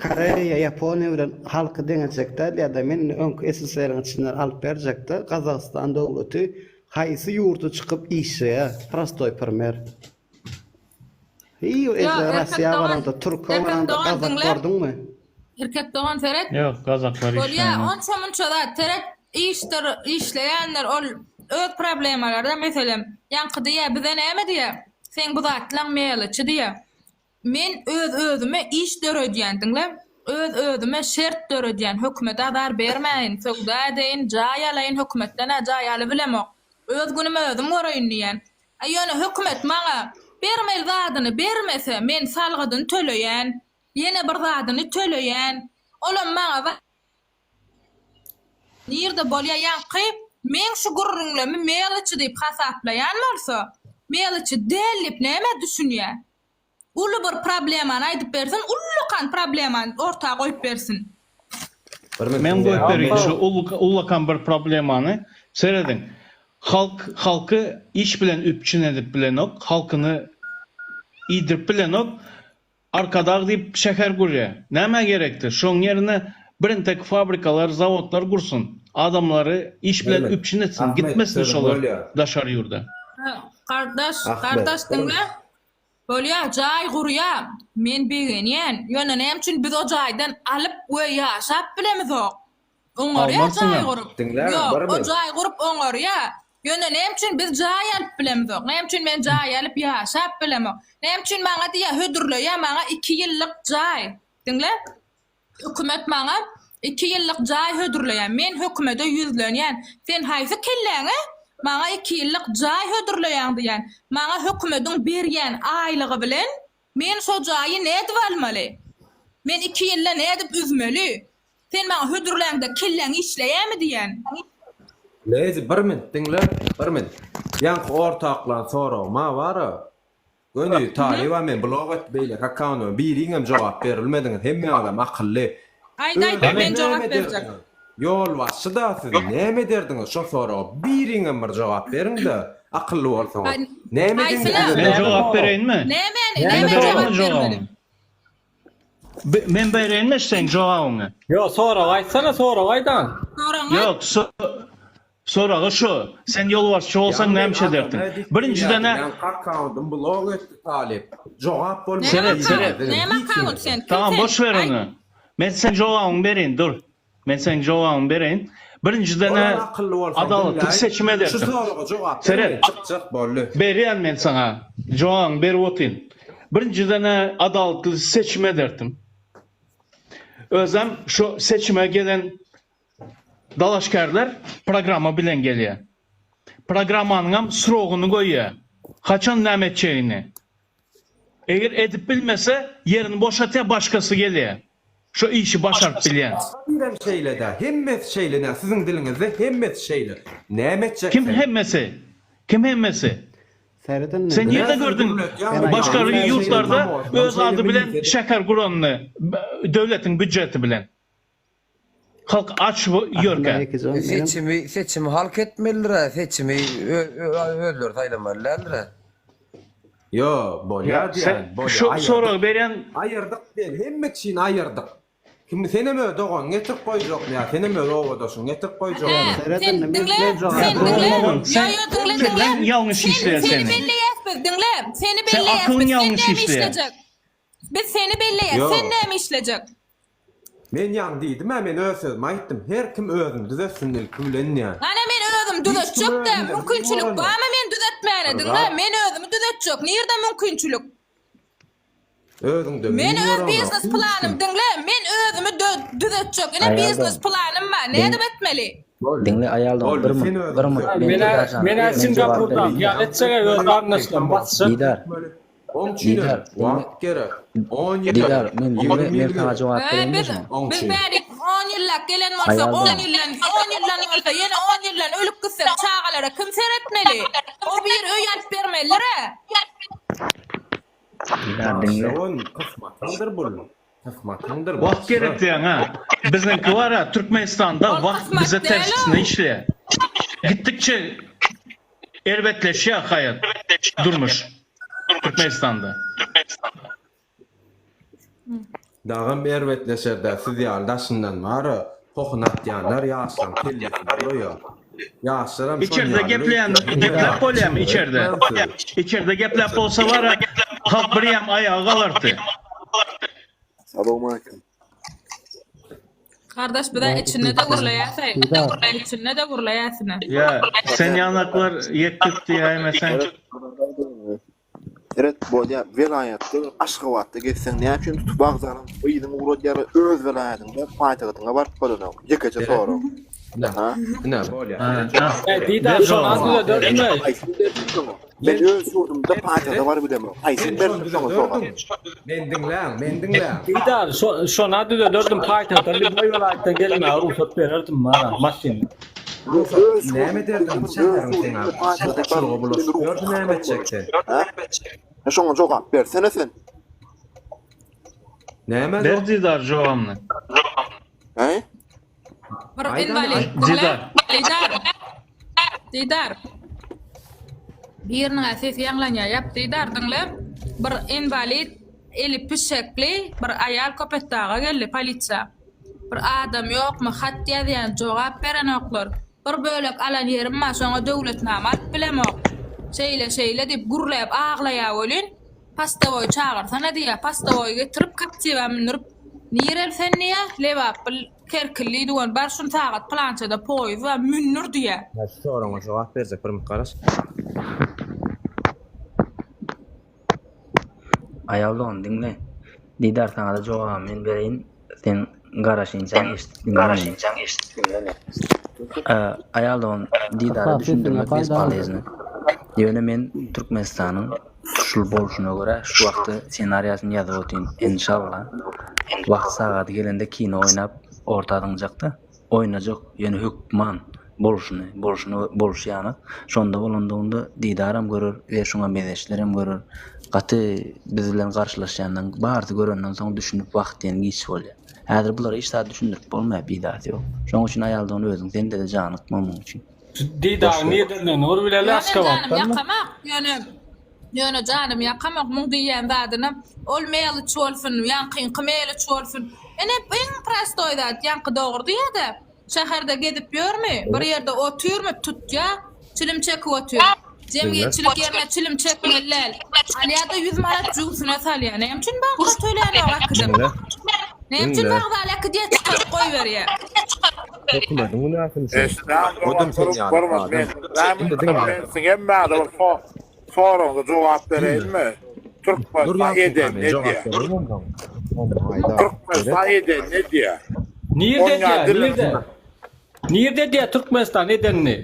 S7: Koreýa, Ýaponiýa bilen halky deňejek däl ýa-da men indi öňki SSR-iň içinden alyp berjekde Gazagystan döwleti haýsy ýurda çykyp işleýär prostoý primer. Hiý
S2: Ýok,
S7: elde
S2: erkek
S7: Rossiýa
S2: dogan,
S7: baranda türke
S2: erkek
S7: baranda
S2: dogan
S7: gazak
S2: diňle.
S7: gördüňmi?
S2: Erkek dogan seret.
S4: Ýok, gazaklar
S2: Bolýa,
S4: işleýänok.
S2: onça munça zat seret, işdir, işleýändir, ol öz problemalary-da meselem, ýaňky diýýä, bize näme diýýä, seň bu zatlaň meliçi diýýä. Men öz-özüme iş döredýän, diňle, öz-özüme şert döredýän, hökümete azar bermäýin, söwda edeýin, jaý alaýyn, hökümetden-ä jaý alybilemok, öz günümi özüm göreýin diýýän. A ýöne hökümet maňa bermeli zadyny bermese, men salgydyny töleýän, ýene bir zadyny töleýän, olam maňa Nirde bolýa ýaňky meň şu gürrüňlemi meliçi diýip hasaplaýan bolsa, meliçi däl diýip nämä düşünýä? Uly bir problemany aýdyp bersin, ullakan problemany orta goýup bersin.
S4: Men goýup bereýin şu ullakan bir problemany. Serediň, halk halky iş bilen üpjün edip bilenok, halkyny iýdirip bilenok, Arkadag diýip şäher gurýar. Nämä gerekdi? Şoň ýerine birintek fabrikalar, zawodlar gursun. Adamlary iş bilen
S1: Ahmet,
S4: üpjün etsin,
S1: Ahmet,
S4: gitmesin
S1: sözüň
S4: şolar
S1: bolýar.
S4: daşary ýurda.
S2: Gardaş,
S1: Ahmet,
S2: gardaş
S1: bir
S2: diňle. Bolýa, jaý gurýa. Men begenýän. Ýöne näme üçin biz o jaýdan alyp we ýaşap bilemizok? Oňarýa jaý
S4: Almarsyňam.
S2: gurup.
S1: Diňläň,
S2: Ýok,
S1: bir
S2: o
S1: minut.
S2: jaý gurup oňarýa. Ýöne näme üçin biz jaý alyp bilemizok? Näme üçin men jaý alyp ýaşap bilemok? Näme üçin maňa diýýä, hödürleýä maňa iki ýyllyk jaý. Diňle. Hökümet maňa iki ýyllyk jaý hödürleýär. Men hökümede ýüzlenýän. Sen haýsy kelläňe maňa iki ýyllyk jaý hödürleýäň diýýän. Maňa hökümediň berýän aýlygy bilen men şo jaýy nädip almaly? Men iki ýylda nädip üzmeli? Sen maňa hödürläňde kelläň işleýärmi diýýän.
S1: Lady bir minut diňle, bir minut. Ýaňky ortaklan soragyma bar-a, Göni talyba men blog et beýleki akkaundyma biriňem jogap berilmediňiz hemmäňizem akylly.
S2: Aýt aýt men jogap berjek.
S1: Ýolbaşçy da siz näme ederdiňiz şo soraga biriňem bir jogap beriňde akylly bolsaňyz. Näme ediň
S4: Men jogap bereýinmi?
S2: Nämäni
S4: Men
S2: näme
S4: bereýinmi
S2: jogap bermeli?
S4: jogabyňy? Men bereýinmi seň jogabyňy?
S5: Ýok sorag aýtsana sorag aýdan.
S2: Soragyňy aýt.
S4: Ýok Soragy şu, sen ýolbaşçy bolsaň näme iş ederdiň? Birinjiden-ä.
S1: Ýaňky akkauntym blok etdi talyp. Jogap bolmady.
S4: Seret, seret.
S2: Näme akkaunt sen? Kim
S4: Tamam
S2: sen?
S4: boş ber
S2: Aýt.
S4: ony. Men seň jogabyňy bereýin, dur. Men seň jogabyňy bereýin. Birinjiden-ä
S1: Olar akylly bolsaň
S4: adalatly
S1: diňläý.
S4: seçim
S1: Şu
S4: ederdiň.
S1: soraga jogap ber
S4: Seret.
S1: men çykjak boldy.
S4: Berýän men saňa. Jogabyňy berip otyryn. Birinjiden-ä adalatly seçim ederdim. Özem şu seçime gelen Dalaşgärler programma bilen gelýär. Programmanyňam srogyny goýýar. Haçan näme etjegini. Eger edip bilmese, ýerini boşatýar, başgasy gelýär. Şo işi başaryp bilýän.
S1: Başga birem şeýle-dä. Hemmesi şeýle nä siziň diliňizde hemmesi şeýle. Näme etjek
S4: Kim
S1: sen?
S4: hemmesi? Kim hemmesi?
S7: Serediň.
S4: Sen nirde gördüň başga ýurtlarda öz ady bilen şäher guranyny döwletiň býudjeti bilen? Halk aç ýörkä.
S17: Seçimi seçimi halk etmelidir-ä, seçimi özleri saýlamaly däldir-ä.
S1: Ýo, bolýar diýýän, bolýar.
S4: Şu soragy berýän.
S1: Aýyrdyk diýen, hemme kişini aýyrdyk. Kim senem öz doganyňy getirip goýjakmy ýa senem öz obadaşyňy getirip goýjakmy?
S2: Sen diňle, sen diňle, ýo ýo diňle diňle.
S4: Ýalňyş işleýär
S2: Seni
S4: seni.
S2: belleýäs biz, diňle. Seni
S4: Sen
S2: belleýäs
S4: akylyň
S2: biz, sen
S4: ýalňyş
S2: näme
S4: işleýär.
S2: işlejek? Biz seni belleýäs,
S1: Ýok.
S2: sen näme işlejek?
S1: Men ýaňy diýdim-ä, men öz sözümi aýtdym. Her kim özüni düzetsin ilki bilen diýýän.
S2: Ana men özüm
S1: Hiç kim
S2: düzetjek-dä,
S1: özünden
S2: mümkinçilik
S1: bolanok.
S2: barmy men düzetmäne,
S1: Bir
S2: diňle,
S1: zat.
S2: men özümi düzetjek, nirde mümkinçilik?
S1: Özüňde
S2: Men
S1: müň
S2: öz
S1: bolanok.
S2: biznes
S1: Hiç
S2: planym,
S1: kim.
S2: diňle, men özümi düzetjek, ine
S16: Aýal
S2: biznes
S16: dogan.
S2: planym bar,
S16: Diň
S2: nädip etmeli?
S1: Boldy.
S16: Diňle aýal dogan,
S1: Boldy,
S16: bir
S1: sen
S16: minut,
S1: özüňi
S16: bir minut,
S1: düzet.
S16: men
S5: Menä
S16: Didar jan,
S5: menä
S16: men jogap
S5: Singapurdan
S16: bereýin.
S5: ýaly etjek öz garyndaşlarym basyşyp.
S16: Didar.
S1: Oň üçinem
S16: Didar, diňle.
S1: wagt gerek. On ýyl
S16: Didar, men
S1: gerek.
S16: diňle,
S1: 20
S16: men
S1: ýyl
S16: saňa
S1: gerek.
S16: jogap
S2: Ee,
S16: bereýin-de
S2: biz
S16: şoňa.
S1: Oň
S2: biz
S1: üçin.
S2: bärik 10 ýyllap gelen bolsak,
S16: Aýal
S2: 10
S16: dogan.
S2: ýyldan, 10 ýyldan bolsa, ýene 10 ýyldan ölüp gitsek, çagalara kim seretmeli? O bir öý alyp bermelidir-ä.
S16: Didar, diňle.
S1: Bagşy ol kysmatyňdyr bul. Kysmatyňdyr
S4: Wagt
S1: bagşy.
S4: gerek diýýäň ha. Biziňki bar-a Türkmenistanda
S2: Ol
S4: wagt
S2: kysmat
S4: bize
S2: däl-ow.
S4: tersine işleýär. Gitdikçe erbetleşýär haýat, durmuş Türkmenistanda.
S1: Dagam erbetleşerdä siz ýaly daşyndan bar-a pohun atýanlar ýaşlaň kellesini buloýar. Ýaşlaram şon
S4: Içerde
S1: ýaly
S4: gepleýän
S1: öýtýär.
S4: gepläp bolýamy içerde? Içerde gepläp bolsa bar-a halk birýem aýaga galardy.
S11: Salowmaleýkim.
S2: Gardaş bizä içinde-de gürleýäs-aý. Içinde-de gürleýäs ine.
S4: Ýa sen ýanaklar ýek tut diýäýmeseň.
S11: Seret bolýa welaýatda Aşgabatda gezseň näme üçin tutup wokzalyň yzyňy ugradýarlar öz welaýatyňda paýtagtyňa baryp bolanok ýekeje sorag.
S1: Ine, ine bolýa.
S5: Didar şony düzederdiňmi?
S11: Men öz ýurdumda paýtagta baryp bilemok. Haýsyny bersin şoňa sogan.
S1: Men diňläň, men diňläň.
S5: Didar şona düzederdim paýtagta lýuboý welaýatdan gelmäge rugsat bererdim mana maşynda.
S1: Rugsat näme ederdiň şäheriň seň çulga bulaşyp ýördi näme etjek sen.
S11: Hä şoňa jogap bersene sen.
S1: Näme
S4: Ber Didar jogamyny.
S11: Hä?
S2: Bir inwalid. Didar. Didar. Didar. Biriniň sesi ýaňlanýar. Ýap Didar diňle. Bir inwalid eli pişekli bir aýal Köpetdaga geldi polisiýa. Bir adam ýokmy, hat ýazýan, jogap berenoklar. Bir bölek alan ýerim bar, şoňa döwletnama alyp bilemok. Şeýle, şeýle diýip gürläp aglaýar welin, postowoý çagyrsana diýýär. Postowoýy getirip, Captiva mündürip, Nireli sen diýýär, Lebaply Kerkilli diýen, bar şuny sagat pylançada poýuz bar, mündür diýýär.
S1: Hä, şu soragyňa jogap berjek bir minut garaş.
S16: Aýal dogan diňle. Didar saňada jogabymy men bereýin. Sen garaşynçaň eşidip diňle meni. Aýal dogan Didara düşündirmek bespolezno. Ýöne men Türkmenistanyň şul bolşuna görä şu wagtda senariýasyny ýazyp otyryn. Enşalla wagt sagady gelende kino oýnap orta zyňjakda. Oýnajak ýöne hökman bolşuny bolşuny bolşy ýaly şonda bolandygynda Didaram görer we şuňa mezeşlerem görer. Gaty biz bilen garşylaşýanlaň barysy görenden soň düşünip wagt diýen giç bolýar. Häzir bulara hiç zat düşündirip bolmaýar peýdasy ýok. Şoň üçin aýaldygyny özüň sendede janykma muň üçin.
S5: Didaryň nirdendigini bir bileli
S2: Ýöne janym
S5: Aşgabatdanmy?
S2: ýakamak ýöne ýöne janym ýakamak muň diýýän zadyna ol meliç bolsun ýaňkyňky meliç bolsun ine iň prostoý zat ýaňky dogry diýýädä şäherde gezip ýörmi bir ýerde otyrmy tutýa çilim çekip otyr jemgyýetçilik ýerine çilim çekmeli däl alýada ýüz manat jübüsine salýa näme üçin banka tölänok äkidip näme üçin wokzala äkidýä çykaryp goýberýä.
S1: Hökümetiň günäsimi şu? Odam sen ýaly adam. Indi diňle.
S18: Men siziň hemmäňize bir soragyňyza jogap bereýinmi? Türkmenistan edenini edýär. Türkmenistan edenini edýär.
S5: Nirde edýär? Nirde? Nirde edýär Türkmenistan edenini?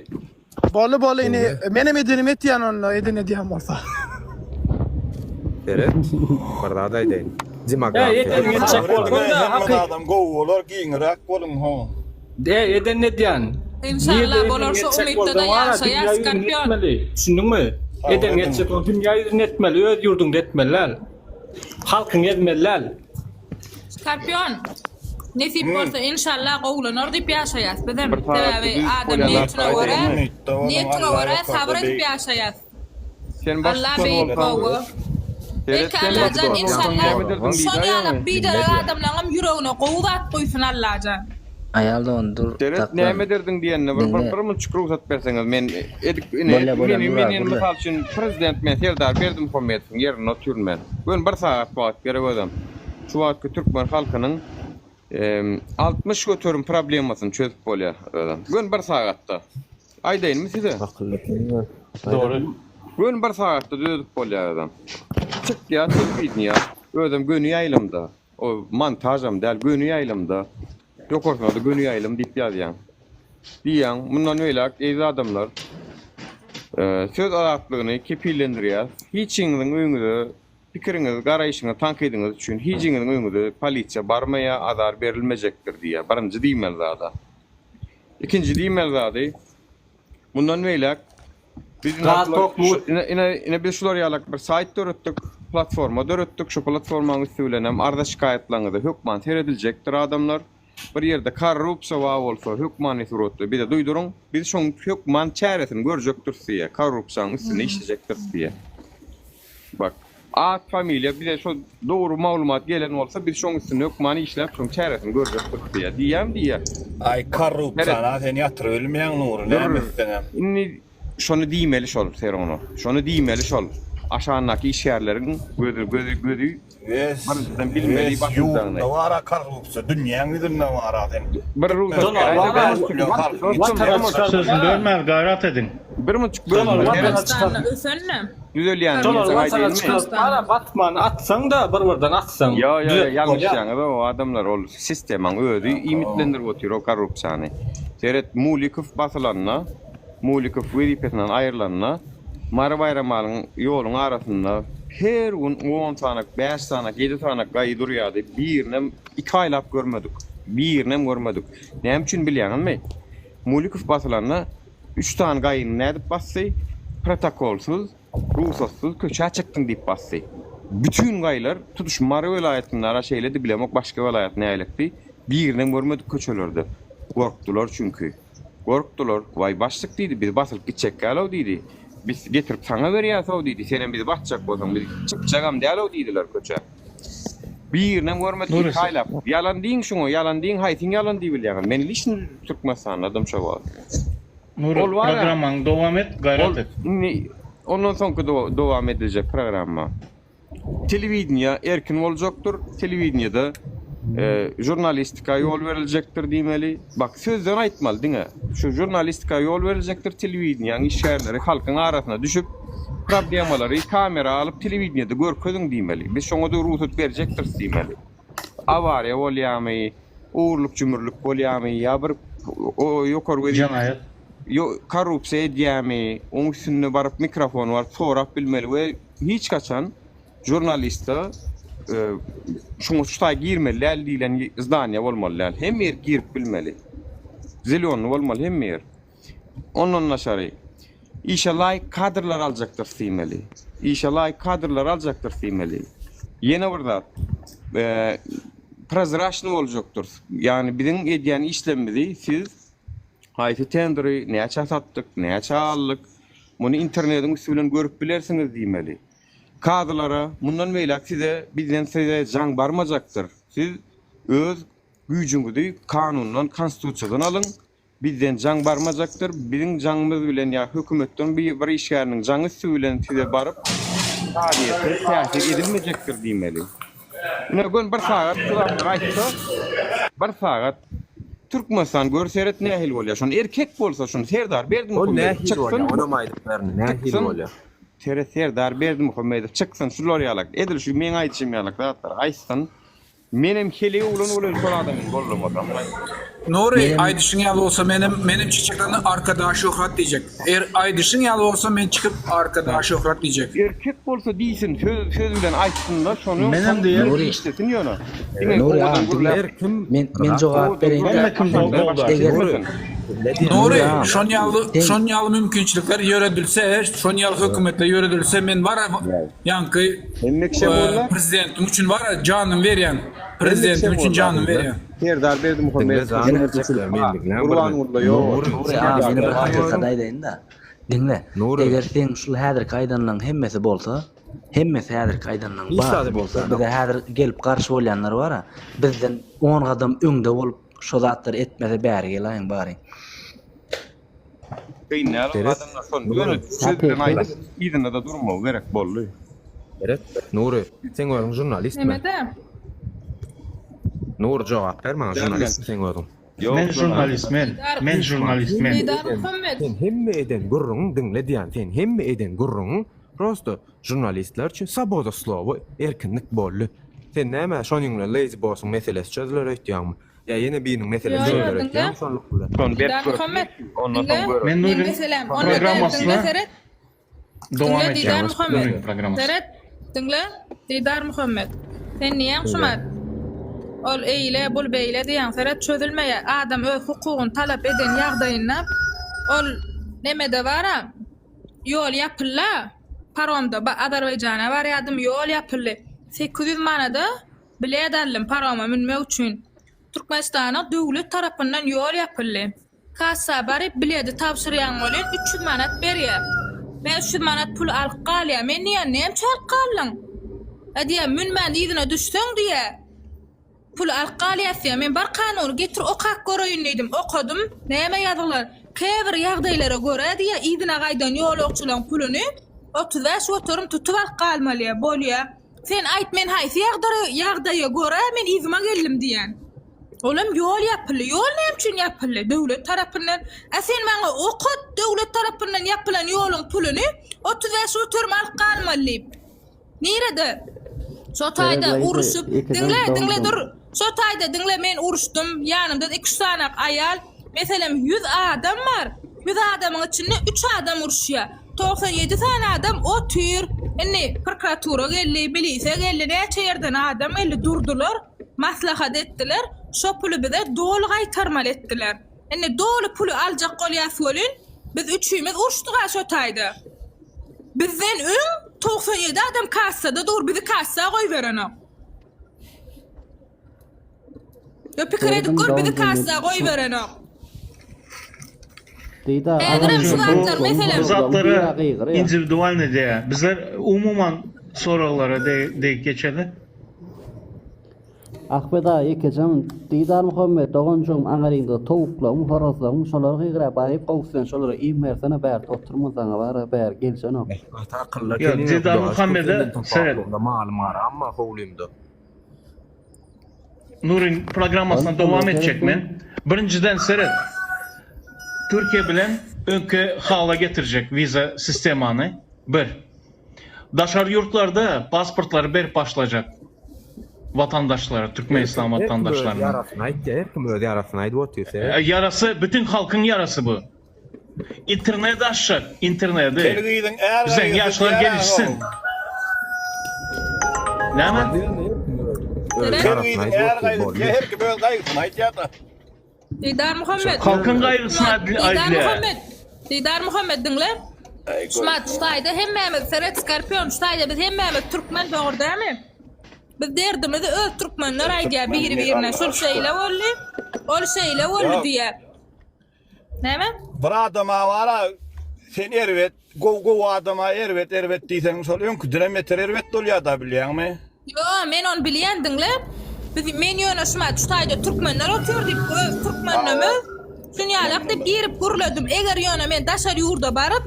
S6: Boldy boldy indi menem edenim etýän onda eden edýän bolsa.
S1: Seret, bir zat aýdaýyn.
S5: Eý edenim etjek bolsaň-da
S12: Hemme zadam gowy bolar giňiräk boluň ho.
S5: Eý eden edýän.
S2: Enşalla bolar şu umytda-da ýaşaýas Skorpion.
S5: Düşündiňmi? Eden etjek bolsaň dünýä ýüzünde etmeli, öz ýurduňda etmeli däl. Halkyňy ezmeli däl.
S2: Skorpion. Nesip bolsa enşalla gowulanar diýip ýaşaýas bizem.
S10: Bir sagatda
S2: Sebäbi
S10: düzüp
S2: adam
S10: bolýan
S2: niýetine
S10: zatlar
S2: görä,
S10: aýdaýynmy?
S2: niýetiňe görä sabyr edip ýaşaýas.
S10: Sen
S2: Allah
S10: baştutan
S2: beýik
S10: bolsaň,
S2: gowy.
S10: seret
S2: Belki
S10: sen
S2: Allajan
S10: baştutan bolsaň
S2: enşalla
S10: näme ederdiň
S2: şol
S10: diýdä
S2: ýalak
S10: ýaňy.
S2: biderek adamlaňam ýüregine gowy zat guýsun Allajan.
S16: Aýal dogan dur
S10: Seret
S16: saklan.
S10: näme ederdiň diýende bir bir
S16: Diňle.
S10: bir munçuk rugsat berseňiz men edip ine
S16: Bolýa bolýa
S10: meni
S16: Nura
S10: men
S16: gürle.
S10: mysal üçin prezident men Serdar Berdimuhamedowyň ýerinde otyryn men. Göni bir sagat wagt gerek özem. Şu wagtky türkmen halkynyň 60% problemasyny çözüp bolýar özem. Göni bir sagatda. Aýdaýynmy size?
S1: Akylly ekeniň.
S5: Dogry.
S10: Göni bir sagatda düzedip bolýar özem. Çykýar telewideniýa. Özem göni ýaýlymda. O montažam däl, göni ýaýlymda. Ýokarsyna-da göni ýaýlym diýip ýazýaň. Diýýäň, mundan beýläk eziz adamlar, söz azatlygyny kepillendirýäs. Hiçiňiziň öýüňize pikiriňiz, garaýşyňyz, tankydyňyz üçin hijiňiziň öňüňize polisiýa barmaýar, azar berilmejekdir diýýär. Birinji diýmeli zada. Ikinji diýmeli zady, mundan beýläk biz
S5: Gaz tok mut.
S10: ine, ine, ine biz şular ýalak bir saýt döretdik, platforma döretdik. Şu platformanyň üsti bilen hem arza-şikaýatlaryňyza hökman serediljekdir adamlar. Bir ýerde korrupsiýa bar bolsa hökmany suratda bize duýduryň. Biz şoň hökman çäresini görjekdiris diýýär. Korrupsiýanyň üstünde işlejekdiris diýýär. Bak, at, familiýa bize şo dogry maglumat gelen bolsa biz şoň üstünde hökman işläp şoň çäresini görjekdiris diýýär. Diýýämi diýýär.
S12: Aý korrupsiýana sen ýatyryp bilmeýäň Nury näme etseňem.
S10: Indi şony diýmeli şol serowno. Şony diýmeli şol. Aşandaky işgärleriň gözi gözi gözi
S12: Wes,
S10: birinjiden bilmeli
S12: wes
S10: basyljagyny.
S12: ýurtda bara korrupsiýa dünýäň ýüzünde bara sen.
S10: Bir rugsat
S4: Watana Sözüni bölmän gaýrat ediň.
S10: Bir munçuk bölme.
S2: Türkmenistanda ösenmi?
S10: Düzelýän
S5: Şolar
S10: diýseň
S5: watana
S10: aýdaýynmy?
S5: çykaryp bara batmany atsaň-da bir birden atsaň.
S10: Ýo ýo ýo
S5: Düzetip bolýar.
S10: ýalňyşýaňyz o adamlar ol sistemaň özi iýmitlendirip otyr o korrupsiýany. Seret Mulikow basylanda Mulikow wezipesinden aýrylanda Mary Baýramalyň ýoluň arasynda her gün on sanak bäş sanak ýedi sanak gaýy durýardy birinem iki aýlap görmedik birinem görmedik näme üçin bilýäňizmi Mulikow basylanda Üç sany gaýyny nädip basdy? Protokolsyz, rugsatsyz köçä çykdyň diýip basdy. Bütin gaýylar tutuş Mary welaýatynda-ra şeýledi, bilemok başga welaýat nälektdi, birinem görmedik köçelerde. Gorkdular çünki. Gorkdular. Waý başlyk diýdi, biz basylyp gitjekgäl-ow diýdi. Biz getirip saňa berýäs-ow diýdi, senem bizi basjak bolsaň biz çykjagam däl-ow diýdiler köçä. Birinem görmedik
S4: Nury
S10: iki aýlap. Ýalan diýiň şuňa, ýalan diýiň, haýsyň ýalan diýip bilýäňiz. Men liçny Türkmenistandadym şo wagt.
S4: Nury
S10: Ol bar-a,
S4: programmaňy dowam et, gaýrat
S10: ol
S4: et.
S10: indi ondan soňky dowam ediljek programma. Telewideniýe erkin boljakdyr, telewideniýede žurnalistika ýol beriljekdir diýmeli. Bak, sözden aýtmaly diňe. Şu žurnalistika ýol beriljekdir, telewideniýäň işgärleri halkyň arasyna düşüp, problemalary kamera alyp telewideniýede görkeziň diýmeli. Biz şoňa-da rugsat berjekdiris diýmeli. Awariýa bolýamy, ogurlyk-jümürlik bolýamy ýa bir ýokary wezipeli
S4: Jenaýat.
S10: korrupsiýa edýämi, oň üstünde baryp mikrofon baryp sorap bilmeli we Hiç haçan žurnaliste şuňa şu taý girmeli däl diýlen zdaniýa bolmaly däl. Hemme ýer girip bilmeli. Zelýonny bolmaly hemme ýer. Ondan daşary işe laýyk kadrlar aljakdyrys diýmeli. Işe laýyk kadrlar aljakdyrys diýmeli. Ýene bir zat, prozraçnyý boljakdyrys. Ýagny biziň edýän işlemimizi siz Haýsy tenderi näçä satdyk, näçä aldyk, muny internediň üsti bilen görüp bilersiňiz diýmeli. Kazylara, mundan beýläk size bizden size jaň barmajakdyr. Siz öz güýjüňizi kanundan, konstitusiýadan alyň, bizden jaň barmajakdyr, biziň jaňymyz bilen ýa hökümetden bir işgäriniň jaňy üsti bilen size baryp kazyýete täsir edilmejekdir diýmeli. Ine gön bir sagat şu zatlary aýtsa bir sagat Türkmenistan gör seret nähili bolýar şony erkek bolsa şuny Serdar
S1: Ol
S10: Berdimuhamedow
S1: nähili
S10: çyksyn
S1: bolýar onam aýdyp berin nähili
S10: çyksyn
S1: bolýar.
S10: Seret Serdar Berdimuhamedow çyksyn şular ýalak edil şu meň aýdyşym ýalak zatlary aýtsyn menem heleý oglan bolaýyn şol adamyny gollamasam.
S19: Nury
S16: Menem
S19: aýdyşyň ýaly bolsa menem menem çyçekden arkadaş şöhrat diýjek. Er aýdyşyň ýaly bolsa men çykyp arkadaş şöhrat diýjek.
S10: Erkek bolsa diýsin söz söz bilen aýtsynda şony
S4: Menem
S10: soň
S4: diýen.
S16: Nury
S10: işlesin ýöne. Diňe
S16: Nury
S10: owadan
S16: agam diňle.
S10: gürläp
S1: Her kim
S16: Men men jogap
S10: owadan
S16: bereýin-de.
S4: Hemme
S10: gürläp
S4: kim
S10: başa
S4: goldar.
S16: Eger
S1: Nury
S10: çekmesin.
S1: ne diýen
S19: Nury
S16: Nury agam
S19: şon ýaly
S16: sen
S19: şon ýaly mümkinçilikler ýöredilse şon ýaly hökümetler ýöredilse men bar ýaňky
S10: Hemme kişä bollar.
S19: prezidentim üçin bar janymy berýän
S10: Hemme kişä
S19: prezidentim üçin
S10: bollar
S19: janymy
S10: diňle.
S19: berýän.
S10: Serdar
S1: Diňle
S10: Berdimuhamedow
S1: jan
S16: Men
S1: berjekler men diňläň bir
S10: Gurbangulla ýok.
S1: Nury
S16: Nury agam ýene bir hakykat aýdaýyn-da. Diňle,
S1: Nury
S16: eger seň şul häzirki aýdanlaň hemmesi bolsa, hemmesi häzirki aýdanlaň
S1: hiç
S16: barysy
S1: zada
S16: bolsa,
S1: bilenok.
S16: bize häzir gelip garşy bolýanlar bar-a, bizden on gadam öňde bolup şo zatlary etmese bäri gelaýyň bary.
S10: Kyn däl ol
S1: Seret
S10: adamlar şony
S1: Nury
S10: ýöne söz bilen aýdyp yzynda-da durmagy gerek boldy.
S1: Seret Nury seň özüň žurnalistmi?
S2: Nemede?
S1: Nury jogap ber maňa
S10: Däl men.
S1: žurnalistmi seň özüň?
S10: Ýok
S4: Men
S10: žurnalist.
S4: žurnalist men.
S2: Didar
S4: Men žurnalist men.
S2: Didar
S1: Eden
S2: Muhammet.
S1: sen hemme eden gürrüňiň diňle diýýän sen hemme eden gürrüňiň prosto žurnalistler üçin swoboda slowa erkinlik boldy. Sen näme şonuň bilen Lazy Boss-yň meselesi çözüler öýtýäňmi? Ýa ýene biriniň meselesi
S2: Ýo,
S1: çözüler
S2: ýo, diňle.
S1: öýtýäňmi şonluk bilen?
S10: Şony
S2: Didar
S10: berk
S2: Muhammet,
S10: görkezsin ondan
S2: diňle.
S10: soň göreris.
S4: Men
S2: Meň
S4: Nuryň
S2: meselem, onda däl, diňle
S4: programmasyna
S2: seret.
S4: dowam
S2: Diňle Didar
S4: etýän.
S2: Muhammet.
S4: Nuryň programmasy.
S2: Seret, diňle Didar Muhammet. Sen diýýäň şumat. Ol eýle, bul beýle diýýäň. Seret çözülmeýär. Adam öz hukugyny talap eden ýagdaýynda ol nemede bara ýol ýapylda paromda Azerbaýjana barýardym ýol ýapyldy. 800 manada bilet aldym paroma münmek üçin. Türkmenistanyň döwlet tarapyndan ýol ýapyldy. Kassa baryp biledi tabşyrýaň welin 300 manat berýär. Men 300 manat puly alyp galýar. Men diýýän näme üçin alyp galdyň? A diýýär münmän yzyna düşseň diýýär. Puly alyp galýas diýýär. Men bar kanuny getir okap göreýin diýdim. Okadym. Näme ýazylan? Käbir ýagdaýlara görä diýýär yzyna gaýdan ýolagçylaryň puluny 35 göterim tutup alyp galmaly bolýar. Sen aýt men haýsy ýagdaýa görä men yzyma geldim diýýän. Olam ýol ýapyldy. Ýol näme üçin ýapyldy? Döwlet tarapyndan. A sen maňa okat döwlet tarapyndan ýapylan ýoluň puluny 35 göterim alyp galmaly diýip. Nirede? Şo taýda uruşyp, diňle, diňle dur. Şo taýda diňle men uruşdym. Ýanymda iki-üç sany aýal. Meselem 100 adam bar. 100 adamyň içinde 3 adam uruşýar. 97 sany adam otyr. Indi prokuratura geldi, milisiýa geldi, näçe ýerden adam geldi, durdular. Maslahat etdiler, şo puly bize doly gaýtarmaly etdiler. Indi doly puly aljak bolýas welin, biz üçimiz uruşdyk-a şo taýda. Bizden öň 97 adam kassada dur, bizi kassa goýberenok. Ýa pikir edip gör, bizi kassa goýberenok. Häzirem şu zatlar meselem.
S4: Bu zatlara individualny diýýär. Bizler umuman soraglara degip geçeli.
S7: Ahmet aga ýekejem Didar Muhammet doganjygym aňaryňda towuklaň horazlaň şolar gygyra baryp gowusy sen şolara iým bersene bärde oturma saňa bara bäri gelşenok.
S1: Gaty akylly
S4: Ýok,
S1: ekeniň
S4: Didar
S1: Hudaýa şükür
S4: Muhammede
S1: senden
S4: seret.
S1: tapawutlygynda malym bar amma howlymda.
S4: Nuryň programmasyna
S7: Ony
S4: dowam
S7: şolara
S4: etjek
S7: seret
S4: men. Birinjiden seret. Türkiýe bilen öňki hala getirjek wiza sistemany. Bir. Daşary ýurtlarda pasportlary berip başlajak watandaşlara, Türkmenistan
S1: Her kim öz
S4: watandaşlaryna.
S1: ýarasyny aýtýar, her kim öz ýarasyny aýdyp otyr, seret.
S4: Ýarasy bütin halkyň ýarasy bu. Interneti açjak, interneti.
S20: Kel gyzyň är
S4: Biziň
S20: gaýgysy
S4: ýaşlar
S20: diýýär-ä
S4: gelişsin.
S20: how.
S4: Näme?
S1: Öz
S20: Kel
S1: ýarasyny
S20: gyzyň
S1: aýdyp
S20: är
S1: otyr,
S20: gaýgysy
S1: boldy.
S20: diýýär, her kim öz gaýgysyny aýdýar-da.
S2: Didar Muhammet.
S4: Halkyň gaýgysyny
S2: Didar
S4: aýdýar.
S2: Muhammet. Didar Muhammet diňle. Şumat şu taýda hemmämiz seret Skorpion şu taýda biz hemmämiz türkmen dogry dämi? Biz derdimizi öz türkmenler aýdýar biri birine şul şeýle boldy, ol şeýle boldy diýýär. Näme?
S20: Bir adama bara sen erbet, gowy gowy adama erbet erbet diýseň şol öňküdenem beter erbet bolýada bilýäňmi?
S2: Ýo men ony bilýän diňle. Biz men ýöne şumat şu taýda türkmenler otyr diýip öz türkmenlemiz şunýalak diýip girip gürledim. Eger ýöne men daşary ýurda baryp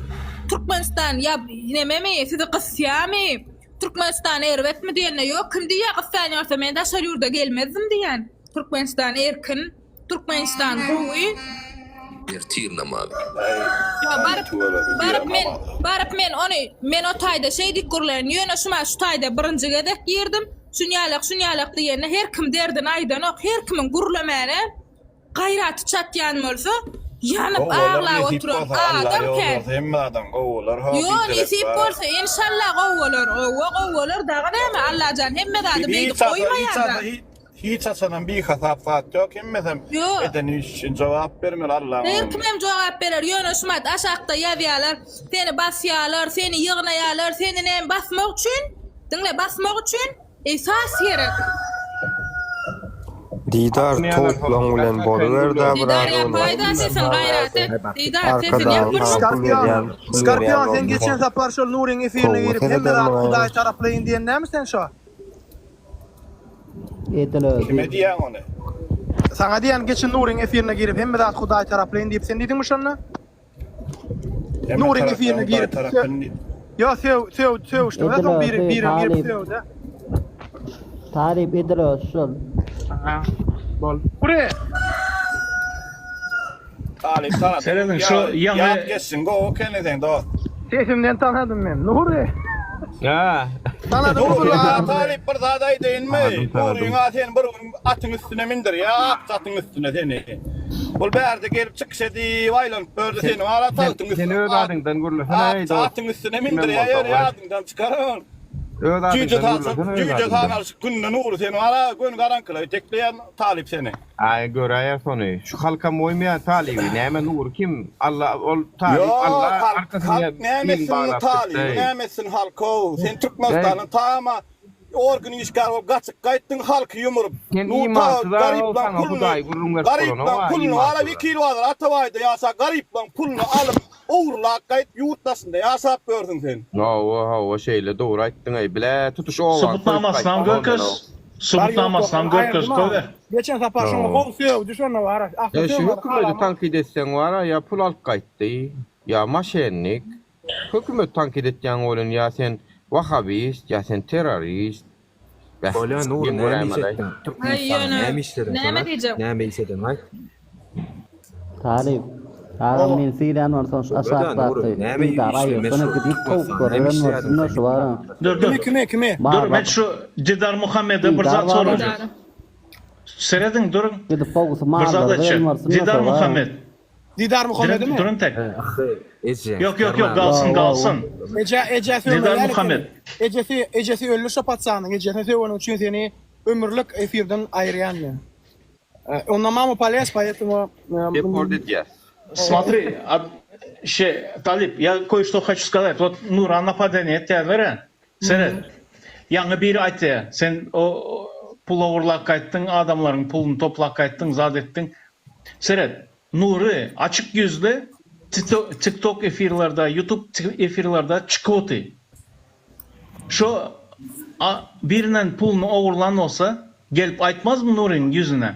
S2: Türkmenistan ýa nememi sizi gysýamy Türkmenistan erbetmi diýende ýok kim diýýä gysýan bolsa men daşary ýurda gelmezdim diýýän. Türkmenistan erkin. Türkmenistan gowy.
S21: Ertir namazy.
S2: Ýa baryp baryp men baryp men ony men o taýda şeý diýip gürleýin ýöne şuma şu taýda birinji gezek girdim şunýalak şunýalak diýende her kim derdini aýdanok her kimiň gürlemäne gaýraty çatýan bolsa ýanyp
S20: Gowy bolar
S2: aglap
S20: nesip
S2: oturan
S20: bolsa Allah
S2: adam
S20: ýol
S2: kän.
S20: berse hemme adam gowy bolar ho
S2: Ýo
S20: biderek
S2: nesip
S20: bar.
S2: bolsa enşalla gowy bolar owa gowy bolar dagy näme Allajan hemme zady beýdip
S20: Hiç haçan hiç
S2: goýmaýar
S20: haçan Hiç haçanam bihasap zat ýok hemmesem
S2: Ýok.
S20: eden iş üçin jogap bermeli Allaň
S2: Her
S20: öňünde.
S2: kimem jogap berer ýöne şumat aşakda ýazýalar seni basýalar seni ýygnaýalar seni näme basmak üçin diňle basmak üçin esas gerek.
S22: Didar towuklaň bilen boluberdä
S2: Didar
S22: biraz ony.
S2: ýapaýda sesini gaýrat et Didar sesini
S22: Arkadagyň
S2: ýapyr.
S22: saňa pul berýän pul berýän
S6: Skorpion sen
S22: bolsa.
S6: geçen sapar şol Nuryň efirine
S22: Kowgy
S6: girip hemme
S22: seredermi
S6: zat
S22: gaýra.
S6: Hudaý taraplaýyn diýen näme sen şo?
S7: Edil özi.
S20: Kime diýýäň ony?
S6: Saňa diýýän geçen Nuryň efirine girip hemme zat Hudaý taraplaýyn diýip sen diýdiňmi şonda?
S20: Hemme
S6: Nuryň
S20: tarapdan
S6: efirine
S20: Hudaý
S6: girip
S20: tarapyn diýip.
S6: Ýo söw söw söwüşdiňiz
S7: Edil
S6: soň
S7: özi
S6: biri birem girip
S7: talyp.
S6: söwde.
S7: Talyp edil özi şol.
S6: Bol. Bure.
S20: Talyp tanadym.
S4: Serediň şu ýaňy
S20: Ýat geçsin gowy ekeni sen dost.
S6: Sesimden tanadym men. Nury.
S10: Hä.
S6: Tanadym
S20: Nury
S6: Nury.
S20: a Talyp bir zat aýdaýynmy?
S10: Tanadym, tanadym.
S20: Nuryň a seni bir gün atyň üstüne mindirýä ak atyň üstüne seni. Ol bärde gelip çykyş edip aýlanyp ýördi seni bar a
S10: Sen,
S20: tagtyň
S10: sen
S20: üstüne
S10: öz
S20: ak
S10: adyňdan gürlesene eý
S20: ak
S10: dost.
S20: atyň üstüne
S10: Kimem
S20: mindirýä
S10: bolsaň
S20: ýöne
S10: we.
S20: ýadyňdan çykar ol.
S10: Öz
S20: Jüýje
S10: adyňdan
S20: sanalyşyk
S10: gürlesene öz
S20: jüýje
S10: adyňdan.
S20: sanalyşyk günde Nury seni bar a göni garaňkylyga itekleýär Talyp seni.
S10: Aý göräýeris ony. Şu halkam goýmaýar Talyby. Näme Nury kim? Alla ol Talyp
S20: Ýok,
S10: Alla
S20: halk,
S10: arkasyna
S20: halk näme
S10: bil
S20: etsin
S10: baglap
S20: Talyby,
S10: çykdy.
S20: näme etsin halkow. Sen
S10: Eý,
S20: Türkmenistanyň tama organ işgäri bolup gaçyp gaýtdyň halky ýumuryp.
S10: sen
S20: Nu ta
S10: imansyz a ol
S20: garyplaň
S10: saňa
S20: puluny,
S10: Hudaý gürrüň berip
S20: garyplaň
S10: bolanok a
S20: puluny ala
S10: imansyza.
S20: wekil bazar Atabaýda ýaşa garyplaň puluny alyp ogurlap gaýt ýurt daşynda ýaşap ýörsüň sen.
S10: Hawa hawa şeýle dogry aýtdyň eý bile tutuş obany soýup
S4: Subutnamasynam
S10: gaýtdym men
S4: görkez.
S10: o.
S4: Subutnamasynam görkez köwe.
S6: Geçen sapar şoňa gowy sögdi şonda bar.
S10: Ýa şu hökümedi tankyt etseň bara ýa pul alyp gaýtdy, ýa maşennik. Hökümeti tankyt etýäň welin ýa sen wahabist, ýa sen terrorist. Beh,
S1: Bolýa Nury
S10: geň
S1: näme iş
S10: göräýmeli-aý.
S1: etdiň?
S2: Aý
S1: Türkmenistana
S2: ýöne
S1: näme işlediň
S2: näme
S1: şony aýt.
S2: diýjek?
S1: Näme iş eden aýt.
S7: Talyp. Agam meni sylaýan bolsaň şu
S1: Öde
S7: aşakdaky
S1: Nury näme
S7: Didar
S1: işle
S7: aýyrsana
S1: meşhur
S7: gidip
S1: Türkmenistana
S7: towuklar
S1: näme
S7: ören
S1: işleýärdiň
S7: bolsun-da
S1: sen
S7: şu bara.
S4: Dur dur.
S6: Kime kime kime?
S4: Dur men
S7: Barlap
S4: şu Didar Muhammede bir
S7: Didar
S4: zat
S7: bar.
S4: sorajak.
S2: Didara.
S4: Serediň duruň.
S7: Gidip gowusy
S4: Bir zat
S7: mallary
S4: aýtjak.
S7: ören bolsun-da
S4: Didar
S7: şu bara.
S4: Muhammed.
S6: Didar
S4: Durun
S6: Muhammedimi?
S4: durun tek.
S1: He ahy ejeň
S4: Ýok ýok ýok
S1: çykarma.
S4: galsyn
S7: Wa wa wa.
S4: galsyn.
S6: Eje eje
S4: Didar
S6: sögmeli däl
S4: Muhammed.
S6: ekeni. Ejesi ejesi öldi şo patsanyň ejesine sögeniň üçin seni ömürlik efirden aýyrýan men. Onda mama polez poэтому
S10: Deport edýäs.
S4: Смотри, a, şe, Talyp, я кое-что хочу сказать. Вот Nura napadeniýe etýärler-ä. Seret. Ýaňy biri aýtýar, sen o pul ogurlap gaýtdyň, adamlaryň puluny toplap gaýtdyň, zat etdiň. Seret, Nury açyk ýüzli TikTok efirlerde, YouTube efirlerde çykyp oty. Şo birinden puluny ogurlan bolsa. Gelip aýtmazmy Nuryň ýüzüne?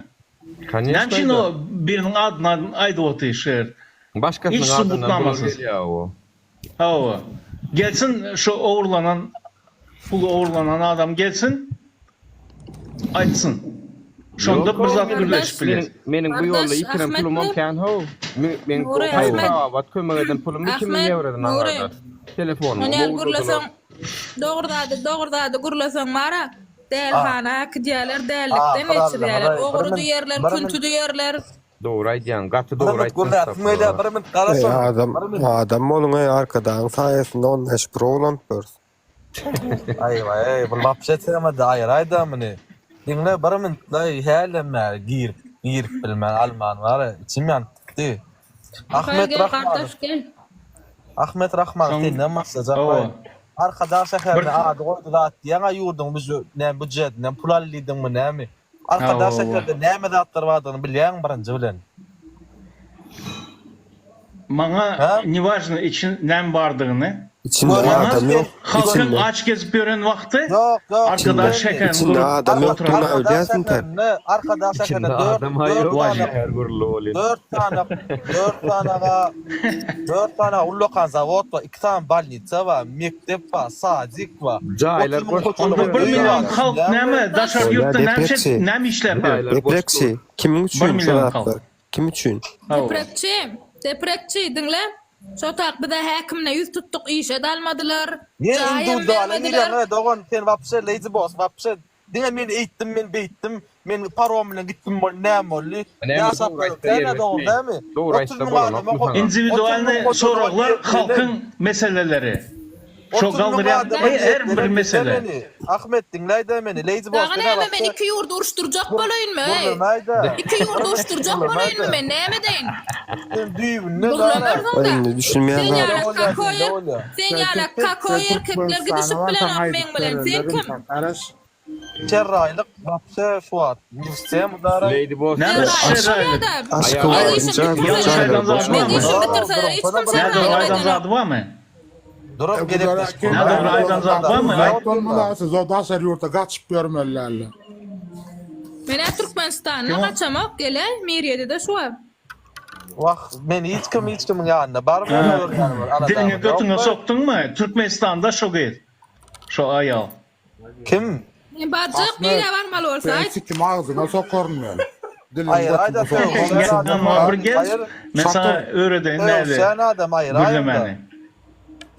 S10: Näme
S4: üçin o biriniň adyny aýdyp otyr şu ýerde? Hiç
S10: Başgasynyň adyndan bular
S4: subutnamasyz.
S10: gelýär o.
S4: Hawa. Gelsin şu ogurlanan puly ogurlanan adam gelsin aýtsyn. Şonda bir zat gürleşip bileris.
S10: Meniň bu ýolda
S2: Gardaş
S10: ýitiren
S2: Ahmet
S10: pulumam
S2: Nur.
S10: kän how. Meň
S2: Nury Ahmet.
S10: haýyr-sahawat kömek eden pulum 2000
S2: Ahmet
S10: ýewrodan
S2: Nury.
S10: agarda. Telefonuma
S2: Onýaly
S10: ogurladylar.
S2: gürleseň dogry zady dogry zady gürleseň bara dälihana äkidýäler dällikden geçirýäler. Ogry diýerler, künti diýerler.
S10: Dogry aýdýaň, gaty
S14: Bir
S10: dogry
S14: minut
S10: aýtdyň
S14: gürläsim gelýär, bir minut garaşyň.
S22: Eý adam, adam boluň eý Arkadagyň saýasynda 15 pro ulanyp ýörüs.
S14: Aý waý, bu wapşe temada aýyraýda muny. Diňle bir minutlaý hälem bäri girip, girip bilmän alman bar-a, içim ýanyp gitdi. Ahmet
S2: Gel
S14: Rahmanow.
S2: gardaş gel.
S14: Ahmet Rahmanow
S4: Soň
S14: senden başlajak
S4: hawa.
S14: baý. Arkadag
S4: Bir
S14: şäherine ady goýdy zat diýýäň-a ýurduň býujet näme býujetinden pul aldy diýdiňmi näme? Arkadag
S4: Hawa.
S14: şäherde näme zatlar bardygyny bilýäňmi birinji bilen?
S4: Maňa
S14: Hä?
S4: ne важno için näme bardygyny.
S22: Içinde
S4: Maňa
S22: adam ýok.
S4: halkyň
S22: Içinde.
S4: aç gezip ýören wagty
S14: Ýok, ýok.
S4: Arkadag
S22: İçinde,
S4: şäherini
S22: içinde
S4: gurup
S22: adam
S4: oturan.
S22: ýokdugyny
S14: Arkadag
S22: öýdýärsiň sen.
S14: şäherinde, Arkadag şäherinde
S10: İçinde
S14: 4
S10: adam-a
S14: 4
S10: ýok,
S14: sany
S10: şäher guruldy welin.
S14: 4 sany 4 sanaga 4 sany ullakan zawod bar, 2 sany bolnitsa bar, mekdep bar, sadik bar.
S10: Jaýlar
S14: 30 müň
S10: boş
S14: hojalyk
S4: Onda 1
S14: öý
S4: million
S14: bar,
S4: halk
S14: düşünýäňmi?
S4: näme daşary
S22: Bolýa
S4: ýurtda näme
S22: deprekçi.
S4: näme işläp ýör?
S10: Jaýlar boş dur.
S22: Deprekçi. Kimiň
S4: 1
S22: üçin şu
S4: million halk.
S22: zatlar? Kim üçin?
S4: Hawa.
S2: Deprekçi, deprekçi diňle. Şo tak bize häkimine ýüz tutduk işe-de almadylar,
S14: Men
S2: jaýam
S14: indiwiduala
S2: bermediler.
S14: girýän dogan sen wapşe lazy boss wapşe diňe men eýtdim men beýtdim men parom bilen gitdim boldy näme boldy
S10: Näme
S14: ýaşap
S10: dogry aýtsa
S14: ýörüs däne
S10: erbetmi?
S14: dogry dämi
S10: Dogry
S14: 30
S10: aýtsa
S14: müň
S10: bolanokmy
S14: adama
S10: saňa?
S14: 30 müň
S4: Indiwidualny
S14: hojalyga
S4: soraglar halkyň
S14: niýetlenen
S4: meseleleri. Şo
S14: 30 müň
S4: galdyrýan
S14: adama
S4: her bir
S14: niýetlenen diňle
S4: mesele.
S14: meni Ahmet diňläýdä meni lazy boss
S2: Dagy
S14: sen
S2: näme men
S14: wapşe
S2: iki ýurdy uruşdyrjak bolaýynmy eý?
S14: gürlemäýdä
S2: Iki ýurdy
S14: bir minut
S2: uruşdyrjak bolaýynmy
S14: gürlemäýdä
S2: men näme edeýin?
S14: sen düýbünden gara
S2: Gürlemersiň-dä.
S22: Indi düşünmeýän
S2: Sen
S22: zat.
S2: ýaly
S14: bolýa
S2: kakoý
S14: sende bolýa
S2: sen
S18: Sen
S2: ýaly
S18: Türk sen
S2: kakoý erkekler
S18: Türkmenistana
S2: gidişip
S18: barsaň
S2: bilenok
S18: aýdyp
S2: meň bilen. Sen
S18: bererler
S2: kim?
S18: intak garaş.
S14: Şerraýlyk wapşe şu wagt newstem dara
S10: Lady Boss
S4: Näme
S2: Şerraýlyk
S4: şerraýlyk?
S2: bolýa-da. Meň
S22: Aşgabadyň
S2: işim
S22: jaýlary
S2: bitirseler,
S4: Ýalňyş aýdan zady
S2: meň
S4: barmy?
S2: işim bitirseler hiç kim
S4: Nädogry
S2: şerraýlyk
S4: aýdan
S2: edenok.
S4: zady barmy?
S14: Durup
S18: E bular
S14: gerekleşip
S18: kim
S4: Nädogry aýdan zady barmy? Aýt.
S18: bolmaly siz o daşary ýurta gaçyp ýörmelilerle.
S2: Men-ä Türkmenistanda
S4: Kim o?
S2: gaçamok, geleý, Mirýedede şu wagt.
S14: Wah, men hiç kim hiç kimiň ýanyna barmaýan
S4: Ha.
S14: görýän bir
S4: Diliňi
S14: aladamyz
S4: götüňe
S14: ýokmy?
S4: sokduňmy? Türkmenistanda şo gyz. Şo aýal.
S14: Kim?
S2: Men barjak,
S18: Ahmet,
S2: nirä barmaly bolsa
S18: sen
S2: aýt.
S18: sikim agzyňa sokaryn men. Diliňi
S14: Aýyr
S18: götüňe
S14: aýda
S18: sokaryn.
S14: sögüşen adam
S4: Maňa bir gel,
S14: aýyr.
S4: men saňa
S18: Çatyr.
S4: öwredeýin näde
S14: Sögüşen adam aýyr aýynda.
S4: gürlemäni.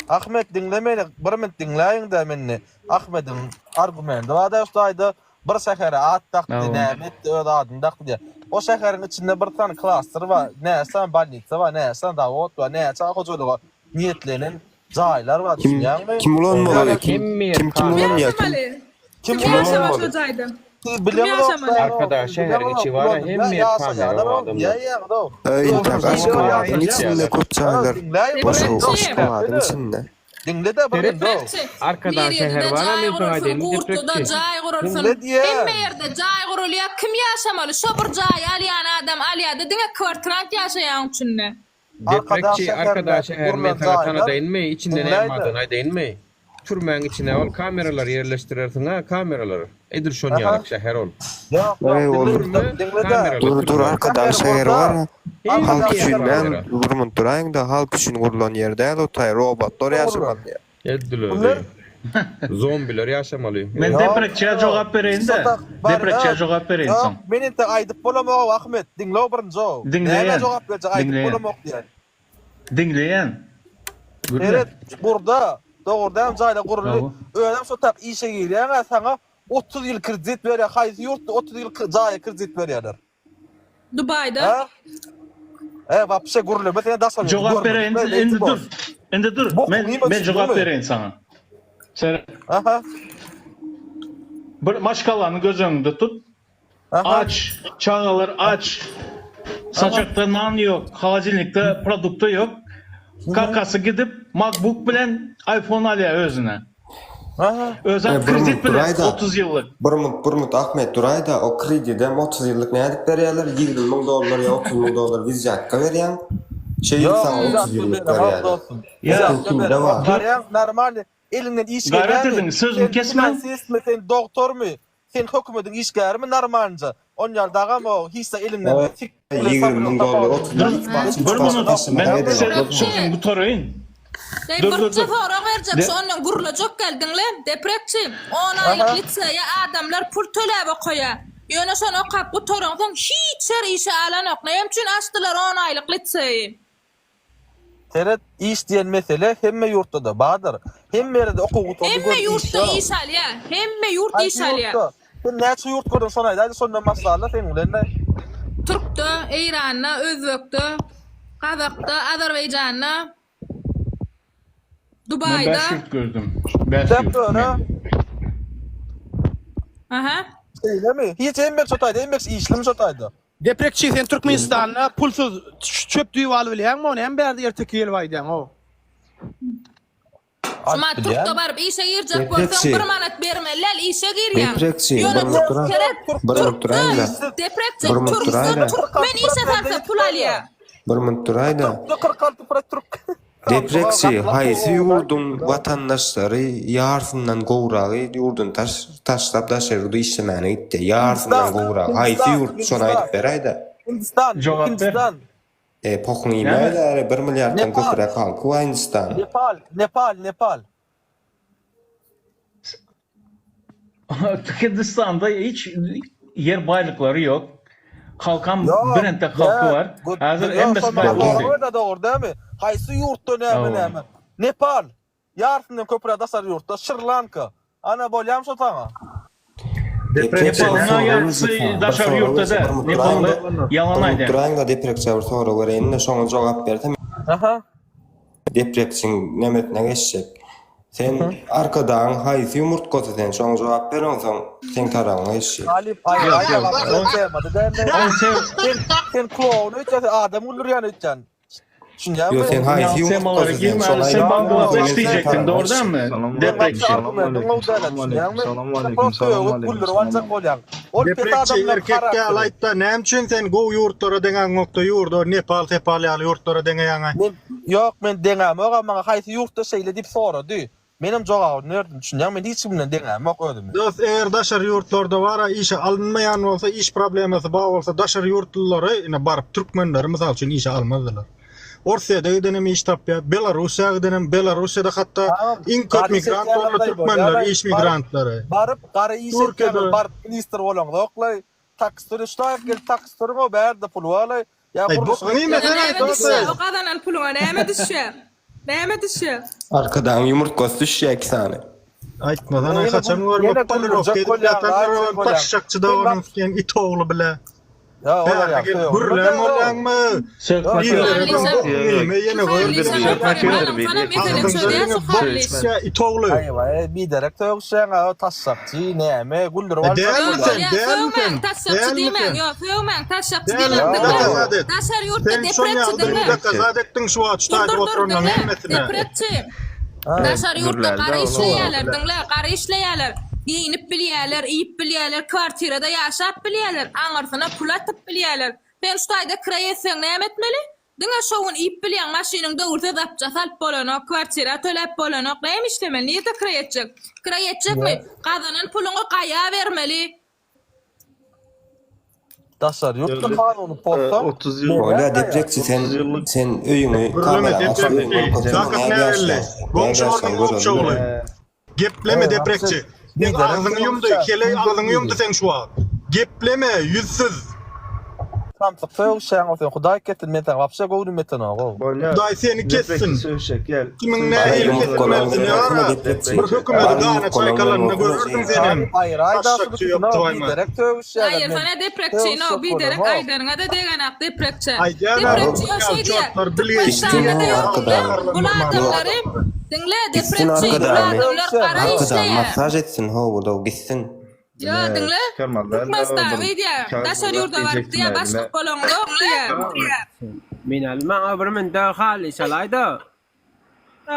S14: Ahmet diňle meni, bir minut diňläýiň-dä meni. Ahmediň argumenti bar-da şu taýda bir şähere at dakdy,
S4: Hawa.
S14: näme etdi, öz adyny dakdy diýýär. O şäheriň içinde bir sany klaster bar, näçe sany bolnitsa bar, näçe sany zawod bar, näçe hojalyga niýetlenen Jaýlar bar
S22: Kim
S14: düşünýäňmi?
S22: kim ulanmaly? Kim
S10: Hemme
S22: kim kim
S2: Kim
S22: ulanýar? Kim
S2: ýaşamaly?
S14: Kim
S2: Kim
S22: kim
S2: ýaşamaly şo
S22: ulanmaly?
S2: jaýda?
S14: Siz
S2: Kim
S14: bileňizok
S2: ýaşamaly?
S14: da
S10: Arkadag
S14: siz
S10: şäheriň
S14: bileňizok
S10: içi bar-a
S14: ulanylýar
S10: hemme ýer kamera
S14: ýaşaýarlar
S10: o
S14: o
S10: adamlar.
S14: diýýäňiz-ow.
S22: Eý, intäk Aşgabadyň içinde köp jaýlar boş
S2: Deprekçi.
S22: Aşgabadyň içinde.
S14: Diňle-de bir
S10: Seret
S14: indi-ow.
S2: Deprekçi.
S10: Arkadag şäheri
S2: Mirýedede
S10: bar-a
S2: jaý
S10: men saňa
S2: gurulsyn,
S10: aýdaýynmy
S2: Gurtluda
S10: deprekçi.
S2: jaý gurulsyn.
S14: Diňle diýýän.
S2: Hemme ýerde jaý gurulýar. Kim ýaşamaly? Şo bir jaýy alýan adam alýar-da diňe kwartirant ýaşaýaň içinde.
S14: Arkadag
S10: Deprekçi Arkadag
S14: şäherindäki
S10: şäheri men
S14: gurlan
S10: saňa
S14: jaýlar
S10: tanadaýynmy içinde näme
S14: diňläýde.
S10: bardygyny aýdaýynmy? Türmäň içine ol kameralary ýerleşdirersiň-a kameralary. Edil şon
S14: Aha.
S10: ýalak şäher ol.
S14: Ýok, ýok,
S22: Eý,
S14: diňle,
S22: ol
S10: Türme
S14: diňle-de.
S10: kameraly
S22: Dur dur
S10: türme.
S22: Arkadag
S14: Şäher
S22: şäheri
S14: gurda.
S22: bar.
S10: Hemme
S22: Halk
S14: Arkadag
S22: üçin
S10: ýer
S14: şäherinde
S22: däl,
S10: kamera.
S22: bir minut duraýyň-da, halk üçin gurlan ýer däl o taý, robotlar
S14: gurlan.
S22: ýaşamaly ýer.
S10: Edil özi.
S14: Kimler?
S10: Zombiler ýaşamaly.
S4: Men
S14: Ýok,
S4: deprekçä
S14: ýok.
S4: jogap bereýin-de.
S14: Şatak bar,
S4: Deprekçä
S14: ýok.
S4: jogap bereýin
S14: Ýok,
S4: soň.
S14: men entek aýdyp bolamok, Ahmet, diňle birinji-ow. Nämä
S4: Diňleýän.
S14: jogap berjek, aýdyp
S4: Diňleýän.
S14: bolamok diýýän.
S4: Diňleýän. Gürle.
S14: Seret, gurda, dogrudanam jaýlar guruldy.
S4: Hawa.
S14: Özem şo tak işe girýäň-ä, saňa 30 ýyl kredit berýär. Haýsy ýurtda 30 ýyl jaýa kredit berýärler?
S2: Dubaýda.
S14: Ha? E, wapşe gürleme sen daşary ýurdy
S4: Jogap
S14: görmedik
S4: bereýin,
S14: be,
S4: indi
S14: Lady
S4: dur.
S14: Boss.
S4: Indi dur.
S14: Bokuň
S4: Men
S14: iýme
S4: men jogap
S14: düşündiňmi?
S4: bereýin saňa. Seret.
S14: Aha.
S4: Bir maşgalany göz öňünde tut.
S14: Aha.
S4: Aç, çagalar aç. Saçakda nan ýok, holodilnikde produkta ýok. Kakasy gidip MacBook bilen iPhone alýar özüne.
S14: Aha.
S4: Özem
S22: E, bir
S4: kredit
S22: minut
S4: bilen
S22: duraýda.
S4: 30 ýyllyk.
S22: Bir minut, bir minut Ahmet duraýda, o kredidem 30 ýyllyk nädip berýärler? 20 müň dollar ýa 30 müň dollar wizýatka berýäň. Şeýdip
S14: Ýok,
S22: saňa 30
S14: wizýatka
S22: ýyllyk
S14: berenok
S22: berýärler.
S14: dostum.
S4: Ýa,
S14: Wizýatka
S22: Kimde
S14: berenok.
S22: bar?
S14: Barýaň, normalny, eliňden iş
S4: Gaýrat
S14: gelýärmi?
S4: ediň, sözümi
S14: Sen
S4: kesmäň.
S14: finansistmi, sen doktormy? Sen hökümediň işgärimi normalnja? Onýaly dagam o hiç zat eliňden sik bilen
S22: 20
S14: sabyndan
S22: müň dollar
S14: tapawudy
S22: 30 müň
S4: Dur, bir minut, men sözümi gutaraýyn.
S2: Deý
S4: Dur, dur,
S2: birje
S4: dur.
S2: sorag berjek
S4: De
S2: şondan gürlejek gel diňle deprekçi on aýlyk liseýe adamlar pul töläp okaýa ýöne şony okap gutaransoň hiç ýer işe alanok näme üçin açdylar on aýlyk liseýi.
S14: Seret iş diýen mesele hemme ýurtda-da bardyr. Hemme ýerde okuw gutardy
S2: Hemme
S14: gör iş
S2: ýurtda
S14: ýok.
S2: iş alýa hemme ýurt
S14: Haýsy
S2: iş alýa.
S14: ýurtda? Sen näçe ýurt gördüň şony aýdaýda şondan başlala seň bilen-de.
S2: Türkde, Eýranda, Özbekde, Gazakda, Azerbaýjanda.
S4: Men
S2: Dubaýda.
S4: 5 ýurt gördüm. 5
S14: Sen
S4: ýurt
S14: göre.
S4: men.
S2: Aha.
S14: Şeýlemi? Hiç emmek şo taýda, emmek işlimi şo taýda.
S6: Deprekçi sen Türkmenistanda pulsuz çöp düýbi alyp bilýäňmi o näme bärde erteki gelip aýdýaň o.
S2: Şumat türkde baryp işe girjek bolsaň
S22: Deprekçi.
S2: bir manat bermeli däl işe girýäň.
S22: Deprekçi,
S2: Ýöne
S22: bir minut dura.
S2: seret
S22: Bir minut
S2: türkde
S22: duraýda.
S2: deprekçi
S22: Bir minut
S2: türkde
S22: duraýda.
S2: türkmen işe salsa pul alýa.
S22: Bir minut duraýda.
S14: 46 prat türk.
S22: Deprekçi, haýsy ýurduň watandaşlary ýarsyndan gowragy ýurduny taşlap daşary ýurda işlemäne gitdi? Ýarsyndan gowragy. Haýsy ýurt? Şony aýdyp beräýdä.
S14: Hindistan,
S4: Jogap ber.
S14: Hindistan.
S22: E, pohuň iýmäýdä, ere bir milliarddan
S14: Nepal.
S22: köpräk halky bar Hindistanyň.
S14: Nepal, Nepal, Nepal.
S4: Hindistanda hiç ýer baýlyklary ýok. Halkam
S14: Ýok,
S4: bir entek halky
S14: ýa,
S4: bar.
S14: bu-
S4: Häzir
S14: ýok,
S4: hemmesi
S14: şonda
S4: baý boldy.
S14: dogry da dogry dälmi? Haýsy ýurtda näme
S4: Hawa.
S14: näme? Nepal. Ýarysyndan köpräk daşary ýurtda. Şri-Lanka. Ana bolýamy şo saňa?
S22: Deprekçi bir
S4: Nepalyň
S22: sorag
S4: ýarysy
S22: berjek saňa. Bir
S4: daşary
S22: sorag
S4: ýurtda
S22: berjek,
S4: däl.
S22: bir minut
S4: Nepalda
S22: duraýyň-da.
S4: ýalan
S22: Bir minut
S4: aýdýaň.
S22: duraýyň-da deprekçä bir sorag bereýin-de, şoňa jogap berse
S14: Aha.
S22: Deprekçiň nemesine geçjek. Sen Arkadagyň haýsy ýumurtgasy sen şoňa jogap ber onsoň seň tarabyňa geçjek.
S14: Talyp aý
S4: Ýok,
S14: aý
S4: ýok.
S14: aý
S4: On
S14: temada dälmi?
S4: on tem
S14: Sen sen kloun öýtýän sen adam güldürýän öýtýän. Düşünýäňmi?
S22: Ýok sen haýsy
S4: Ýa temalara
S22: ýumurtgasy sen
S4: girme.
S22: şony
S4: Sen
S22: aýt
S4: Bangladeş
S22: onsoň men seň
S4: diýjekdiň,
S22: tarabyňa
S4: dogry
S22: geçjek.
S4: dälmi?
S3: Salam
S4: Deprekçi.
S14: Argumendiň gowy däl düşünýäňmi?
S3: Salam
S14: Sen
S3: aleýkum,
S14: prosto
S3: salam
S14: öwüp
S3: aleýkum,
S14: güldürip
S3: salam
S14: aljak bolýaň. Ol pes
S12: Deprekçi
S14: adamlaryň
S12: erkek ýaly
S14: harakteri.
S12: aýtda näme üçin sen gowy ýurtlara deňäňokda ýurda Nepal sepal ýaly ýurtlara deňeýäňaý.
S14: Men ýok men deňämok maňa haýsy ýurtda şeýle diýip sorady. Menem jogabyny berdim düşünýäňmi men hiç kim bilen deňämok özümi.
S12: Dos eger daşary ýurtlarda bara işe alynmaýan bolsa iş problemasy bar bolsa daşary ýurtlulary ine baryp türkmenleri mysal üçin işe almazdylar. Orsýede gidenem iş tapýar, Belarussiýa gidenem, Belarussiýada hatda
S14: Tamam,
S12: iň köp
S14: gara iş
S12: migrant
S14: etýänler
S12: bolany
S14: daýy
S12: türkmenler,
S14: bolýar-aý,
S12: iş
S14: baryp,
S12: migrantlary.
S14: baryp gara iş etýänler
S12: Türkiýede
S14: baryp ministr bolaňzoklaý, taksi sürüş ştaýk gelip taksi sürüň-ow bärde pul barlaý, ýa
S12: Aý
S14: gurluşyk
S12: bok
S2: Ýöne
S12: sen
S2: näme
S12: aýt
S2: düşýär?
S12: dos.
S2: O gazanan puluňa näme düşýär? Näme düşýär?
S22: Arkadagyň ýumurtgasy düşýär iki sany.
S12: Aýtmasana
S14: Ýene
S12: haçan
S14: gül,
S12: görmek
S14: ýene
S12: polirovka
S14: güldürjek
S12: edip
S14: bolýaň,
S12: ýatanlar
S14: aýtjak
S12: olam
S14: bolýaň.
S12: taşşakçy
S14: Sen
S12: doganyň
S14: bak,
S12: sikýän it ogly bile.
S14: ýa olar
S12: Bärde
S14: ýaly
S12: gelip
S14: sögünme
S12: gürlän
S14: däl-ow.
S12: bolýaňmy?
S4: Sökmek
S12: Illere
S4: ýok.
S12: bir
S2: Hallyşam,
S12: bok iýme ýene
S2: şu
S12: gör
S2: Hallyşam
S12: bizi.
S4: Sökmek
S2: oturyp
S4: ýok.
S2: alyňsana mesele
S12: Agzyňda
S2: çözýär
S12: diňe
S2: şu
S12: bok
S2: Hallyş.
S12: çykýa it ogly.
S14: Aýwa, biderek sögüşýäň-a, o taşşakçy, näme, güldürip
S12: E
S14: aljak
S12: dälmi
S2: Ýok
S12: sen,
S14: bolýaň.
S2: bolýa,
S12: dälmi
S2: sögmäň,
S12: sen,
S2: taşşakçy
S12: dälmi
S2: diýmäň,
S12: sen?
S2: ýok, sögmäň, taşşakçy
S12: Dälmi,
S2: diýmäň, diňle.
S12: dokazat et.
S2: Daşary ýurtda
S12: Sen şon
S2: deprekçi
S12: ýaly
S2: diňle.
S12: dokazat etdiň şu wagt şu
S2: Dur,
S12: taýda
S2: dur, dur,
S12: oturanlaryň
S2: diňle.
S12: hemmesine.
S2: Deprekçi. Daşary ýurtda gara işleýärler, diňle, gara işleýärler. Geýinip bilýärler, iýip bilýärler, kwartirada ýaşap bilýärler, aňyrsyna pul atyp bilýärler. Sen şu taýda kireý etseň näme etmeli? Diňe şo gün iýip bilýäň, maşynyň döwülse zapças alyp bolanok, kwartira töläp bolanok, näme işlemeli, nirde kireý etjek? Kireý etjekmi? Gazanan puluňy gaýa bermeli.
S14: Daşary ýurtda kanuny pozsaň,
S3: 30 ýyl
S22: Bolýa deprekçi sen sen öýüňi
S12: Gürleme
S22: kamerany açyp öýüňi
S12: deprekçi.
S22: görkezsene
S12: Zakat
S22: nädip
S12: näbelli.
S22: ýaşaýaň? Nädip
S12: Goňşy
S22: ýaşaýaň
S12: ornuň
S22: görelim.
S12: goňşy ogly. Gepleme deprekçi. Seň agzyňy ýumdy, heleý agzyňy ýumdy seň şu wagt. Gepleme, ýüzsüz.
S14: Samsyk sögüşýäň o sen hudaý kessin men saňa wapşe göwnüm ýetenogow.
S3: Bolýa.
S12: Hudaý seni
S3: Deprekçi
S12: kessin.
S3: sögüşek gel.
S12: Kimiň
S22: Gara
S12: nähili
S22: ýumurtgalaryň
S12: kesilmelisin
S22: görkezsene
S12: ýara.
S22: deprekçi.
S12: Bir hökümedi
S22: Gara
S12: gana
S22: ýumurtgalaryň
S12: çaýkalanyny
S22: görkezsene
S12: görerdiň
S22: jigim.
S12: senem.
S14: Aýraý daşyny
S12: Taşşakçy
S14: tutuna
S12: ýokdugaýma.
S14: biderek sögüşýäler men
S2: Aýyrsana deprekçini o
S14: sögüşjek
S2: biderek
S14: bolamok.
S2: aýdanyňa-da degenak deprekçä.
S12: Aýdýan-a
S2: Deprekçi ýok
S12: ýaly
S2: şeý diýýär.
S12: çortlar bilgeşli
S2: Türkmenistanda-da
S22: Gitsin
S2: ýok diňle
S22: arkadagyň.
S2: bul
S22: Ýok.
S2: adamlary diňle
S22: Gitsin
S2: deprekçi bul
S22: arkadagyny.
S2: adamlar gara
S22: Arkadag
S2: işleýär.
S22: massaž etsin howuda gitsin.
S2: Ýok diňle Türkmenistan diýýär. Daşary ýurda baryp diýýär başlyk bolaňzok diýýär.
S5: Minal maňa bir münde halyş alaýda.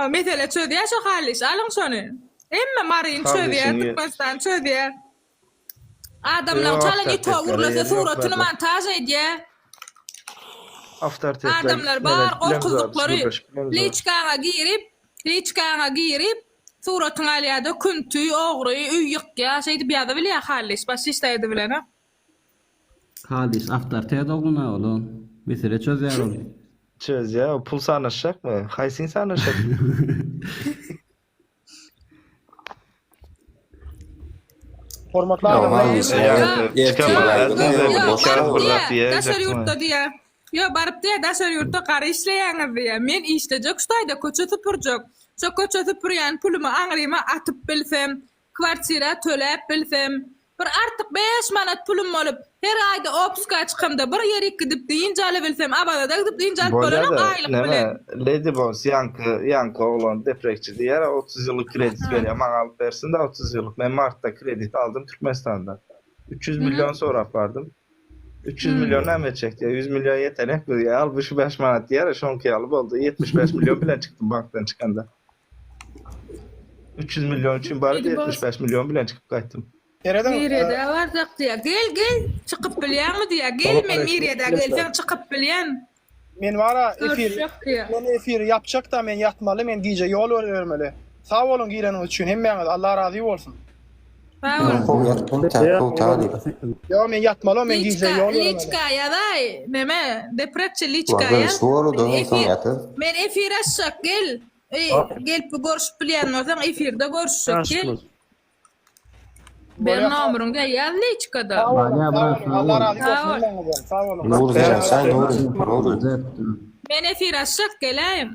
S2: Mesele çözýär şo halyş alyň şony. Hemme Maryny çözýär Türkmenistan çözýär. Adamlaň çalan iti ogurlasa suratyny montaž edýär. Adamlar bar gorkuzdyklary liçkaňa girip liçkaňa girip. Suratyňy alýada künti, ogry, öý ýykýa, şeýdip ýazybilýä Hallyş, başga hiç zat edibilenok.
S7: Hallyş awtoritet ogluna ol mesele çözýär ol.
S3: Çözýär, pul sanaşjakmy? Haýsyny sanaşjak?
S6: Hormatly adamlar.
S2: Daşary ýurtda diýýär. Ýok, baryp diýýär, daşary ýurtda gara işleýäňiz diýýär. Men işlejek şu taýda köçe süpürjek. Şo köçe süpürýän pulumy aňryma atyp bilsem, kwartira töläp bilsem, bir artyk beş manat pulum bolup, her aýda otpuska çykamda bir ýerik gidip dynç alybilsem, Awazada gidip dynç alyp bolanok
S3: Bolýa-da,
S2: aýlyk
S3: neme,
S2: bilen.
S3: Lady Boss, ýaňky, ýaňky oglan deprekçi diýýär, 30 ýyllyk kredit berýär, maňa alyp bersin-dä 30 ýyllyk. Men martda kredit aldym Türkmenistanda. 300 million sorap bardym. 300 million näme etjek diýýär, 100 million ýetenek diýýär, al bu şu 5 manat diýýär, şoňky ýaly boldy. 75 million bilen çykdym bankdan çykanda. 300 million üçin baryp 75 million bilen çykyp gaýtdym.
S6: Serediň.
S2: Nirede barjak diýýär. Gel, gel, çykyp bilýäňmi diýýär. Gel, men nirede gelseň çykyp bilýän.
S6: Men bara efir men efiri ýapjak-da men ýatmaly men gije ýol bermeli. Sag boluň gireniňiz üçin hemmäňiz Allah razy bolsun.
S2: Sag bol.
S6: Ýok men ýatmaly men gije ýol bermeli.
S2: Liçka ýazaý neme deprekçi liçka ýaz. Men efir açjak gel. Eý, gelip bir görüşüp bilýän bolsaň efirde görüşjek gel. Ber nomeryňy ýaz liçkada.
S6: Allah razy bolsun hemmäňizden. Sag boluň.
S22: Nury sen, sen Nury, Nury.
S2: Men efir açjak geläýiň.